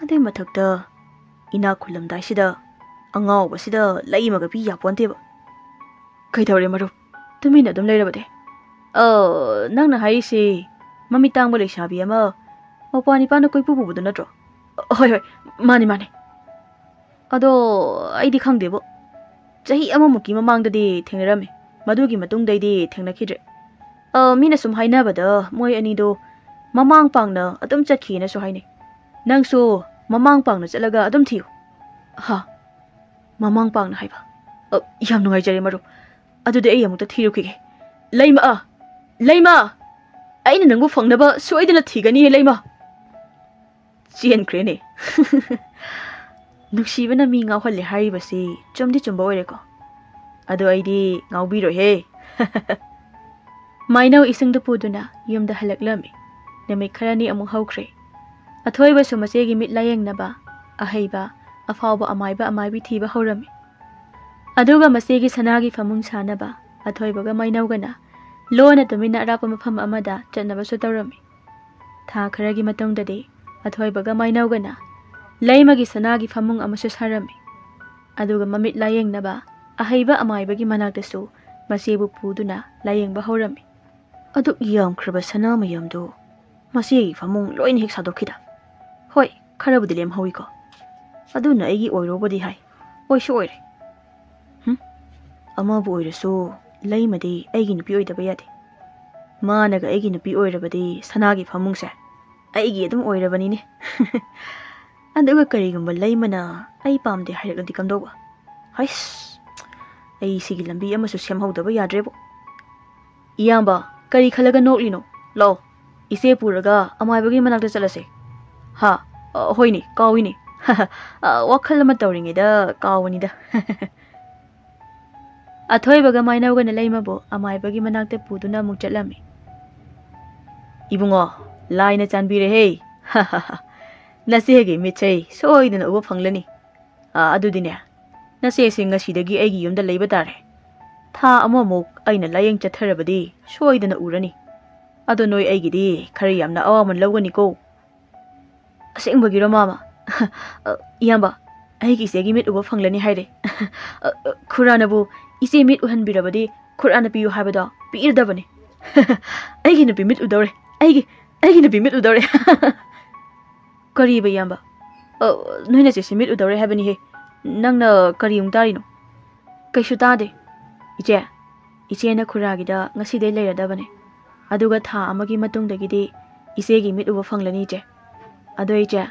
ꯑꯗꯨꯏ ꯃꯊꯛꯇ ꯏꯅꯥꯛ ꯈꯨꯜꯂꯝꯗꯥꯏꯁꯤꯗ ꯑꯉꯥꯎꯕꯁꯤꯗ ꯂꯩꯃꯒ ꯄꯤ ꯌꯥꯄꯣꯟꯇꯦꯕ꯫ ꯀꯩꯗꯧꯔꯦ ꯃꯔꯨꯞ? ꯇꯨꯃꯤꯟꯅ ꯑꯗꯨꯝ ꯂꯩꯔꯕꯗꯤ? ꯑ, ꯅꯪꯅ ꯍꯥꯏꯔꯤꯁꯤ ꯃꯃꯤꯠ ꯇꯥꯡꯕ ꯂꯩꯁꯥꯕꯤ ꯑꯃ ꯃꯧꯄ꯭ꯋꯥ ꯅꯤꯄꯥꯅ ꯀꯣꯏꯄꯨ ꯄꯨꯕꯗꯨ ꯅꯠꯇ꯭ꯔꯣ? ꯍꯣꯏ, ꯍꯣꯏ, ꯃꯥꯅꯤ, ꯃꯥꯅꯤ꯫ ꯑꯗꯣ ꯑꯩꯗꯤ ꯈꯪꯗꯦꯕꯣ꯫ ꯆꯍꯤ ꯑꯃꯃꯨꯛꯀꯤ ꯃꯃꯥꯡꯗꯗꯤ ꯊꯦꯡꯅꯔꯝꯃꯤ꯫ ꯃꯗꯨꯒꯤ ꯃꯇꯨꯡꯗꯩꯗꯤ ꯊꯦꯡꯅꯈꯤꯗ꯭ꯔꯦ꯫ ꯑ, ꯃꯤꯅ ꯁꯨꯝ ꯍꯥꯏꯅꯕꯗ ꯃꯣꯏ ꯑꯅꯤꯗꯣ ꯃꯃꯥꯡ ꯄꯥꯡꯅ ꯑꯗꯨꯝ ꯆꯠꯈꯤꯅꯁꯨ ꯍꯥꯏꯅꯩ꯫ ꯅꯪꯁꯨ ꯃꯃꯥꯡ ꯄꯥꯡꯅ ꯆꯠꯂꯒ ꯑꯗꯨꯝ ꯊꯤꯌꯨ꯫ ꯍꯥ? ꯃꯃꯥꯡ ꯄꯥꯡꯅ ꯍꯥꯏꯕ? ꯑ, ꯌꯥꯝ ꯅꯨꯡꯉꯥꯏꯖꯔꯦ ꯃꯔꯨꯞ꯫ ꯑꯗꯨꯗꯤ ꯑꯩ ꯑꯃꯨꯛꯇ ꯊꯤꯔꯨꯈꯤꯒꯦ꯫ ꯂꯩꯃ! ꯂꯩꯃ! ꯑꯩꯅ ꯅꯪꯕꯨ ꯐꯪꯅꯕ ꯁꯣꯏꯗꯅ ꯊꯤꯒꯅꯤꯌꯦ ꯂꯩꯃ! ꯆꯦꯟꯈ꯭ꯔꯦꯅꯦ꯫ ꯅꯨꯡꯁꯤꯕꯅ ꯃꯤ ꯉꯥꯎꯍꯜꯂꯦ ꯍꯥꯏꯔꯤꯕꯁꯤ ꯆꯨꯝꯗꯤ ꯆꯨꯝꯕ ꯑꯣꯏꯔꯦꯀꯣ꯫ ꯑꯗꯣ ꯑꯩꯗꯤ ꯉꯥꯎꯕꯤꯔꯣꯏꯍꯦ꯫ ꯃꯥꯏꯅꯧ ꯏꯁꯤꯡꯗꯨ ꯄꯨꯗꯨꯅ ꯌꯨꯝꯗ ꯍꯜꯂꯛꯂꯝꯃꯤ꯫ ꯅꯨꯃꯤꯠ ꯈꯔꯅꯤ ꯑꯃꯨꯛ ꯍꯧꯈ꯭ꯔꯦ꯫ ꯑꯊꯣꯏꯕꯁꯨ ꯃꯆꯦꯒꯤ ꯃꯤꯠ ꯂꯥꯌꯦꯡꯅꯕ ꯑꯍꯩꯕ, ꯑꯐꯥꯎꯕ ꯑꯃꯥꯏꯕ ꯑꯃꯥꯏꯕꯤ ꯊꯤꯕ ꯍꯧꯔꯝꯃꯤ꯫ ꯑꯗꯨꯒ ꯃꯆꯦꯒꯤ ꯁꯅꯥꯒꯤ ꯐꯃꯨꯡ ꯁꯥꯅꯕ ꯑꯊꯣꯏꯕꯒ ꯃꯥꯏꯅꯧꯒꯅ ꯂꯣꯟꯅ ꯇꯨꯃꯤꯟꯅ ꯑꯔꯥꯞꯄ ꯃꯐꯝ ꯑꯃꯗ ꯆꯠꯅꯕꯁꯨ ꯇꯧꯔꯝꯃꯤ꯫ ꯊꯥ ꯈꯔꯒꯤ ꯃꯇꯨꯡꯗꯗꯤ ꯑꯊꯣꯏꯕꯒ ꯃꯥꯏꯅꯧꯒꯅ ꯂꯩꯃꯒꯤ ꯁꯅꯥꯒꯤ ꯐꯃꯨꯡ ꯑꯃꯁꯨ ꯁꯥꯔꯝꯃꯤ꯫ ꯑꯗꯨꯒ ꯃꯃꯤꯠ ꯂꯥꯌꯦꯡꯅꯕ ꯑꯍꯩꯕ ꯑꯃꯥꯏꯕꯒꯤ ꯃꯅꯥꯛꯇꯁꯨ ꯃꯆꯦꯕꯨ ꯄꯨꯗꯨꯅ ꯂꯥꯌꯦꯡꯕ ꯍꯧꯔꯝꯃꯤ꯫ ꯑꯗꯨꯛ ꯌꯥꯝꯈ꯭ꯔꯕ ꯁꯅꯥ ꯃꯌꯥꯝꯗꯨ ꯃꯆꯦꯒꯤ ꯐꯃꯨꯡ ꯂꯣꯏꯅ ꯍꯦꯛ ꯁꯥꯗꯣꯛꯈꯤꯗ꯫ ꯍꯣꯏ, ꯈꯔꯕꯨꯗꯤ ꯂꯦꯝꯍꯧꯋꯤꯀꯣ꯫ ꯑꯗꯨꯅ ꯑꯩꯒꯤ ꯑꯣꯏꯔꯣꯕꯨꯗꯤ ꯍꯥꯏ, ꯑꯣꯏꯁꯨ ꯑꯣꯏꯔꯦ꯫ ꯍꯨꯝ? ꯑꯃꯕꯨ ꯑꯣꯏꯔꯁꯨ ꯂꯩꯃꯗꯤ ꯑꯩꯒꯤ ꯅꯨꯄꯤ ꯑꯣꯏꯗꯕ ꯌꯥꯗꯦ꯫ ꯃꯥꯅꯒ ꯑꯩꯒꯤ ꯅꯨꯄꯤ ꯑꯣꯏꯔꯕꯗꯤ ꯁꯅꯥꯒꯤ ꯐꯃꯨꯡꯁꯦ ꯑꯩꯒꯤ ꯑꯗꯨꯝ ꯑꯣꯏꯔꯕꯅꯤꯅꯦ꯫ ꯑꯗꯨꯒ ꯀꯔꯤꯒꯨꯝꯕ ꯂꯩꯃꯅ ꯑꯩ ꯄꯥꯝꯗꯦ ꯍꯥꯏꯔꯛꯂꯗꯤ ꯀꯝꯗꯧꯕ? ꯍꯩꯁ, ꯑꯩ ꯁꯤꯒꯤ ꯂꯝꯕꯤ ꯑꯃꯁꯨ ꯁꯦꯝꯍꯧꯗꯕ ꯌꯥꯗ꯭ꯔꯦꯕꯣ꯫ ꯏꯌꯥꯝꯕ, ꯀꯔꯤ ꯈꯜꯂꯒ ꯅꯣꯛꯂꯤꯅꯣ? ꯂꯥꯛꯑꯣ, ꯏꯆꯦ ꯄꯨꯔꯒ ꯑꯃꯥꯏꯕꯒꯤ ꯃꯅꯥꯛꯇ ꯆꯠꯂꯁꯦ꯫ ꯍꯥ? ꯑ, ꯍꯣꯏꯅꯦ, ꯀꯥꯎꯏꯅꯦ꯫ ꯑ, ꯋꯥꯈꯜ ꯑꯃ ꯇꯧꯔꯤꯉꯩꯗ ꯀꯥꯎꯕꯅꯤꯗ꯫ ꯑꯊꯣꯏꯕꯒ ꯃꯥꯏꯅꯧꯒꯅ ꯂꯩꯃꯕꯨ ꯑꯃꯥꯏꯕꯒꯤ ꯃꯅꯥꯛꯇ ꯄꯨꯗꯨꯅ ꯑꯃꯨꯛ ꯆꯠꯂꯝꯃꯤ꯫ "ꯏꯕꯨꯡꯉꯣ, ꯂꯥꯏꯅ ꯆꯥꯟꯕꯤꯔꯦꯍꯦ꯫ ꯅꯆꯦꯒꯤ ꯃꯤꯠꯁꯦ ꯁꯣꯏꯗꯅ ꯎꯕ ꯐꯪꯂꯅꯤ꯫ ꯑꯥ, ꯑꯗꯨꯗꯤꯅꯦ, ꯅꯆꯦꯁꯦ ꯉꯁꯤꯗꯒꯤ ꯑꯩꯒꯤ ꯌꯨꯝꯗ ꯂꯩꯕ ꯇꯥꯔꯦ꯫ ꯊꯥ ꯑꯃꯃꯨꯛ ꯑꯩꯅ ꯂꯥꯌꯦꯡ ꯆꯠꯊꯔꯕꯗꯤ ꯁꯣꯏꯗꯅ ꯎꯔꯅꯤ꯫ ꯑꯗꯣ ꯅꯣꯏ ꯑꯩꯒꯤꯗꯤ ꯈꯔ ꯌꯥꯝꯅ ꯑꯋꯥꯃꯟ ꯂꯧꯒꯅꯤꯀꯣ꯫" "ꯑꯁꯦꯡꯕꯒꯤꯔꯣ, ꯃꯥꯃ?" "ꯑ, ꯏꯌꯥꯝꯕ, ꯑꯩꯒꯤ ꯏꯆꯦꯒꯤ ꯃꯤꯠ ꯎꯕ ꯐꯪꯂꯅꯤ ꯍꯥꯏꯔꯦ꯫ ꯑ, ꯑ, ꯈꯨꯔꯥꯅꯕꯨ ꯏꯆꯦ ꯃꯤꯠ ꯎꯍꯟꯕꯤꯔꯕꯗꯤ ꯈꯨꯔꯥꯅ ꯄꯤꯌꯨ ꯍꯥꯏꯕꯗꯣ ꯄꯤꯔꯗꯕꯅꯤ꯫" "ꯑꯩꯒꯤ ꯅꯨꯄꯤ ꯃꯤꯠ ꯎꯗꯧꯔꯦ꯫ ꯑꯩꯒꯤ, ꯑꯩꯒꯤ ꯅꯨꯄꯤ ꯃꯤꯠ ꯎꯗꯧꯔꯦ꯫" "ꯀꯔꯤꯕ, ꯏꯌꯥꯝꯕ? ꯑ, ꯅꯣꯏ ꯅꯆꯦꯁꯦ ꯃꯤꯠ ꯎꯗꯧꯔꯦ ꯍꯥꯏꯕꯅꯤꯍꯦ꯫ ꯅꯪꯅ ꯀꯔꯤ ꯑꯃꯨꯛ ꯇꯥꯔꯤꯅꯣ?" "ꯀꯩꯁꯨ ꯇꯥꯗꯦ꯫ ꯏꯆꯦ, ꯏꯆꯦꯅ ꯈꯨꯔꯥꯒꯤꯗ ꯉꯁꯤꯗꯩ ꯂꯩꯔꯗꯕꯅꯦ꯫ ꯑꯗꯨꯒ ꯊꯥ ꯑꯃꯒꯤ ꯃꯇꯨꯡꯗꯒꯤꯗꯤ ꯏꯆꯦꯒꯤ ꯃꯤꯠ ꯎꯕ ꯐꯪꯂꯅꯤ, ꯏꯆꯦ꯫ ꯑꯗꯣ ꯏꯆꯦ,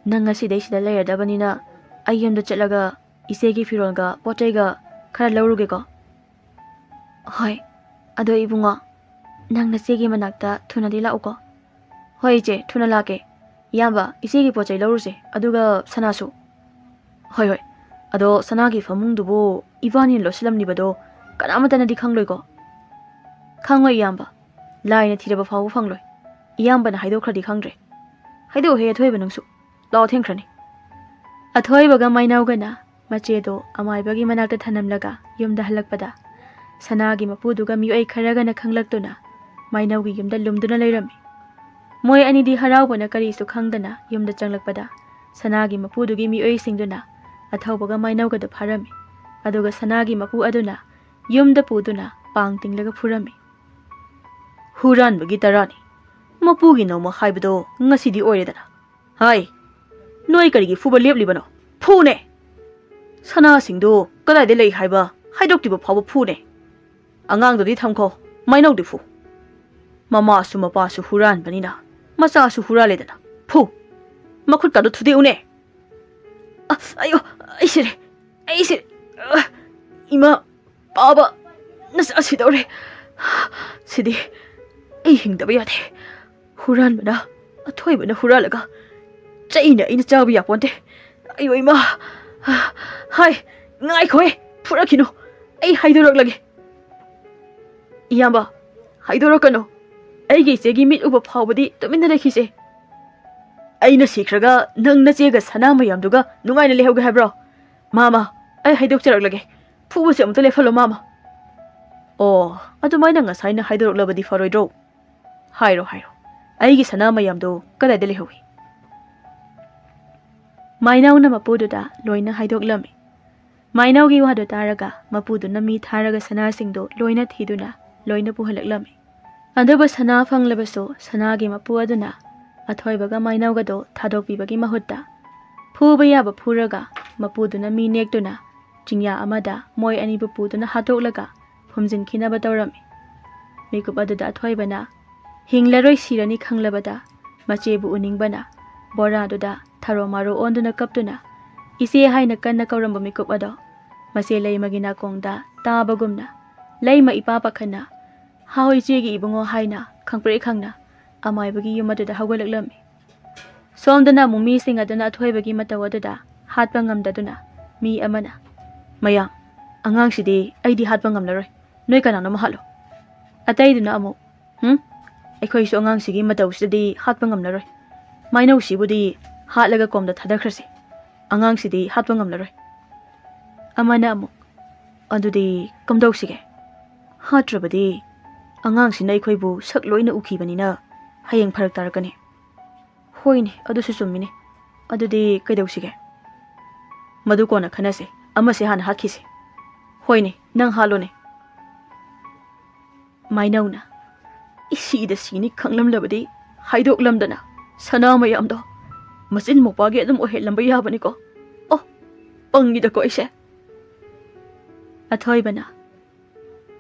ꯅꯪ ꯉꯁꯤꯗꯩ ꯁꯤꯗ ꯂꯩꯔꯗꯕꯅꯤꯅ ꯑꯩ ꯌꯨꯝꯗ ꯆꯠꯂꯒ ꯏꯆꯦꯒꯤ ꯐꯤꯔꯣꯜꯒ ꯄꯣꯠ ꯆꯩꯒ ꯈꯔ ꯂꯧꯔꯨꯒꯦꯀꯣ꯫" "ꯍꯣꯏ꯫ ꯑꯗꯣ ꯏꯕꯨꯡꯉꯣ, ꯅꯪ ꯅꯆꯦꯒꯤ ꯃꯅꯥꯛꯇ ꯊꯨꯅꯗꯤ ꯂꯥꯛꯎꯀꯣ꯫" "ꯍꯣꯏ ꯏꯆꯦ, ꯊꯨꯅ ꯂꯥꯛꯀꯦ꯫ ꯏꯌꯥꯝꯕ, ꯏꯆꯦꯒꯤ ꯄꯣꯠ ꯆꯩ ꯂꯧꯔꯨꯁꯦ, ꯑꯗꯨꯒ ꯁꯅꯥꯁꯨ꯫" "ꯍꯣꯏ, ꯍꯣꯏ꯫ ꯑꯗꯣ ꯁꯅꯥꯒꯤ ꯐꯃꯨꯡꯗꯨꯕꯨ ꯏꯕꯥꯅꯤꯅ ꯂꯣꯠꯁꯤꯜꯂꯝꯂꯤꯕꯗꯣ ꯀꯅꯥꯃꯠꯇꯅꯗꯤ ꯈꯪꯂꯣꯏꯀꯣ?" "ꯈꯪꯉꯣꯏ ꯏꯌꯥꯝꯕ꯫ ꯂꯥꯏꯅ ꯊꯤꯔꯕ ꯐꯥꯎꯕ ꯐꯪꯂꯣꯏ꯫ ꯏꯌꯥꯝꯕꯅ ꯍꯥꯏꯗꯣꯛꯈ꯭ꯔꯗꯤ ꯈꯪꯗ꯭ꯔꯦ꯫ ꯍꯥꯏꯗꯣꯛꯑꯣꯍꯦ ꯑꯊꯣꯏꯕ ꯅꯪꯁꯨ꯫ ꯂꯥꯛꯑꯣ, ꯊꯦꯡꯈ꯭ꯔꯅꯤ꯫" ꯑꯊꯣꯏꯕꯒ ꯃꯥꯏꯅꯧꯒꯅ ꯃꯆꯦꯗꯣ ꯑꯃꯥꯏꯕꯒꯤ ꯃꯅꯥꯛꯇ ꯊꯅꯝꯂꯒ ꯌꯨꯝꯗ ꯍꯜꯂꯛꯄꯗ, ꯁꯅꯥꯒꯤ ꯃꯄꯨꯗꯨꯒ ꯃꯤꯑꯣꯏ ꯈꯔꯒꯅ ꯈꯪꯂꯛꯇꯨꯅ ꯃꯥꯏꯅꯧꯒꯤ ꯌꯨꯝꯗ ꯂꯨꯝꯗꯨꯅ ꯂꯩꯔꯝꯃꯤ꯫ ꯃꯣꯏ ꯑꯅꯤꯗꯤ ꯍꯔꯥꯎꯕꯅ ꯀꯔꯤꯁꯨ ꯈꯪꯗꯅ ꯌꯨꯝꯗ ꯆꯪꯂꯛꯄꯗ, ꯁꯅꯥꯒꯤ ꯃꯄꯨꯗꯨꯒꯤ ꯃꯤꯑꯣꯏꯁꯤꯡꯗꯨꯅ ꯑꯊꯧꯕꯒ ꯃꯥꯏꯅꯧꯒꯗꯨ ꯐꯥꯔꯝꯃꯤ꯫ ꯑꯗꯨꯒ ꯁꯅꯥꯒꯤ ꯃꯄꯨ ꯑꯗꯨꯅ ꯌꯨꯝꯗ ꯄꯨꯗꯨꯅ ꯄꯥꯡ ꯇꯤꯡꯂꯒ ꯐꯨꯔꯝꯃꯤ꯫ "ꯍꯨꯔꯥꯟꯕꯒꯤ ꯇꯔꯥꯅꯤ꯫ ꯃꯄꯨꯒꯤ ꯅꯣꯡꯃ ꯍꯥꯏꯕꯗꯣ ꯉꯁꯤꯗꯤ ꯑꯣꯏꯔꯦꯗꯅ꯫ ꯍꯥꯏ, ꯅꯣꯏ ꯀꯔꯤꯒꯤ ꯐꯨꯕ ꯂꯦꯞꯂꯤꯕꯅꯣ? ꯐꯨꯅꯦ! ꯁꯅꯥꯁꯤꯡꯗꯨ ꯀꯗꯥꯏꯗ ꯂꯩ ꯍꯥꯏꯕ ꯍꯥꯏꯗꯣꯛꯇ꯭ꯔꯤꯕ ꯐꯥꯎꯕ ꯐꯨꯅꯦ꯫ ꯑꯉꯥꯡꯗꯨꯗꯤ ꯊꯝꯈꯣ, ꯃꯥꯏꯅꯧꯗꯤ ꯐꯨ꯫ ꯃꯃꯥꯁꯨ ꯃꯄꯥꯁꯨ ꯍꯨꯔꯥꯟꯕꯅꯤꯅ ꯃꯆꯥꯁꯨ ꯍꯨꯔꯥꯜꯂꯦꯗꯅ꯫ ꯐꯨ! ꯃꯈꯨꯠꯀꯥꯗꯨ ꯊꯨꯗꯦꯛꯎꯅꯦ!" ꯑ, ꯑꯌꯣ, ꯑꯩ ꯁꯤꯔꯦ, ꯑꯩ ꯁꯤꯔꯦ꯫ ꯑ, ꯏꯃꯥ, ꯄꯥꯕ, ꯅꯆꯥ ꯁꯤꯗꯧꯔꯦ꯫ ꯁꯤꯗꯤ ꯑꯩ ꯍꯤꯡꯗꯕ ꯌꯥꯗꯦ꯫ ꯍꯨꯔꯥꯟꯕꯅ, ꯑꯊꯣꯏꯕꯅ ꯍꯨꯔꯥꯜꯂꯒ ꯆꯩꯅ ꯑꯩꯅ ꯆꯥꯕ ꯌꯥꯄꯣꯟꯇꯦ꯫ ꯑꯌꯣ ꯏꯃꯥ! ꯍꯥꯏ, ꯉꯥꯏꯈꯣꯍꯦ, ꯐꯨꯔꯛꯈꯤꯅꯨ, ꯑꯩ ꯍꯥꯏꯗꯣꯔꯛꯂꯒꯦ꯫ ꯏꯌꯥꯝꯕ, ꯍꯥꯏꯗꯣꯔꯛꯀꯅꯨ꯫ ꯑꯩꯒꯤ ꯏꯆꯦꯒꯤ ꯃꯤꯠ ꯎꯕ ꯐꯥꯎꯕꯗꯤ ꯇꯨꯃꯤꯟꯅ ꯂꯩꯈꯤꯁꯦ꯫ ꯑꯩꯅ ꯁꯤꯈ꯭ꯔꯒ ꯅꯪ ꯅꯆꯦꯒ ꯁꯅꯥ ꯃꯌꯥꯝꯗꯨꯒ ꯅꯨꯡꯉꯥꯏꯅ ꯂꯩꯍꯧꯒꯦ ꯍꯥꯏꯕ꯭ꯔꯣ? ꯃꯥꯃ, ꯑꯩ ꯍꯥꯏꯗꯣꯛꯆꯔꯛꯂꯒꯦ꯫ ꯐꯨꯕꯁꯦ ꯑꯃꯨꯛꯇ ꯂꯦꯞꯍꯜꯂꯣ, ꯃꯥꯃ꯫ ꯑꯣ, ꯑꯗꯨꯃꯥꯏꯅ ꯉꯁꯥꯏꯅ ꯍꯥꯏꯗꯣꯔꯛꯂꯕꯗꯤ ꯐꯔꯣꯏꯗ꯭ꯔꯣ? ꯍꯥꯏꯔꯣ, ꯍꯥꯏꯔꯣ꯫ ꯑꯩꯒꯤ ꯁꯅꯥ ꯃꯌꯥꯝꯗꯣ ꯀꯗꯥꯏꯗ ꯂꯩꯍꯧꯏ? ꯃꯥꯏꯅꯥꯎꯅ ꯃꯄꯨꯗꯨꯗ ꯂꯣꯏꯅ ꯍꯥꯏꯗꯣꯛꯂꯝꯃꯤ꯫ ꯃꯥꯏꯅꯥꯎꯒꯤ ꯋꯥꯗꯨ ꯇꯥꯔꯒ ꯃꯄꯨꯗꯨꯅ ꯃꯤ ꯊꯥꯔꯒ ꯁꯅꯥꯁꯤꯡꯗꯨ ꯂꯣꯏꯅ ꯊꯤꯗꯨꯅ ꯂꯣꯏꯅ ꯄꯨꯍꯜꯂꯛꯂꯝꯃꯤ꯫ ꯑꯗꯨꯕꯨ ꯁꯅꯥ ꯐꯪꯂꯕꯁꯨ ꯁꯅꯥꯒꯤ ꯃꯄꯨ ꯑꯗꯨꯅ ꯑꯊꯣꯏꯕꯒ ꯃꯥꯏꯅꯥꯎꯒꯗꯨ ꯊꯥꯗꯣꯛꯄꯤꯕꯒꯤ ꯃꯍꯨꯠꯇ ꯐꯨꯕ ꯌꯥꯕ ꯐꯨꯔꯒ ꯃꯄꯨꯗꯨꯅ ꯃꯤ ꯅꯦꯛꯇꯨꯅ ꯆꯤꯡꯌꯥ ꯑꯃꯗ ꯃꯣꯏ ꯑꯅꯤꯕꯨ ꯄꯨꯗꯨꯅ ꯍꯥꯠꯇꯣꯛꯂꯒ ꯐꯨꯝꯖꯤꯟꯈꯤꯅꯕ ꯇꯧꯔꯝꯃꯤ꯫ ꯃꯤꯀꯨꯞ ꯑꯗꯨꯗ ꯑꯊꯣꯏꯕꯅ ꯍꯤꯡꯂꯔꯣꯏ ꯁꯤꯔꯅꯤ ꯈꯪꯂꯕꯗ ꯃꯆꯦꯕꯨ ꯎꯅꯤꯡꯕꯅ ꯕꯣꯔꯥꯗꯨꯗ ꯊꯔꯣ ꯃꯥꯔꯣ ꯑꯣꯟꯗꯨꯅ ꯀꯞꯇꯨꯅ "ꯏꯆꯦ" ꯍꯥꯏꯅ ꯀꯟꯅ ꯀꯧꯔꯝꯕ ꯃꯤꯀꯨꯞ ꯑꯗꯣ ꯃꯆꯦ ꯂꯩꯃꯒꯤ ꯅꯥꯀꯣꯡꯗ ꯇꯥꯕꯒꯨꯝꯅ ꯂꯩꯃ ꯏꯄꯥ ꯄꯥꯈꯠꯅ "ꯍꯥꯎ ꯏꯆꯦꯒꯤ ꯏꯕꯨꯡꯉꯣ" ꯍꯥꯏꯅ ꯈꯪꯄ꯭ꯔꯦꯛ ꯈꯪꯅ ꯑꯃꯥꯏꯕꯒꯤ ꯌꯨꯝ ꯑꯗꯨꯗ ꯍꯧꯒꯠꯂꯛꯂꯝꯃꯤ꯫ ꯁꯣꯝꯗꯅ ꯑꯃꯨꯛ ꯃꯤꯁꯤꯡ ꯑꯗꯨꯅ ꯑꯊꯣꯏꯕꯒꯤ ꯃꯇꯧ ꯑꯗꯨꯗ ꯍꯥꯠꯄ ꯉꯝꯗꯗꯨꯅ ꯃꯤ ꯑꯃꯅ, "ꯃꯌꯥꯝ, ꯑꯉꯥꯡꯁꯤꯗꯤ ꯑꯩꯗꯤ ꯍꯥꯠꯄ ꯉꯝꯂꯔꯣꯏ, ꯅꯣꯏ ꯀꯅꯥꯅꯣꯝꯃ ꯍꯥꯠꯂꯣ"꯫ ꯑꯇꯩꯗꯨꯅ ꯑꯃꯨꯛ, "ꯍꯨꯝ? ꯑꯩꯈꯣꯏꯁꯨ ꯑꯉꯥꯡꯁꯤꯒꯤ ꯃꯇꯧꯁꯤꯗꯗꯤ ꯍꯥꯠꯄ ꯉꯝꯂꯔꯣꯏ꯫ ꯃꯥꯏꯅꯧꯁꯤꯕꯨꯗꯤ ꯍꯥꯠꯂꯒ ꯀꯣꯝꯗ ꯊꯥꯗꯈ꯭ꯔꯁꯤ꯫ ꯑꯉꯥꯡꯁꯤꯗꯤ ꯍꯥꯠꯄ ꯉꯝꯂꯔꯣꯏ"꯫ ꯑꯃꯅ ꯑꯃꯨꯛ, "ꯑꯗꯨꯗꯤ ꯀꯝꯗꯧꯁꯤꯒꯦ? ꯍꯥꯠꯇ꯭ꯔꯕꯗꯤ ꯑꯉꯥꯡꯁꯤꯅ ꯑꯩꯈꯣꯏꯕꯨ ꯁꯛ ꯂꯣꯏꯅ ꯎꯈꯤꯕꯅꯤꯅ ꯍꯌꯦꯡ ꯐꯔꯛ ꯇꯥꯔꯛꯀꯅꯤ"꯫ "ꯍꯣꯏꯅꯦ, ꯑꯗꯨꯁꯨ ꯆꯨꯝꯃꯤꯅꯦ꯫ ꯑꯗꯨꯗꯤ ꯀꯩꯗꯧꯁꯤꯒꯦ? ꯃꯗꯨ ꯀꯣꯟꯅ ꯈꯟꯅꯁꯦ, ꯑꯃꯁꯦ ꯍꯥꯟꯅ ꯍꯥꯠꯈꯤꯁꯦ"꯫ "ꯍꯣꯏꯅꯦ, ꯅꯪ ꯍꯥꯠꯂꯣꯅꯦ"꯫ ꯃꯥꯏꯅꯧꯅ, "ꯏꯁꯤꯗ ꯁꯤꯅꯤ ꯈꯪꯂꯝꯂꯕꯗꯤ ꯍꯥꯏꯗꯣꯛꯂꯝꯗꯅ ꯁꯅꯥ ꯃꯌꯥꯝꯗꯣ ꯃꯆꯤꯟ ꯃꯧꯄꯥꯒꯤ ꯑꯗꯨꯝ ꯑꯣꯏꯍꯜꯂꯝꯕ ꯌꯥꯕꯅꯤꯀꯣ꯫ ꯑꯣ, ꯄꯪꯉꯤꯗꯀꯣ ꯑꯩꯁꯦ"꯫ ꯑꯊꯣꯏꯕꯅ,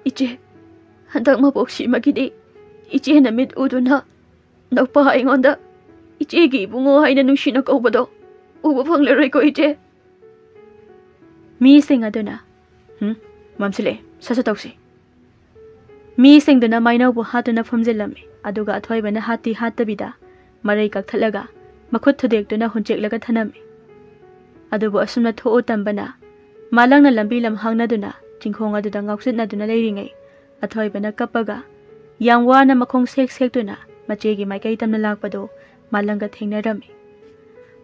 "ꯏꯆꯦ, ꯍꯟꯗꯛ ꯃꯄꯣꯛꯁꯤꯃꯒꯤꯗꯤ ꯏꯆꯦꯅ ꯃꯤꯠ ꯎꯗꯨꯅ ꯅꯧꯄꯥ ꯑꯩꯉꯣꯟꯗ ꯏꯆꯦꯒꯤ ꯏꯕꯨꯡꯉꯣ ꯍꯥꯏꯅ ꯅꯨꯡꯁꯤꯅ ꯀꯧꯕꯗꯣ ꯎꯕ ꯐꯪꯂꯔꯣꯏꯀꯣ, ꯏꯆꯦ꯫ ꯃꯤꯁꯤꯡ ꯑꯗꯨꯅ, "ꯍꯨꯝ, ꯃꯝꯁꯤꯜꯂꯛꯑꯦ, ꯁꯠ ꯁꯠ ꯇꯧꯁꯤ꯫" ꯃꯤꯁꯤꯡꯗꯨꯅ ꯃꯥꯏꯅꯧꯕꯨ ꯍꯥꯠꯇꯨꯅ ꯐꯝꯖꯤꯜꯂꯝꯃꯤ꯫ ꯑꯗꯨꯒ ꯑꯊꯣꯏꯕꯅ ꯍꯥꯠꯇꯤ ꯍꯥꯠꯇꯕꯤꯗ ꯃꯔꯩ ꯀꯛꯊꯠꯂꯒ ꯃꯈꯨꯠ ꯊꯨꯗꯦꯛꯇꯨꯅ ꯍꯨꯟꯆꯦꯛꯂꯒ ꯊꯅꯝꯃꯤ꯫ ꯑꯗꯨꯕꯨ ꯑꯁꯨꯝꯅ ꯊꯣꯛꯎ ꯇꯝꯕꯅ ꯃꯥꯂꯪꯅ ꯂꯝꯕꯤ ꯂꯝꯍꯥꯡꯅꯗꯨꯅ ꯆꯤꯡꯈꯣꯡ ꯑꯗꯨꯗ ꯉꯥꯎꯆꯠꯅꯗꯨꯅ ꯂꯩꯔꯤꯉꯩ, ꯑꯊꯣꯏꯕꯅ ꯀꯞꯄꯒ ꯌꯥꯝ ꯋꯥꯅ ꯃꯈꯣꯡ ꯁꯦꯛ ꯁꯦꯛꯇꯨꯅ ꯃꯆꯦꯒꯤ ꯃꯥꯏꯀꯩ ꯇꯝꯅ ꯂꯥꯛꯄꯗꯨ ꯃꯥꯂꯪꯒ ꯊꯦꯡꯅꯔꯝꯃꯤ꯫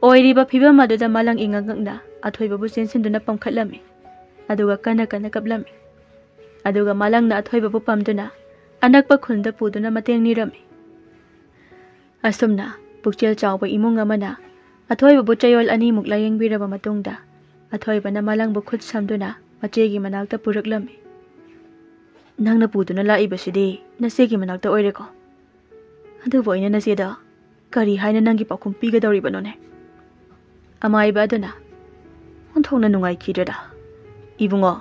ꯑꯣꯏꯔꯤꯕ ꯐꯤꯕꯝ ꯑꯗꯨꯗ ꯃꯥꯂꯪ ꯏꯉꯛ ꯉꯛꯅ ꯑꯊꯣꯏꯕꯕꯨ ꯆꯦꯟꯁꯤꯟꯗꯨꯅ ꯄꯝꯈꯠꯂꯝꯃꯤ꯫ ꯑꯗꯨꯒ ꯀꯟꯅ ꯀꯟꯅ ꯀꯞꯂꯝꯃꯤ꯫ ꯑꯗꯨꯒ ꯃꯥꯂꯪꯅ ꯑꯊꯣꯏꯕꯕꯨ ꯄꯝꯗꯨꯅ ꯑꯅꯛꯄ ꯈꯨꯜꯗ ꯄꯨꯗꯨꯅ ꯃꯇꯦꯡ ꯅꯤꯔꯝꯃꯤ꯫ ꯑꯁꯨꯝꯅ ꯄꯨꯛꯆꯦꯜ ꯆꯥꯎꯕ ꯏꯃꯨꯡ ꯑꯃꯅ ꯑꯊꯣꯏꯕꯕꯨ ꯆꯌꯣꯜ ꯑꯅꯤꯃꯨꯛ ꯂꯥꯌꯦꯡꯕꯤꯔꯕ ꯃꯇꯨꯡꯗ, ꯑꯊꯣꯏꯕꯅ ꯃꯥꯂꯪꯕꯨ ꯈꯨꯠ ꯁꯝꯗꯨꯅ ꯃꯆꯦꯒꯤ ꯃꯅꯥꯛꯇ ꯄꯨꯔꯛꯂꯝꯃꯤ꯫ "ꯅꯪꯅ ꯄꯨꯗꯨꯅ ꯂꯥꯛꯏꯕꯁꯤꯗꯤ ꯅꯆꯦꯒꯤ ꯃꯅꯥꯛꯇ ꯑꯣꯏꯔꯦꯀꯣ? ꯑꯗꯨꯕꯨ ꯑꯩꯅ ꯅꯆꯦꯗ ꯀꯔꯤ ꯍꯥꯏꯅ ꯅꯪꯒꯤ ꯄꯥꯎꯈꯨꯝ ꯄꯤꯒꯗꯧꯔꯤꯕꯅꯣꯅꯦ?" ꯑꯃꯥꯏꯕ ꯑꯗꯨꯅ ꯑꯣꯟꯊꯣꯛꯅ ꯅꯨꯡꯉꯥꯏꯈꯤꯗ꯭ꯔꯦꯗ꯫ "ꯏꯕꯨꯡꯉꯣ,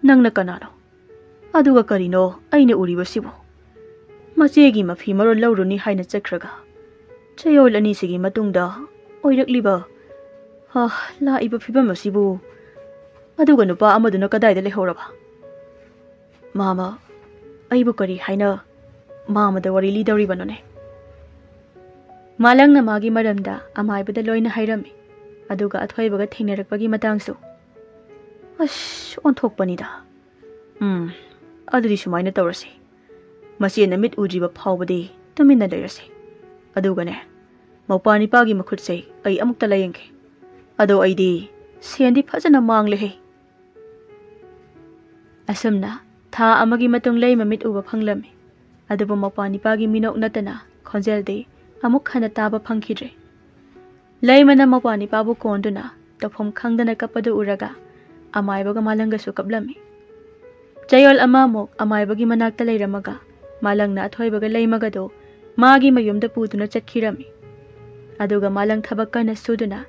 ꯅꯪꯅ ꯀꯅꯥꯅꯣ? ꯑꯗꯨꯒ ꯀꯔꯤꯅꯣ ꯑꯩꯅ ꯎꯔꯤꯕꯁꯤꯕꯨ? ꯃꯆꯦꯒꯤ ꯃꯐꯤ ꯃꯔꯣꯜ ꯂꯧꯔꯨꯅꯤ ꯍꯥꯏꯅ ꯆꯠꯈ꯭ꯔꯒ ꯆꯌꯣꯜ ꯑꯅꯤꯁꯤꯒꯤ ꯃꯇꯨꯡꯗ ꯑꯣꯏꯔꯛꯂꯤꯕ, ꯑ, ꯂꯥꯛꯏꯕ ꯐꯤꯕꯝ ꯑꯁꯤꯕꯨ? ꯑꯗꯨꯒ ꯅꯨꯄꯥ ꯑꯃꯗꯨꯅ ꯀꯗꯥꯏꯗ ꯂꯩꯍꯧꯔꯕ? ꯃꯥꯃ, ꯑꯩꯕꯨ ꯀꯔꯤ ꯍꯥꯏꯅ ꯃꯥꯃꯗ ꯋꯥꯔꯤ ꯂꯤꯗꯧꯔꯤꯕꯅꯣꯅꯦ?" ꯃꯥꯂꯪꯅ ꯃꯥꯒꯤ ꯃꯔꯝꯗ ꯑꯃꯥꯏꯕꯗ ꯂꯣꯏꯅ ꯍꯥꯏꯔꯝꯃꯤ꯫ ꯑꯗꯨꯒ ꯑꯊꯣꯏꯕꯒ ꯊꯦꯡꯅꯔꯛꯄꯒꯤ ꯃꯇꯥꯡꯁꯨ꯫ "ꯑꯁ, ꯑꯣꯟꯊꯣꯛꯄꯅꯤꯗ꯫ ꯎꯝ, ꯑꯗꯨꯗꯤ ꯁꯨꯃꯥꯏꯅ ꯇꯧꯔꯁꯤ꯫ ꯃꯆꯦꯅ ꯃꯤꯠ ꯎꯗ꯭ꯔꯤꯕ ꯐꯥꯎꯕꯗꯤ ꯇꯨꯃꯤꯟꯅ ꯂꯩꯔꯁꯤ꯫ ꯑꯗꯨꯒꯅꯦ, ꯃꯧꯄ꯭ꯋꯥ ꯅꯤꯄꯥꯒꯤ ꯃꯈꯨꯠꯁꯦ ꯑꯩ ꯑꯃꯨꯛꯇ ꯂꯥꯌꯦꯡꯒꯦ꯫ ꯑꯗꯣ ꯑꯩꯗꯤ ꯁꯦꯟꯗꯤ ꯐꯖꯅ ꯃꯥꯡꯂꯦꯍꯦ꯫" ꯑꯁꯨꯝꯅ ꯊꯥ ꯑꯃꯒꯤ ꯃꯇꯨꯡ ꯂꯩꯃ ꯃꯤꯠ ꯎꯕ ꯐꯪꯂꯝꯃꯤ꯫ ꯑꯗꯨꯕꯨ ꯃꯧꯄ꯭ꯋꯥ ꯅꯤꯄꯥꯒꯤ ꯃꯤꯅꯣꯛ ꯅꯠꯇꯅ ꯈꯣꯟꯖꯦꯜꯗꯤ ꯑꯃꯨꯛ ꯍꯟꯅ ꯇꯥꯕ ꯐꯪꯈꯤꯗ꯭ꯔꯦ꯫ ꯂꯩꯃꯅ ꯃꯧꯄ꯭ꯋꯥ ꯅꯤꯄꯥꯕꯨ ꯀꯣꯟꯗꯨꯅ ꯇꯧꯐꯝ ꯈꯪꯗꯅ ꯀꯞꯄꯗꯨ ꯎꯔꯒ ꯑꯃꯥꯏꯕꯒ ꯃꯥꯂꯪꯒꯁꯨ ꯀꯞꯂꯝꯃꯤ꯫ ꯆꯌꯣꯜ ꯑꯃꯃꯨꯛ ꯑꯃꯥꯏꯕꯒꯤ ꯃꯅꯥꯛꯇ ꯂꯩꯔꯝꯃꯒ ꯃꯥꯂꯪꯅ ꯑꯊꯣꯏꯕꯒ ꯂꯩꯃꯒꯗꯨ ꯃꯥꯒꯤ ꯃꯌꯨꯝꯗ ꯄꯨꯗꯨꯅ ꯆꯠꯈꯤꯔꯝꯃꯤ꯫ ꯑꯗꯨꯒ ꯃꯥꯂꯪ ꯊꯕꯛ ꯀꯟꯅ ꯁꯨꯗꯨꯅ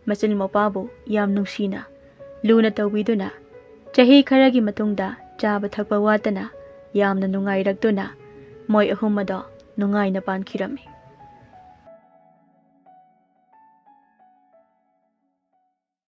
ꯃꯆꯤꯟ ꯃꯧꯄ꯭ꯋꯥꯕꯨ ꯌꯥꯝ ꯅꯨꯡꯁꯤꯅ ꯂꯨꯅ ꯇꯧꯕꯤꯗꯨꯅ ꯆꯍꯤ ꯈꯔꯒꯤ ꯃꯇꯨꯡꯗ ꯆꯥꯕ ꯊꯛꯄ ꯋꯥꯠꯇꯅ ꯌꯥꯝꯅ ꯅꯨꯡꯉꯥꯏꯔꯛꯇꯨꯅ ꯃꯣꯏ ꯑꯍꯨꯝ ꯑꯗꯣ ꯅꯨꯡꯉꯥꯏꯅ ꯄꯥꯟꯈꯤꯔꯝꯃꯤ꯫